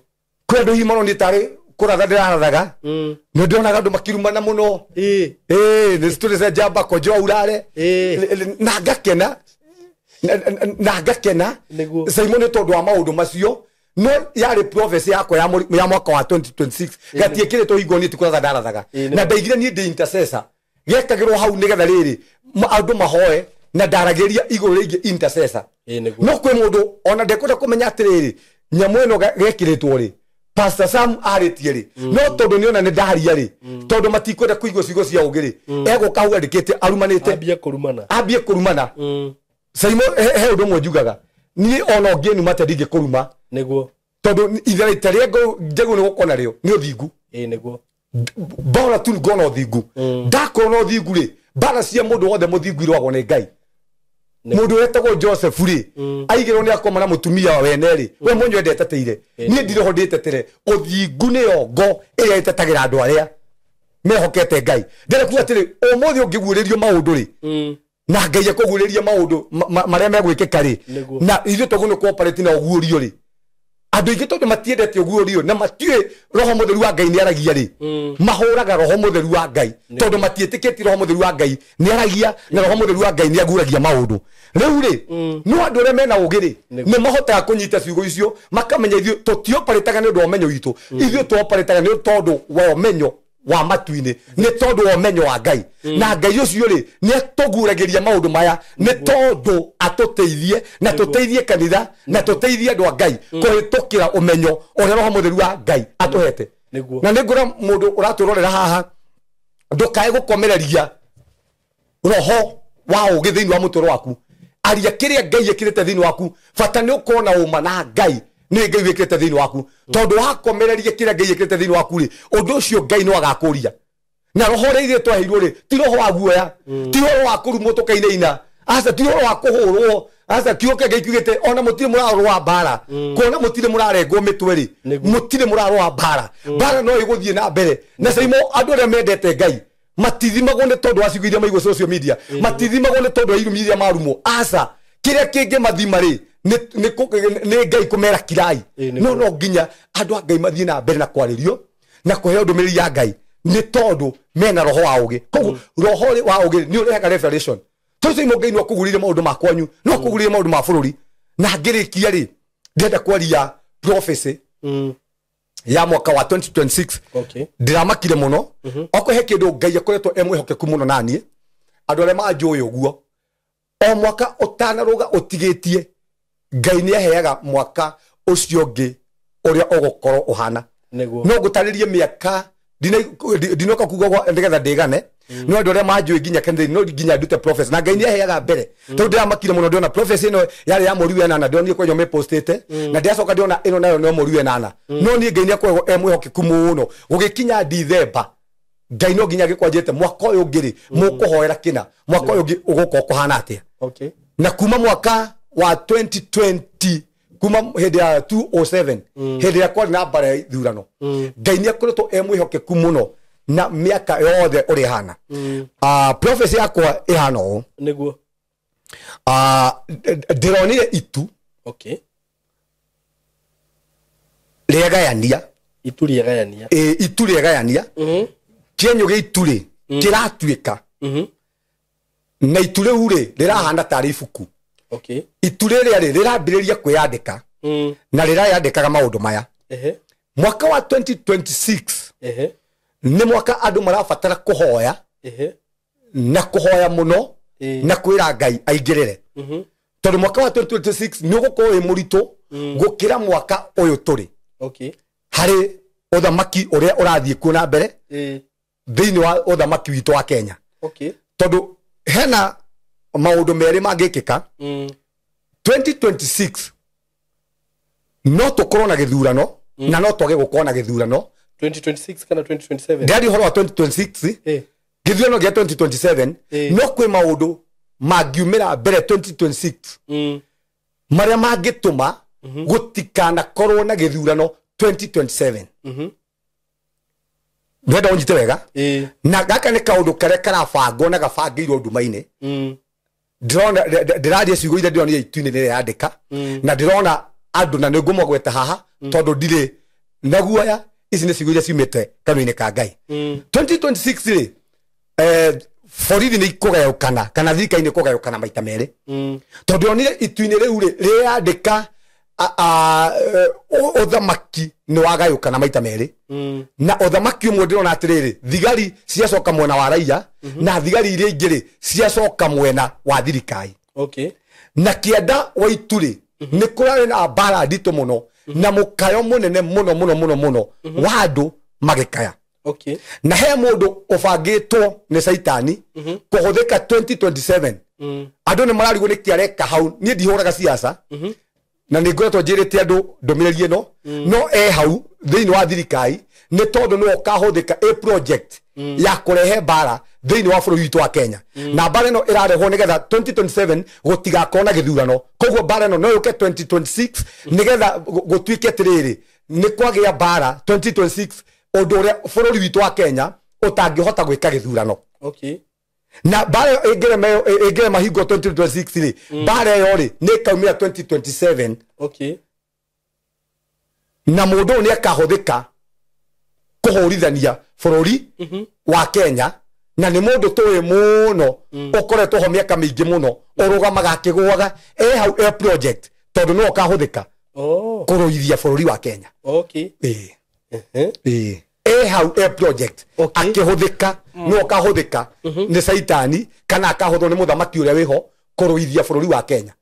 Kwĩ andũ hihi maronire tarĩ kũratha ndĩrarathaga. Nĩ ndĩronaga andũ makirumana mũno. Nĩ tũrĩ njamba konjoa urare. Na ngakena. Na ngakena Saimo nĩ tondũ wa maũndũ macio. No yarĩ prophecy yakwa ya mwaka wa 2026 gatiĩkĩrĩtwo hingo niĩ ti kũratha ndarathaga. Na ndaigire niĩ ndĩ intercessor, gekagĩrwo hau nĩgetha rĩrĩ andũ mahoe, na ndaragĩria igũrũ rĩgiĩ intercessor. No kwĩ mũndũ ona ndekwenda kũmenya atĩrĩrĩ, nyamũ ĩno gekĩrĩtwo rĩ, Pastor Sam arĩtie rĩ, no tondũ nĩona nĩ ndaria rĩ, tondũ matikwenda kũigua ciugo cia ũũgĩ rĩ, egũka hau andĩkĩte arumanĩte, ambie kũrumana. Ambie kũrumana. Saimo he ũndũ ũmwe njugaga, Niĩ ona ũngĩnuma atĩa ndingĩkũruma. Nĩguo. Tondũ itharaita rĩrĩa njagĩrĩirwo nĩ gũkorwo narĩo nĩ ũthingu. Ĩĩ nĩguo. Bora tu ngona ũthingu. Ndakorwo na ũthingu rĩ, mbara cia mũndũ wothe mũthingu irũagwo nĩ Ngai. Mũndũ wetagwo Joseph rĩ, aigĩrwo nĩ akoma na mũtumia wene rĩ, we mwenyewe ndeteteire. Niĩ ndirĩ ho ndĩtetere. Ũthingu nĩyo ngo ĩrĩa ĩtetagĩra andũ arĩa mehokete Ngai. Ndĩrenda kuga atĩrĩ, ũmũthĩ ũngĩguũrĩrio maũndũ rĩ, na Ngai akũguũrĩrie maũndũ marĩa megwĩkĩka rĩ, na ithuĩ twaguo nĩ cooperate na ũguũrio rĩ, andũ aingĩ tondũ matiendete ũguũrio na matiũĩ roho mũtheru wa Ngai nĩaragia rĩ, mahũraga roho mũtheru wa Ngai tondũ matiĩtĩkĩtie roho mũtheru wa Ngai nĩaragia na roho mũtheru wa Ngai nĩaguũragia maũndũ. Rĩu rĩ, no andũ arĩa mena ũũgĩ rĩ, nĩ mahotaga kũnyita ciugo icio makamenya ithuĩ tũtioparĩtaga nĩ ũndũ wa ũmenyo witũ, ithuĩ tũoparĩtaga nĩ tondũ wa ũmenyo wa matu-inĩ, nĩ tondũ wa ũmenyo wa Ngai. Na Ngai ũcio rĩ, nĩ atũguũragĩria maũndũ maya nĩ tondũ atũteithie na tũteithie kanitha na tũteithie andũ a Ngai kũhĩtũkĩra ũmenyo ũrĩa roho mũtheru wa Ngai atũhete. Na nĩ ngwĩra mũndũ ũratwĩrorera haha, ndũkae gũkomereria roho wa ũũgĩ thĩinĩ wa mũtũrĩre waku. Aria kĩrĩa Ngai ekĩrĩte thĩinĩ waku, bata nĩ ũkorwo na ũma na Ngai nĩ Ngai wĩkĩrĩte thĩinĩ waku. Tondũ wakomereria kĩrĩa Ngai ekĩrĩte thĩinĩ waku rĩ, ũndũ ũcio Ngai no agakũria. Na roho ũrĩa ithuĩ twaheirwo rĩ, ti roho wa guoya, ti roho wa kũrumwo tũkainaina, aca ti roho wa kũhũrwo, aca kiugo kĩa Ngai kiugĩte ona mũtirĩ mũrarũa mbara, kuona mũtirĩ mũrarengwo mĩtwe rĩ, mũtirĩ mũrarũa mbara. Mbara no ĩgũthiĩ na mbere. Na Saimo, andũ arĩa mendete Ngai matithimagwo nĩ tondũ wa ciugo iria maigua social media, matithimagwo nĩ tondũ wa irumi iria marumwo, aca kĩrĩa kĩngĩmathima rĩ, nĩ Ngai kũmera kirai. No no nginya andũ a Ngai mathiĩ na mbere na kwarĩrio na kũheo ndũmĩrĩri ya Ngai nĩ tondũ mena roho wa ũũgĩ. Koguo roho wa ũũgĩ nĩ ũrehaga revelation. Tũcio Ngai no akũgũrĩire maũndũ ma kwanyu, no akũgũrĩire maũndũ ma bũrũri. Na ngĩrĩkia rĩ, ndĩrenda kwaria prophecy ya mwaka wa 2026. Ndĩramakire mũno. Okorwo he kĩndũ Ngai akoretwo e mwĩhokeku mũno naniĩ, andũ arĩa manjũĩ ũguo, o mwaka ũtanarũga ũtigĩtie, Ngai nĩ aheaga mwaka ũcio ũngĩ ũrĩa ũgũkorwo ũhana. No ngũtarĩrie mĩaka ndinoka kuga nĩgetha ndĩgane, no andũ arĩa manjũĩ nginya kanitha-inĩ no nginya ndute prophecy. Na Ngai nĩ aheaga mbere. Tondũ ndĩramakire mũno ndĩrona prophecy ĩno yarĩ ya mweri wa ĩnana, ndĩronire kwenyo mĩpostĩte, na ndĩracoka ndĩrona ĩno nayo no mweri wa ĩnana. No niĩ Ngai nĩ akoragwo e mwĩhokeku mũno. Gũgĩkinya Dithemba, Ngai no nginya agĩkwanjĩte mwaka ũyũ ũngĩ rĩ, mũkũhoera kĩna, mwaka ũyũ ũngĩ ũgũkorwo kũhana atĩa. Na kuma mwaka wa 2020, kuma hĩndĩ ya 2007, hĩndĩ ĩrĩa kwarĩ na mbara ya ithurano, Ngai nĩ akoretwo e mwĩhokeku mũno na mĩaka yothe ũrĩa ĩhana. Prophecy yakwa ĩhana ũũ. Nĩguo. Ndĩronire itu. Rĩegayania. Itu rĩegayania. Itu rĩegayania. Kĩenyũ gĩa itu rĩ, kĩratuĩka. Na itu rĩu rĩ, rĩrahana tarĩ ibuku. Itu rĩrĩa rĩ, rĩrambĩrĩria kwĩyandĩka. Na rĩrayandĩkaga maũndũ maya. Mwaka wa 2026 nĩ mwaka andũ marabatara kũhoya, na kũhoya mũno, na kwĩra Ngai aingĩrĩre. Tondũ mwaka wa 2026 nĩ ũgũkorwo wĩ mũritũ gũkĩra mwaka ũyũ tũrĩ. Harĩ ũthamaki ũrĩa ũrathiĩ kuo na mbere thĩinĩ wa ũthamaki witũ wa Kenya. Tondũ hena maũndũ merĩ mangĩkĩka. 2026 no tũkorwo na gĩthurano, na no twage gũkorwo na gĩthurano. 2026 kana 2027? Ndĩraria ũhoro wa 2026, gĩthurano gĩa 2027, no kwĩ maũndũ mangiumĩra mbere 2026 marĩa mangĩtũma gũtikanakorwo na gĩthurano 2027. Ndĩrenda ũnyite wega. Na gaka nĩ kaũndũ karĩa karabangwo na gabangĩirwo nduma-inĩ. Ndĩraria ciugo iria ndĩronire itu-inĩ rĩrĩa na ndĩrona andũ na nĩ ngũmagweta haha tondũ ndirĩ na guoya, ici nĩ ciugo iria ciumĩte kanua-inĩ ka Ngai. 2026 rĩ, borithi nĩ ikũgayũkana kana thirikari nĩ ikũgayũkana maita merĩ. Tondũ onire itu-inĩ rĩu rĩ, rĩrandĩka ũthamaki nĩ wagayũkana maita merĩ. Na ũthamaki ũmwe ndĩrona atĩrĩrĩ, thigari ciacoka mwena wa raia, na thigari iria ingĩ rĩ, ciacoka mwena wa thirikari. Na kĩanda wa itu rĩ, nĩ kũrarĩ na mbara nditũ mũno, na mũkayo mũnene mũno mũno mũno mũno wa andũ magĩkaya. Na he mũndũ ũbangĩtwo nĩ Caitani kũhũthĩka 2027. Andũ nĩ mararigwo nĩ kĩ areka hau. Niĩ ndihũraga siasa, Na nä ngoretwo njä rä te andå ndå mä rä ri ä no no e hau thä inä wa thirikari nä tondå nä åkahå ka a project ya kå rehe mbara thä inä wa bå rå ri witå wa Kenya. Na mbara ä no ä rarehwo nä getha 2027 gå tigakorwo na gä thurano. Koguo mbara ä no no yå ke 2026 nä getha gå tuä ke atä rä rä nä kwagä a mbara 2026 å ndå å rä a bå rå ri witå wa Kenya å tangä hota gwä ka gä thurano. Okay. Na mbara ĩngĩrema hingo 2026 rĩ, mbara ĩyo rĩ nĩ ĩkaumĩra 2027. Okay. Na mũndũ ũyũ nĩ akahũthĩka kũhũrithania bũrũri wa Kenya, na nĩ mũndũ tũĩ mũno ũkoretwo ho mĩaka mĩingĩ mũno, ũrũgamaga akĩgũaga e hau e project tondũ no ũkahũthĩka kũrũithia bũrũri wa Kenya. Okay. Ĩĩ. E hau e project akĩhũthĩka no akahũthĩka nĩ Caitani kana akahũthwo nĩ mũthamaki ũrĩa wĩho kũrũithia bũrũri wa Kenya.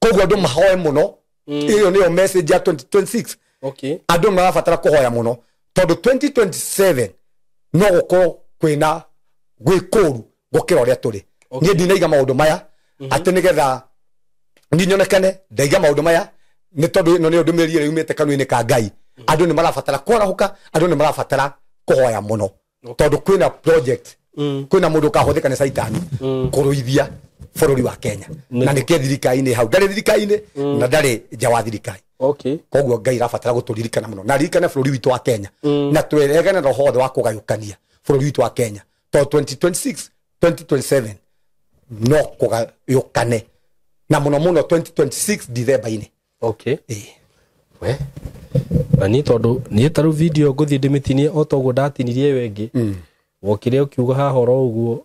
Koguo andũ mahoe mũno. Ĩyo nĩyo message ya 2026. Okay. Andũ marabatara kũhoya mũno tondũ 2027 no gũkorwo kwĩna gwĩkũru gũkĩra ũrĩa tũrĩ. Niĩ ndinaiga maũndũ maya atĩ nĩgetha niĩ nyonekane, ndaiga maũndũ maya nĩ tondũ ĩno nĩyo ndũmĩrĩri ĩrĩa yumĩte kanua-inĩ ka Ngai. Andũ nĩ marabatara kwarahũka, andũ nĩ marabatara kũhoya mũno tondũ kwĩna project, kwĩna mũndũ ũkahũthĩka nĩ Caitani kũrũithia bũrũri wa Kenya. Na nĩkĩo thirikari-inĩ hau ndarĩ thirikari-inĩ na ndarĩ nja wa thirikari. Okay. Koguo Ngai arabatara gũtũririkana mũno na ririkane bũrũri witũ wa Kenya na tweregane na roho wothe wa kũgayũkania bũrũri witũ wa Kenya tondũ 2026 2027 no kũgayũkane na mũno mũno 2026 December-inĩ. Okay. We na niĩ tondũ niĩ ta rĩu video ngũthiĩ ndĩmĩtinie o toguo ndatinirie ĩyo ĩngĩ, wokire ũkiuga haha oro ũguo,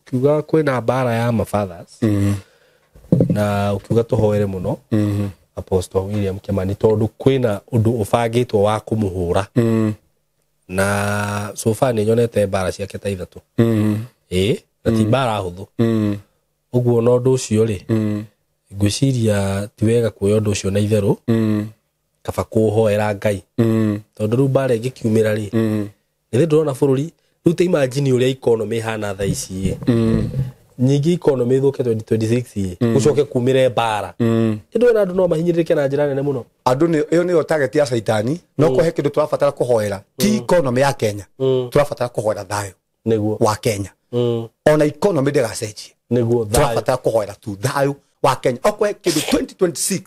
ũkiuga kwĩna mbara ya mafathers na ũkiuga tũhoere mũno Apostle William Kimani tondũ kwĩna ũndũ ũbangĩtwo wa kũmũhũra. Na so far nĩ nyonete mbara ciake ta ithatũ. Ĩĩ, na ti mbara hũthũ. Ũguo na ũndũ ũcio rĩ, ngwĩciria ti wega kuoya ũndũ ũcio na itherũ, kaba kũhoera Ngai. Tondũ rĩu mbara ĩngĩkiumĩra rĩ, nĩ ndĩrona bũrũri rĩu ta imagine ũrĩa economy ĩhana thaa ici ĩ. Nyingĩ economy ĩthũke 2026 ĩ, gũcoke kumĩre mbara. Nĩ ndĩrona andũ no mahinyĩrĩrĩke na njĩra nene mũno. Andũ nĩ ĩyo nĩyo target ya Caitani. No kũhe kĩndũ tũrabatara kũhoera ti economy ya Kenya, tũrabatara kũhoera thayũ Nĩguo wa Kenya. Ona economy ndĩgacenjie. Nĩguo thayũ. Tũrabatara kũhoera tu thayũ wa Kenya. Okorwo kĩndũ 2026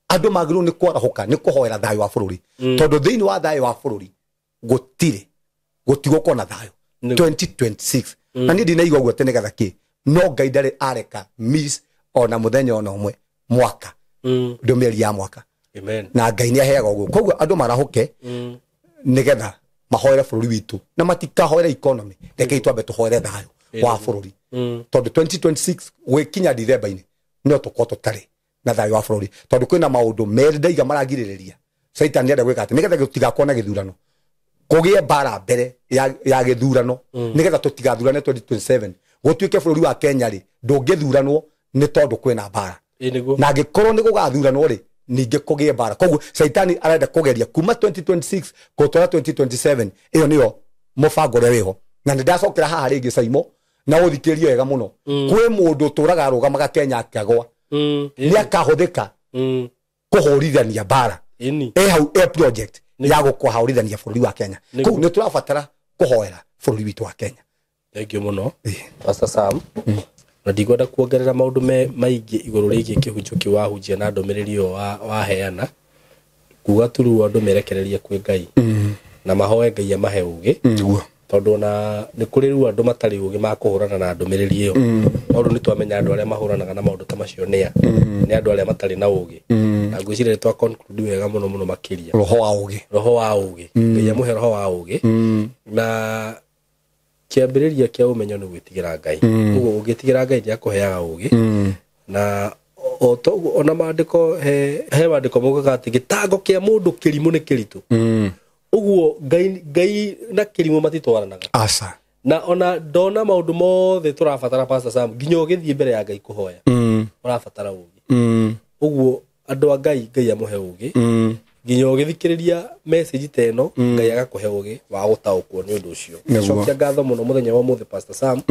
andũ magĩrĩirwo nĩ kwarahũka nĩ kũhoera thayũ wa bũrũri tondũ thĩinĩ wa thayũ wa bũrũri gũtirĩ gũtigũkorwo na thayũ 2026. Na niĩ ndinaigua ũguo atĩ nĩgetha kĩ, no Ngai ndarĩ areka miss ona mũthenya ona ũmwe mwaka, ndũmĩrĩri ya mwaka. Amen. Na Ngai nĩ aheaga ũguo. Koguo andũ marahũke nĩgetha mahoere bũrũri witũ na matikahoere economy. Rekei twambe tũhoere thayũ wa bũrũri tondũ 2026 gwĩkinya December-inĩ no tũkorwo tũtarĩ na thayũ wa bũrũri tondũ kwĩna maũndũ merĩ ndaiga maragirĩrĩria Caitani nĩarenda gwĩka atĩ nĩgetha gũtigakorwo na gĩthurano, kũgĩe mbara mbere ya gĩthurano nĩgetha tũtigathurane 2027 gũtuĩke bũrũri wa Kenya rĩ ndũngĩthuranwo nĩ tondũ kwĩna mbara. Nĩguo. Na angĩkorwo nĩ gũgathuranwo rĩ ningĩ kũgĩe mbara. Koguo Caitani arenda kũgeria kuma 2026 gũtwara 2027. Ĩyo nĩyo mũbango ũrĩa wĩho. Na nĩ ndacokera haha rĩngĩ Saimo na ũthikĩrĩrie wega mũno. Kwĩ mũndũ ũtũraga arũgamaga Kenya akĩagwa, nĩ akahũthĩka kũhũrithania mbara. Ĩni. E hau e project ya gũkũhũrithania bũrũri wa Kenya. Koguo nĩ tũrabatara kũhoera bũrũri witũ wa Kenya. Thank you mũno Pastor Sam. Na ndikwenda kuongerera maũndũ maingĩ igũrũ rĩgiĩ kĩhunjio kĩu wahunjia na ndũmĩrĩri ĩyo waheana, kuga tu rĩu andũ merekererie kwĩ Ngai na mahoe Ngai amahe ũgĩ. Nĩguo. Tondũ ona nĩ kũrĩ rĩu andũ matarĩ ũgĩ ma kũhũrana na ndũmĩrĩri ĩyo. No rĩu nĩ twamenya andũ arĩa mahũranaga na maũndũ ta macio nĩa nĩ andũ arĩa matarĩ na ũgĩ. Na ngwĩciria nĩ twa conclude wega mũno mũno makĩria. Roho wa ũgĩ. Roho wa ũgĩ. Ngai amũhe roho wa ũgĩ. Na kĩambĩrĩria kĩa ũmenyo nĩ gwĩtigĩra Ngai. Koguo ũngĩtigĩra Ngai nĩ akũheaga ũgĩ. Na o toguo ona maandĩko he maandĩko maugaga atĩ gĩtango kĩa mũndũ kĩrimũ nĩ kĩritũ. Ũguo Ngai na kĩrimũ matitwaranaga. Aca. Na ona ndona maũndũ mothe tũrabatara Pastor Sam nginya ũgĩthiĩ mbere ya Ngai kũhoya ũrabatara ũgĩ. Ũguo andũ a Ngai, Ngai amũhe ũgĩ. Nginya ũgĩthikĩrĩria message ta ĩno Ngai agakũhe ũgĩ wa gũtaũkwo nĩ ũndũ ũcio. Cokia ngatho mũno mũthenya wa ũmũthĩ Pastor Sam.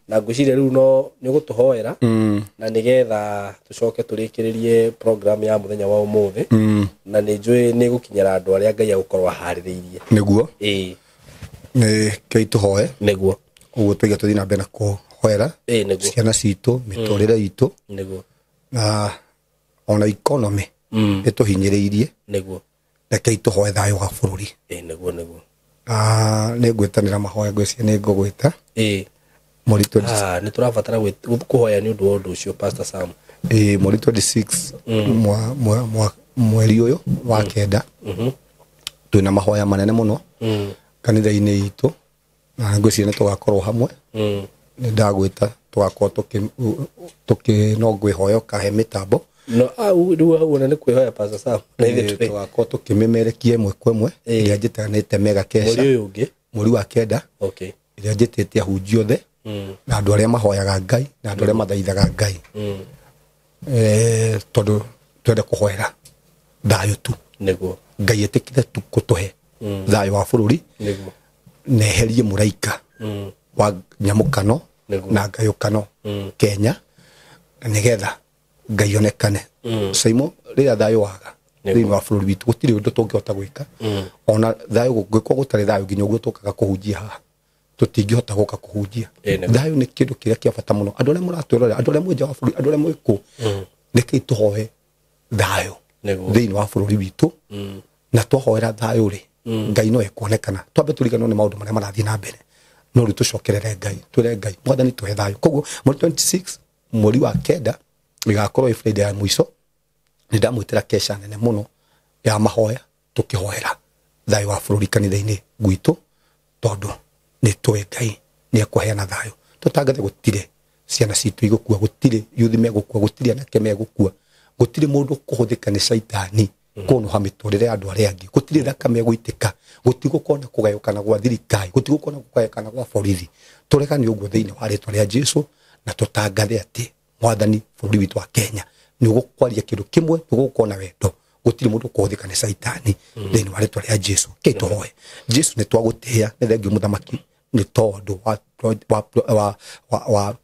Na ngwĩciria rĩu no nĩ ũgũtũhoera na nĩgetha tũcoke tũrĩkĩrĩrie program ya mũthenya wa ũmũthĩ. Na nĩ njũĩ nĩ gũkinyĩra andũ arĩa Ngai agũkorwo aharĩrĩirie. Nĩguo. Ĩĩ. Nĩ kĩo tũhoe. Nĩguo. Ũguo tũiga tũthiĩ na mbere na kũhoera. Ĩĩ nĩguo. Ciana citũ, mĩtũrĩre itũ. Nĩguo. Na ona economy ĩtũhinyĩrĩirie. Nĩguo. Rekei tũhoe thayũ wa bũrũri. Ĩĩ nĩguo nĩguo. Nĩ ngwĩtanĩra mahoya ngwĩciria nĩ ngũgwĩta. Ĩĩ. Mweri 26. Nĩ tũrabatara kũhoya nĩ ũndũ wa ũndũ ũcio Pastor Sam. Ĩĩ mweri 26 mweri ũyũ wa kenda. Twĩna mahoya manene mũno kanitha-inĩ itũ na ngwĩciria nĩ tũgakorwo hamwe. Nĩ ndagwĩta tũgakorwo tũkĩ no ngwĩhoya ũkahe mĩtambo. No rĩu hau ona nĩ kwĩhoya Pastor Sam. Tũgakorwo tũkĩmĩmerekia ĩmwe kwa ĩmwe ĩrĩa njĩtanĩte mega kesha. Mweri ũyũ ũngĩ. Mweri wa kenda. Okay. Ĩrĩa njĩtĩte ahunjia othe na andũ arĩa mahoyaga Ngai na andũ arĩa mathaithaga Ngai. Tondũ twende kũhoera thayũ tu. Nĩguo. Ngai etĩkĩre tu kũtũhe thayũ wa bũrũri. Nĩguo. Na eherie mũraika wa nyamũkano na ngayũkano Kenya nĩgetha Ngai onekane. Saimo rĩrĩa thayũ waga thĩinĩ wa bũrũri witũ gũtirĩ ũndũ tũngĩhota gwĩka. Ona thayũ gũngĩkorwo gũtarĩ thayũ nginya ũguo tũkaga kũhunjia haha tũtingĩhota gũka kũhunjia. Thayũ nĩ kĩndũ kĩrĩa kĩa bata mũno. Andũ arĩa mũratwĩrorera, andũ arĩa mwĩ nja wa bũrũri, andũ arĩa mwĩ kũ, rekei tũhoe thayũ thĩinĩ wa bũrũri witũ. Na twahoera thayũ rĩ, Ngai no ekuonekana. Twambe tũriganĩrwo nĩ maũndũ marĩa marathiĩ na mbere. No rĩu tũcokerere Ngai, twĩre Ngai Mwathani tũhe thayũ. Koguo mweri 26 mweri wa kenda ĩgakorwo ĩ Friday ya mũico. Nĩ ndamwĩtĩra kesha nene mũno ya mahoya tũkĩhoera thayũ wa bũrũri kanitha-inĩ gwitũ tondũ nĩ tũĩ Ngai nĩ ekũheana thayũ. Tũtangathe gũtirĩ ciana citũ igũkua, gũtirĩ yuthi megũkua, gũtirĩ anake megũkua, gũtirĩ mũndũ kũhũthĩka nĩ caitani kũnũha mĩtũrĩre ya andũ arĩa angĩ, gũtirĩ thakame ĩgũitĩka, gũtigũkorwo na kũgayũkana gwa thirikari, gũtigũkorwo na kũgayũkana gwa borithi. Tũregane ũguo thĩinĩ wa rĩtwa rĩa Jesũ na tũtangathe atĩ Mwathani bũrũri witũ wa Kenya nĩ ũgũkwaria kĩndũ kĩmwe, nĩ ũgũkorwo na wendo, gũtirĩ mũndũ kũhũthĩka nĩ caitani thĩinĩ wa rĩtwa rĩa Jesũ. Kei tũhoe. Jesũ nĩ twagũtĩĩa, nĩ thengiũ mũthamaki nĩ tondũ wa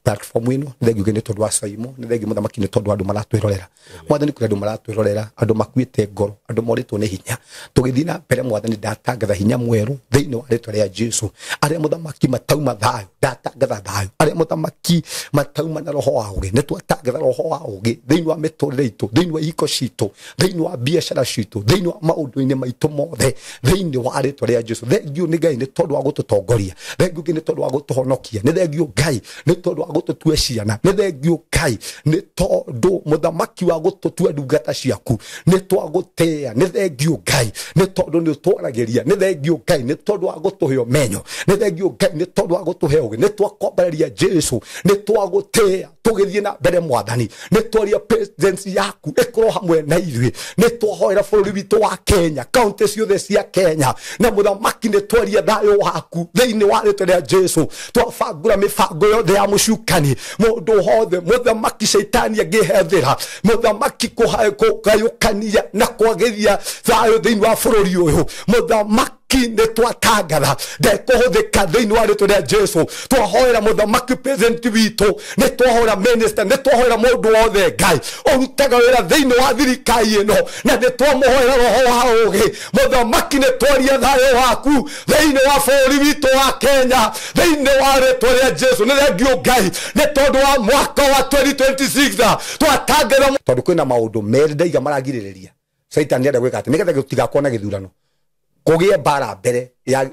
platform ĩno, nĩ thengiũ nĩ tondũ wa Saimo, nĩ thengiũ mũthamaki nĩ tondũ andũ maratwĩrorera. Mwathani kũrĩ andũ maratwĩrorera, andũ makuĩte ngoro, andũ morĩtwo nĩ hinya. Tũgĩthiĩ na mbere Mwathani ndatangatha hinya mwerũ thĩinĩ wa rĩtwa rĩa Jesũ. Arĩa mũthamaki matauma thayũ, ndatangatha thayũ. Arĩa mũthamaki matauma na roho wa ũũgĩ, nĩ twatangatha roho wa ũũgĩ thĩinĩ wa mĩtũrĩre itũ, thĩinĩ wa ihiko citũ, thĩinĩ wa biacara citũ, thĩinĩ wa maũndũ-inĩ maitũ mothe, thĩinĩ wa rĩtwa rĩa Jesũ. Thengiũ nĩ Ngai nĩ tondũ wa gũtũtongoria, thengiũ nĩ tondũ wa gũtũhonokia, nĩ thengiũ Ngai nĩ tondũ wa gũtũtua ciana, nĩ thengiũ Ngai nĩ tondũ mũthamaki wa gũtũtua ndungata ciaku, nĩ twagũtĩĩa, nĩ thengiũ Ngai nĩ tondũ nĩ ũtwaragĩria, nĩ thengiũ Ngai nĩ tondũ wa gũtũhe ũmenyo, nĩ thengiũ Ngai nĩ tondũ wa gũtũhe ũũgĩ, nĩ twakwambarĩria Jesũ, nĩ twagũtĩĩa tũgĩthiĩ na mbere Mwathani, nĩ twaria presence yaku ĩkorwo hamwe na ithuĩ, nĩ twahoera bũrũri witũ wa Kenya, kaunti ciothe cia Kenya, na mũthamaki nĩ twaria thayũ waku thĩinĩ wa rĩtwa rĩa Jesũ. Twabangũra mĩbango yothe ya mũcukani, mũndũ wothe mũthamaki caitani angĩhethĩra mũthamaki kũgayũkania na kwagĩria thayũ thĩinĩ wa bũrũri ũyũ, mũthamaki nĩ twatangatha ndekũhũthĩka thĩinĩ wa rĩtwa rĩa Jesũ. Twahoera mũthamaki president witũ, nĩ twahoera minister, nĩ twahoera mũndũ wothe Ngai ũrutaga wĩra thĩinĩ wa thirikari ĩno, na nĩ twamũhoera roho wa ũũgĩ. Mũthamaki nĩ twaria thayũ waku thĩinĩ wa bũrũri witũ wa Kenya thĩinĩ wa rĩtwa rĩa Jesũ. Nĩ thengiũ Ngai nĩ tondũ wa mwaka wa 2026 twatangatha, tondũ kwĩna maũndũ merĩ ndaiga maragirĩrĩria Caitani enda gwĩka atĩ nĩgetha gũtigakorwo na gĩthurano, kũgĩe mbara mbere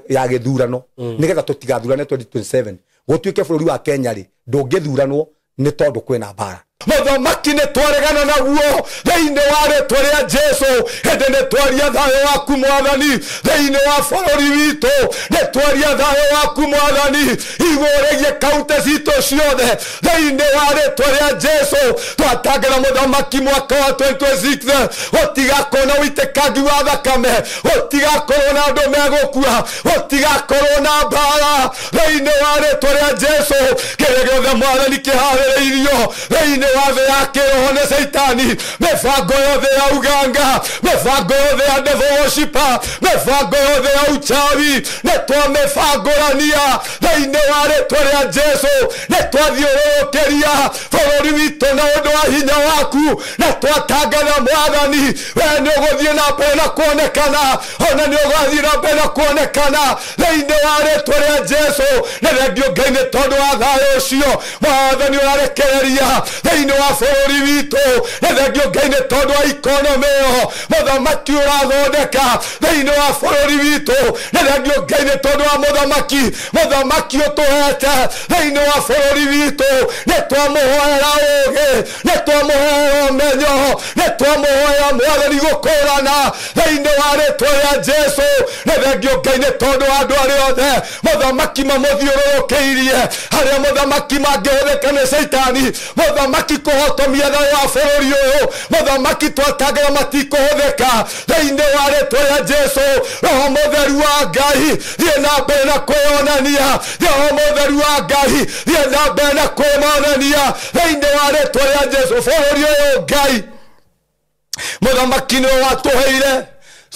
ya gĩthurano, nĩgetha tũtigathurane 2027 gũtuĩke bũrũri wa Kenya rĩ ndũngĩthuranwo nĩ tondũ kwĩna mbara. Mũthamaki nĩ twaregana naguo thĩinĩ wa rĩtwa rĩa Jesũ. Hĩndĩ nĩ twaria thayũ waku Mwathani thĩinĩ wa bũrũri witũ, nĩ twaria thayũ waku Mwathani igũrũ rĩgiĩ kaunti citũ ciothe thĩinĩ wa rĩtwa rĩa Jesũ. Twatangatha mũthamaki mwaka wa 2026 gũtigakorwo na ũitĩkangi wa thakame, gũtigakorwo na andũ megũkua, gũtigakorwo na mbara thĩinĩ wa rĩtwa rĩa Jesũ. Kĩrĩa gĩothe Mwathani kĩharĩrĩirio thĩinĩ wa thĩ ya kĩroho nĩ Caitani, mĩbango yothe ya uganga, mĩbango yothe ya devil worshiper, mĩbango yothe ya uchawi nĩ twamĩbangũrania thĩinĩ wa rĩtwa rĩa Jesu. Nĩ twathiũrũrũkĩria bũrũri witũ na ũndũ wa hinya waku, na twatangatha Mwathani we nĩ ũgũthiĩ na mbere na kuonekana, ona nĩ ũgathiĩ na mbere na kuonekana thĩinĩ wa rĩtwa rĩa Jesu. Nĩ thengio Ngai nĩ tondũ wa thayũ ũcio Mwathani ũrarekereria thĩinĩ wa bũrũri witũ. Nĩ thengio Ngai nĩ tondũ wa ikonomĩ ĩyo mũthamaki ũrathondeka thĩinĩ wa bũrũri witũ. Nĩ thengio Ngai nĩ tondũ wa mũthamaki ũtũhete thĩinĩ wa bũrũri witũ. Nĩ twamũhoera ũũgĩ, nĩ twamũhoera ũmenyo, nĩ twamũhoera Mwathani gũkũrana thĩinĩ wa rĩtwa rĩa Jesu. Nĩ thengio Ngai nĩ tondũ wa andũ arĩa othe mũthamaki mamũthiũrũrũkĩirie, harĩa mũthamaki mangĩhũthĩka nĩ Caitani, mũthamaki kũhotomia thayũ wa bũrũri ũyũ, mũthamaki twatangĩra matikũhũthĩka thĩinĩ wa rĩtwa rĩa Jesu. Roho Mũtheru wa Ngai thiĩ na mbere na kwĩyonania, Roho Mũtheru wa Ngai thiĩ na mbere na kwĩmonania thĩinĩ wa rĩtwa rĩa Jesu. Bũrũri ũyũ Ngai mũthamaki nĩwe watũheire,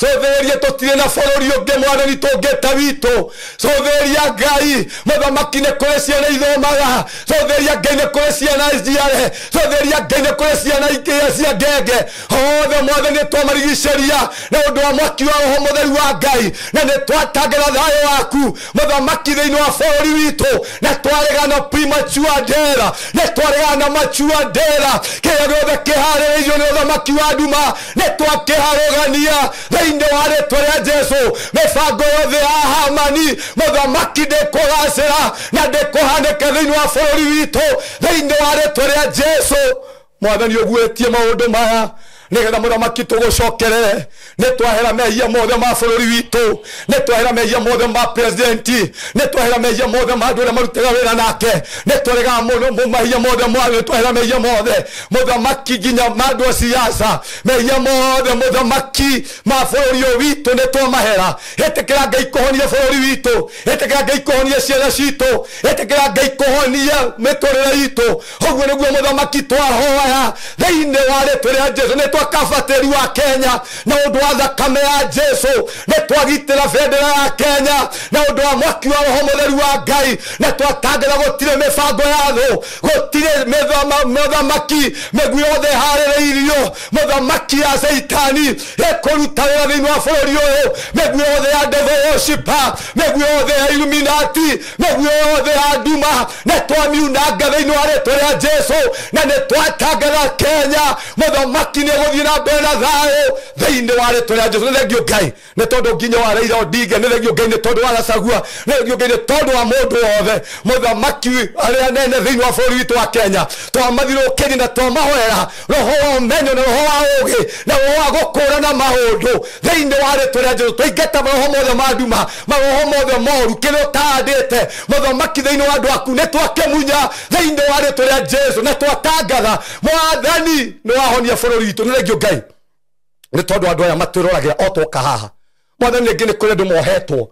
cũthĩrĩria tũtirĩ na bũrũri ũngĩ Mwathani tũngĩta witũ. Cũthĩrĩria Ngai mũthamaki nĩ kũrĩ ciana ithomaga, cũthĩrĩria Ngai nĩ kũrĩ ciana njiare, cũthĩrĩria Ngai nĩ kũrĩ ciana ingĩ cia ngenge. Othe Mwathani nĩ twamarigicĩria na ũndũ wa mwaki wa Roho Mũtheru wa Ngai, na nĩ twatangĩra thayũ waku mũthamaki thĩinĩ wa bũrũri witũ, na twaregana premature death, nĩ twaregana mature death, kĩrĩa gĩothe kĩharĩrĩirio nĩ ũthamaki wa nduma nĩ twakĩharũgania thĩinĩ wa rĩtwa rĩa Jesu. Mĩbango yothe ya Hamani mũthamaki ndĩkũgacĩra na ndĩkũhanĩka thĩinĩ wa bũrũri witũ thĩinĩ wa rĩtwa rĩa Jesu. Mwathani ũguĩtie maũndũ maya nĩgetha mũthamaki tũgũcokerere. Nĩ twahera mehia mothe ma bũrũri witũ, nĩ twahera mehia mothe ma presidenti, nĩ twahera mehia mothe ma andũ arĩa marutaga wĩra nake, nĩ twaregaga mũno mahia mothe Mwathani, nĩ twahera mehia mothe mũthamaki nginya ma andũ a siasa, mehia mothe mũthamaki ma bũrũri ũyũ witũ nĩ twamahera. Ĩtĩkĩra Ngai kũhonia bũrũri witũ, ĩtĩkĩra Ngai kũhonia ciana citũ, ĩtĩkĩra Ngai kũhonia mĩtũrĩre itũ. Ũguo nĩguo mũthamaki twahoya thĩinĩ wa rĩtwa rĩa Jesu. Nĩ twakabatĩri wa Kenya na ũndũ wa thakame ya Jesu, nĩ twagitĩra bendera ya Kenya na ũndũ wa mwaki wa Roho Mũtheru wa Ngai, na twatangĩra gũtirĩ mĩbango ya thũ, gũtirĩ mũthamaki mĩguĩ yothe ĩharĩrĩirio mũthamaki ya Caitani ĩkũruta wĩra thĩinĩ wa bũrũri ũyũ, mĩguĩ yothe ya devil worshiper, mĩguĩ yothe ya Illuminati, mĩguĩ yothe ya nduma nĩ twamiunanga thĩinĩ wa rĩtwa rĩa Jesu, na nĩ twatangatha Kenya mũthamaki nĩ gũthiĩ na mbere na thayũ thĩinĩ wa rĩtwa rĩa Jesu. Nĩ thengio Ngai nĩ tondũ nginya wa Raila Odinga, nĩ thengio Ngai nĩ tondũ wa Gachagua, nĩ thengio Ngai nĩ tondũ wa mũndũ wothe mũthamaki arĩa nene thĩinĩ wa bũrũri witũ wa Kenya. Twamathiũrũrũkĩria na twamahoera roho wa ũmenyo na roho wa ũũgĩ na roho wa gũkũrana maũndũ thĩinĩ wa rĩtwa rĩa Jesu. Twaingata maroho mothe ma nduma, maroho mothe moru, kĩrĩa ũtahandĩte mũthamaki thĩinĩ wa andũ aku nĩ twakĩmunya thĩinĩ wa rĩtwa rĩa Jesu, na twatangatha Mwathani nĩ wahonia bũrũri witũ. Nĩ thengio Ngai nĩ tondũ andũ aya matwĩroragĩra o twoka haha. Mwathani rĩngĩ nĩ kũrĩ andũ mohetwo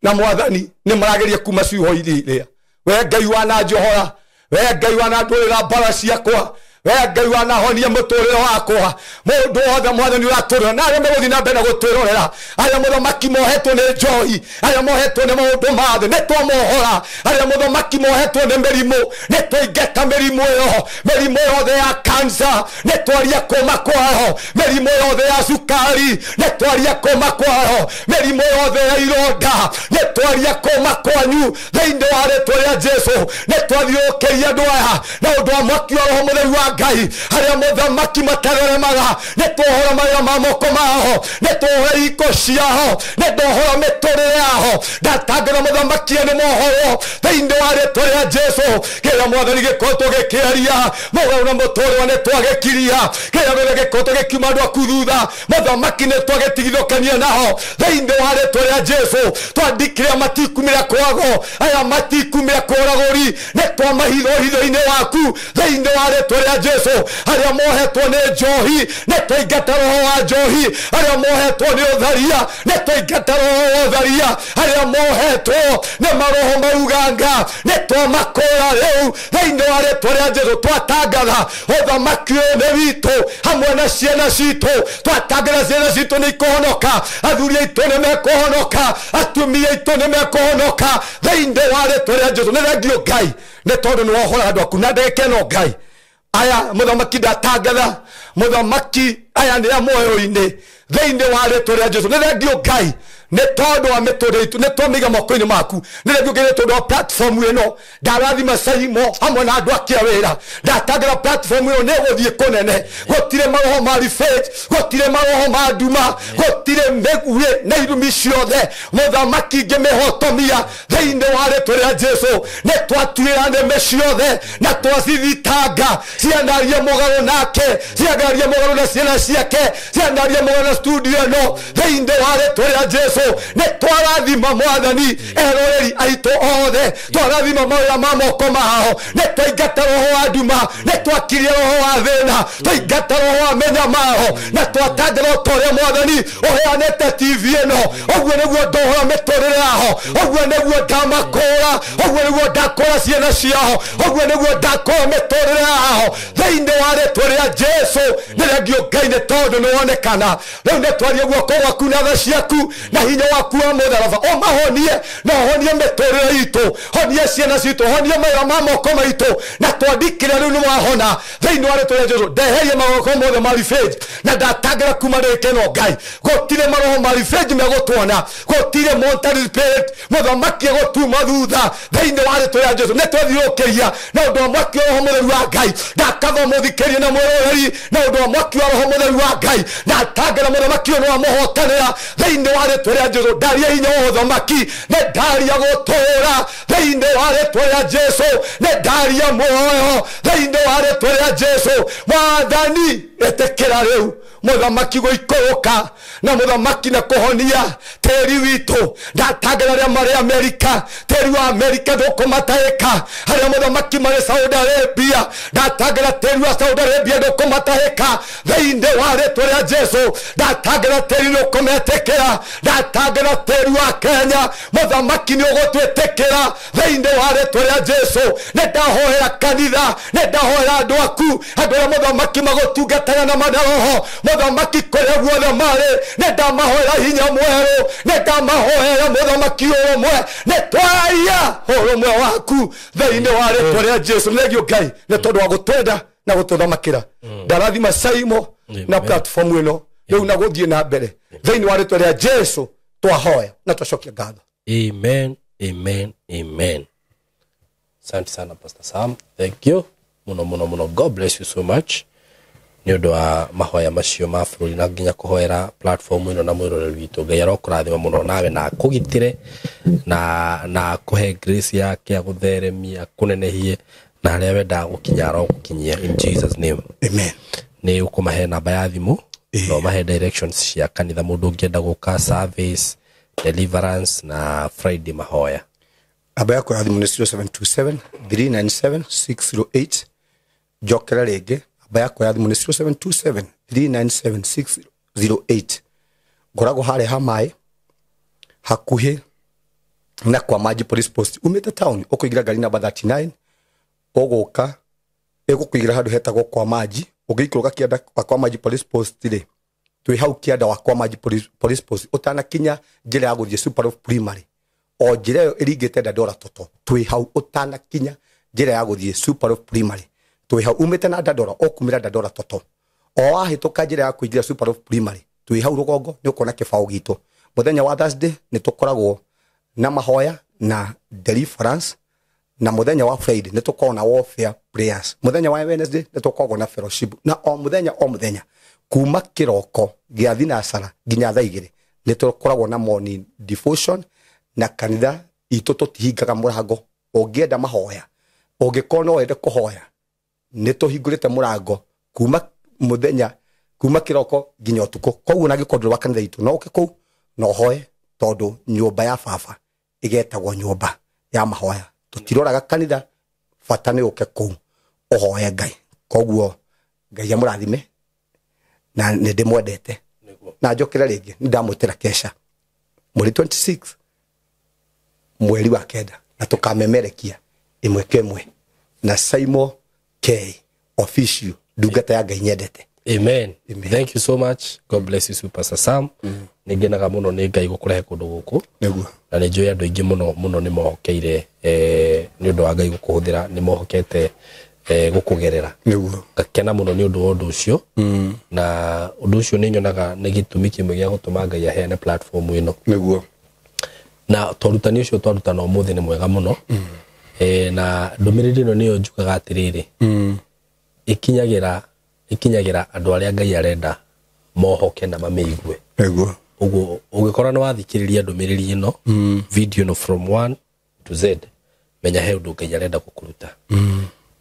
na Mwathani nĩ marageria kuma ciugo-inĩ iria. We Ngai wananjohora, we Ngai wanandũrĩra mbara ciakwa, we Ngai wanahonia mũtũrĩre wakwa. Mũndũ wothe Mwathani ũratũrĩra na arĩa megũthiĩ na mbere na gũtwĩrorera, arĩa mũthamaki mohetwo nĩ njohi, arĩa mohetwo nĩ maũndũ ma thĩ nĩ twamohora, arĩa mũthamaki mohetwo nĩ mĩrimũ nĩ twaingata mĩrimũ ĩyo, mĩrimũ yothe ya cancer nĩ twaria kũma kwayo, mĩrimũ yothe ya cukari nĩ twaria kũma kwayo, mĩrimũ yothe ya ironda nĩ twaria kũma kwanyu thĩinĩ wa rĩtwa rĩa Jesu. Nĩ twathiũrũrũkĩria andũ aya na ũndũ wa mwaki wa Roho Mũtheru wa Ngai, harĩa mũthamaki matatheremaga. Nĩ twohora mawĩra ma moko mao, nĩ twohora iko ciao, nĩ twohora mĩtũrĩre yao. Ndatangĩra mũthamaki nĩ mohorwo thĩinĩ wa rĩtwa rĩa Jesu. Kĩrĩa Mwathani gĩkoretwo gĩkĩaria mũgarũ na mũtũrĩre nĩ twagĩkiria, kĩrĩa gĩothe gĩkoretwo gĩkiuma andũ aku thutha mũthamaki nĩ twagĩtigithũkania nao thĩinĩ wa rĩtwa rĩa Jesu. Twandĩkire matikumĩra kwago, aya matikumĩra kũragũri, nĩ twamahitho hitho-inĩ waku thĩinĩ wa rĩtwa rĩa rĩa Jesu. Arĩa mohetwo nĩ njohi nĩ twaingata roho wa njohi, arĩa mohetwo nĩ ũtharia nĩ twaingata roho wa ũtharia, arĩa mohetwo nĩ maroho mauganga nĩ twamakũra rĩu thĩinĩ wa rĩtwa rĩa Jesu. Twatangatha ũthamaki ũyũ nĩ witũ hamwe na ciana citũ, twatangatha ciana citũ nĩ ikũhonoka, athuri aitũ nĩ mekũhonoka, atumia aitũ nĩ mekũhonoka thĩinĩ wa rĩtwa rĩa Jesu. Nĩ thengio Ngai nĩ tondũ nĩ wohora andũ aku na ndagĩka ĩno Ngai aya mũthamaki ndatangatha mũthamaki aya nĩ a muoyo-inĩ thĩinĩ wa rĩtwa rĩa Jesu. Nĩ thengio Ngai nĩ tondũ wa mĩtũrĩre itũ, nĩ twamĩiga moko-inĩ maku. Nĩ thengio Ngai nĩ tondũ wa platform ĩno, ndarathima Saimo hamwe na andũ ake a wĩra. Ndatangĩra platform ĩno nĩ ĩgũthiĩ kũnene, gũtirĩ maroho ma revenge, gũtirĩ maroho ma nduma, gũtirĩ mĩguĩ na irumi ciothe mũthamaki ngĩmĩhotomia thĩinĩ wa rĩtwa rĩa Jesu. Nĩ twatuĩra nĩmĩ ciothe na twacithitanga, cianaria mũgarũ nake, cianaria mũgarũ na ciana ciake, cianaria mũgarũ na studio ĩno thĩinĩ wa rĩtwa rĩa Jesu. Nĩ twarathima mwathani eroreri aitũ othe, twarathima mawĩra ma moko mao, nĩ twaingata roho wa nduma, nĩ twakiria roho wa thĩna, twaingata roho wa mĩnyamaro, na twatangĩra ũta ũrĩa mwathani ũheanĩte TV ĩno. Ũguo nĩguo ndohora mĩtũrĩre yao, ũguo nĩguo ndamakũra, ũguo nĩguo ndakũra ciana ciao, ũguo nĩguo ndakũra mĩtũrĩre yao thĩinĩ wa rĩtwa rĩa Jesu. Nĩ thengio Ngai nĩ tondũ nĩ wonekana. Rĩu nĩ twarie guoko gwaku na tha ciaku na hinya waku wa mũtharaba, ũmahonie na ũhonie mĩtũrĩre itũ, honie ciana citũ, honie mawĩra ma moko maitũ, na twandĩkĩre rĩu nĩ wahona thĩinĩ wa rĩtwa rĩa Jesu. Ndeherie magoko mothe ma revenge na ndatangĩra kuma rĩke no Ngai, gũtirĩ maroho ma revenge megũtuona, gũtirĩ monetary spirit mũthamaki egũtuma thutha thĩinĩ wa rĩtwa rĩa Jesu. Nĩ twathiũrũrũkĩria na ũndũ wa mwaki wa roho mũtheru wa Ngai, ndakatha mũthikĩrie na mwĩroreri na ũndũ wa mwaki wa roho mũtheru wa Ngai, ndatangĩra mũthamaki ũyũ nĩ wamũhotanĩra thĩinĩ wa rĩtwa rĩa Jesu. Ndaria hinya wa ũthamaki, nĩ ndaria gũtũũra thĩinĩ wa rĩtwa rĩa Jesu, nĩ ndaria muoyo thĩinĩ wa rĩtwa rĩa Jesu. Mwathani ĩtĩkĩra rĩu mũthamaki gũikũrũka na mũthamaki na kũhonia tĩri witũ. Ndatangĩra arĩa marĩ Amerika, tĩri wa Amerika ndũkũmatahĩka, arĩa mũthamaki marĩ Saudi Arabia, ndatangĩra tĩri wa Saudi Arabia ndũkũmatahĩka thĩinĩ wa rĩtwa rĩa Jesu. Ndatangĩra tĩri nĩũkũmetĩkĩra, ndatangĩra tĩri wa Kenya mũthamaki nĩũgũtwĩtĩkĩra thĩinĩ wa rĩtwa rĩa Jesu. Nĩ ndahoera kanitha, nĩ ndahoera andũ aku, andũ arĩa mũthamaki magũtungataga na manaroho mũthamaki kũrĩa guothe marĩ, nĩ ndamahoera hinya mwerũ, nĩ ndamahoera mũthamaki ũrũmwe, nĩ twaria ũrũmwe waku thĩinĩ wa rĩtwa rĩa Jesu. Nĩ thengio Ngai nĩ tondũ wa gũtwenda na gũtũthamakĩra. Ndarathima Saimo na platform ĩno rĩu na gũthiĩ na mbere thĩinĩ wa rĩtwa rĩa Jesu. Twahoya na twacokia ngatho. Amen, amen, amen. Asante sana Pastor Sam, thank you muno muno muno. God bless you so much nĩ ũndũ wa mahoya macio ma bũrũri na nginya kũhoera platform ĩno na mwĩroreri witũ. Ngai arokũrathima mũno nawe na akũgitĩre na akũhe grace yake agũtheremie akũnenehie na harĩa wendaga gũkinya arogũkinyia in Jesus name. Amen. Nĩ ũkũmahe namba ya thimũ na ũmahe directions cia kanitha mũndũ ũngĩenda gũka service, deliverance na Friday mahoya. Namba yakwa ya thimũ nĩ 0727 397 608. Njokera rĩngĩ, namba yakwa ya thimũ nĩ 0727 397 608. Ngoragwo harĩa ha maĩ hakuhĩ na kwa Maji Police Post. Umĩte town ũkũingĩra ngari namba 39 ũgũka ĩgũkũigĩra handũ hetagwo kwa Maji. Ũngĩikũrũka kĩanda kwa Maji Police Post rĩ, twĩ hau kĩanda wa kwa Maji Police Post ũtanakinya njĩra ya gũthiĩ Super Primary, o njĩra ĩyo ĩringĩte Dandora Toto, twĩ hau ũtanakinya njĩra ya gũthiĩ Super Primary, twĩ hau umĩte na Dandora ũkumĩra Dandora Toto, o wahĩtũka njĩra ya kũingĩra Super Primary, twĩ hau rũgongo nĩ ũkuona kĩbaũ gitũ. Mũthenya wa Thursday nĩ tũkoragwo na mahoya na deliverance, na mũthenya wa Friday nĩ tũkoragwo na warfare prayers, mũthenya wa Wednesday nĩ tũkoragwo na fellowship, na o mũthenya o mũthenya kuma kĩroko gĩa thinacara nginya thaa igĩrĩ nĩ tũkoragwo na morning devotion. Na kanitha itũ tũtihingaga mũrango. Ũngĩenda mahoya, ũngĩkorwo no wende kũhoya, nĩ tũhingũrĩte mũrango kuma mũthenya kuma kĩroko nginya ũtukũ. Koguo na angĩkorwo ndũrĩ wa kanitha itũ no ũke kũu na ũhoe, tondũ nyũmba ya baba ĩgetagwo nyũmba ya mahoya. Tũtiroraga kanitha, bata nĩ ũke kũu ũhoe Ngai. Koguo Ngai amũrathime na nĩ ndĩmwendete. Na njokere rĩngĩ nĩ ndamwĩtĩra kesha mweri 26 mweri wa 9 na tũkamemerekia ĩmwe kwa ĩmwe na Saimo K Official, ndungata ya Ngai nyendete. Amen. Amen. Thank you so much. God bless you, Super Sam. Nĩ ngenaga mũno nĩ Ngai gũkũrehe kũndũ gũkũ. Nĩguo. Na nĩ njũĩ andũ aingĩ mũno mũno nĩ mohokeire nĩ ũndũ wa Ngai gũkũhũthĩra, nĩ mohokete gũkũgerera. Nĩguo. Ngakena mũno nĩ ũndũ wa ũndũ ũcio. Na ũndũ ũcio nĩ nyonaga nĩ gĩtũmi kĩmwe gĩa gũtũma Ngai aheane platform ĩno. Nĩguo. Na twarutani ũcio twarutana ũmũthĩ nĩ mwega mũno. Na ndũmĩrĩri ĩno nĩyo njugaga atĩrĩrĩ. Ikinyagĩra andũ arĩa Ngai arenda mohoke na mamĩigue. Nĩguo. Ũguo ũngĩkorwo nĩ wathikĩrĩria ndũmĩrĩri ĩno, video ĩno from 1 to Z, menya he ũndũ Ngai arenda gũkũruta.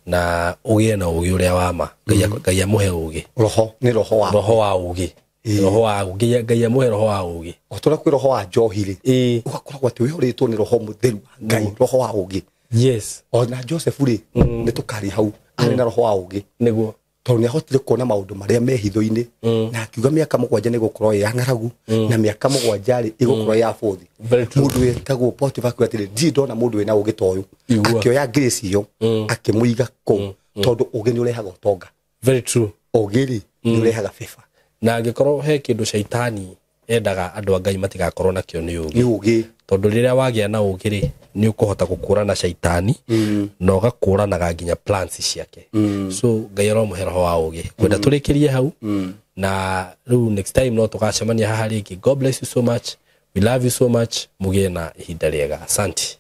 Na ũgĩe na ũgĩ ũrĩa wa ma. Ngai amũhe ũgĩ. Roho nĩ roho wa roho wa ũgĩ. Roho wa ũgĩ. Ngai amũhe roho wa ũgĩ. O tũrĩa kwĩ roho wa njohi rĩ, ũgakoragwo atĩ wĩhũrĩtwo nĩ roho mũtheru wa Ngai, roho wa ũgĩ. Yes. Ona Joseph rĩ, nĩ tũkaria hau, arĩ na roho wa ũgĩ. Nĩguo. Tondũ nĩ ahotire kuona maũndũ marĩa me hitho-inĩ, na akiuga mĩaka 7 nĩ gũkorwo ĩ ya ng'aragu, na mĩaka 7 rĩ ĩgũkorwo ĩ ya bũthi. Very true. Mũndũ wĩtagwo Potiphar akiuga atĩrĩ, ndirĩ ndona mũndũ wĩna ũgĩ ta ũyũ. Igua. Akĩoya grace ĩyo, akĩmũiga kũu, tondũ ũgĩ nĩ ũrehaga ũtonga. Very true. Ũgĩ rĩ, nĩ ũrehaga favor. Na angĩkorwo he kĩndũ caitani endaga andũ a Ngai matigakorwo nakĩo nĩ ũgĩ. Nĩ ũgĩ. Tondũ rĩrĩa wagĩa na ũgĩ rĩ, nĩ ũkũhota gũkũrana caitani, na ũgakũranaga nginya plans ciake. So Ngai aromũhe roho wa ũgĩ. Ngwenda tũrĩkĩrie hau, na rĩu next time no tũgacemania haha rĩngĩ. God bless you so much. We love you so much. Mũgĩe na ihinda rĩega. Asante.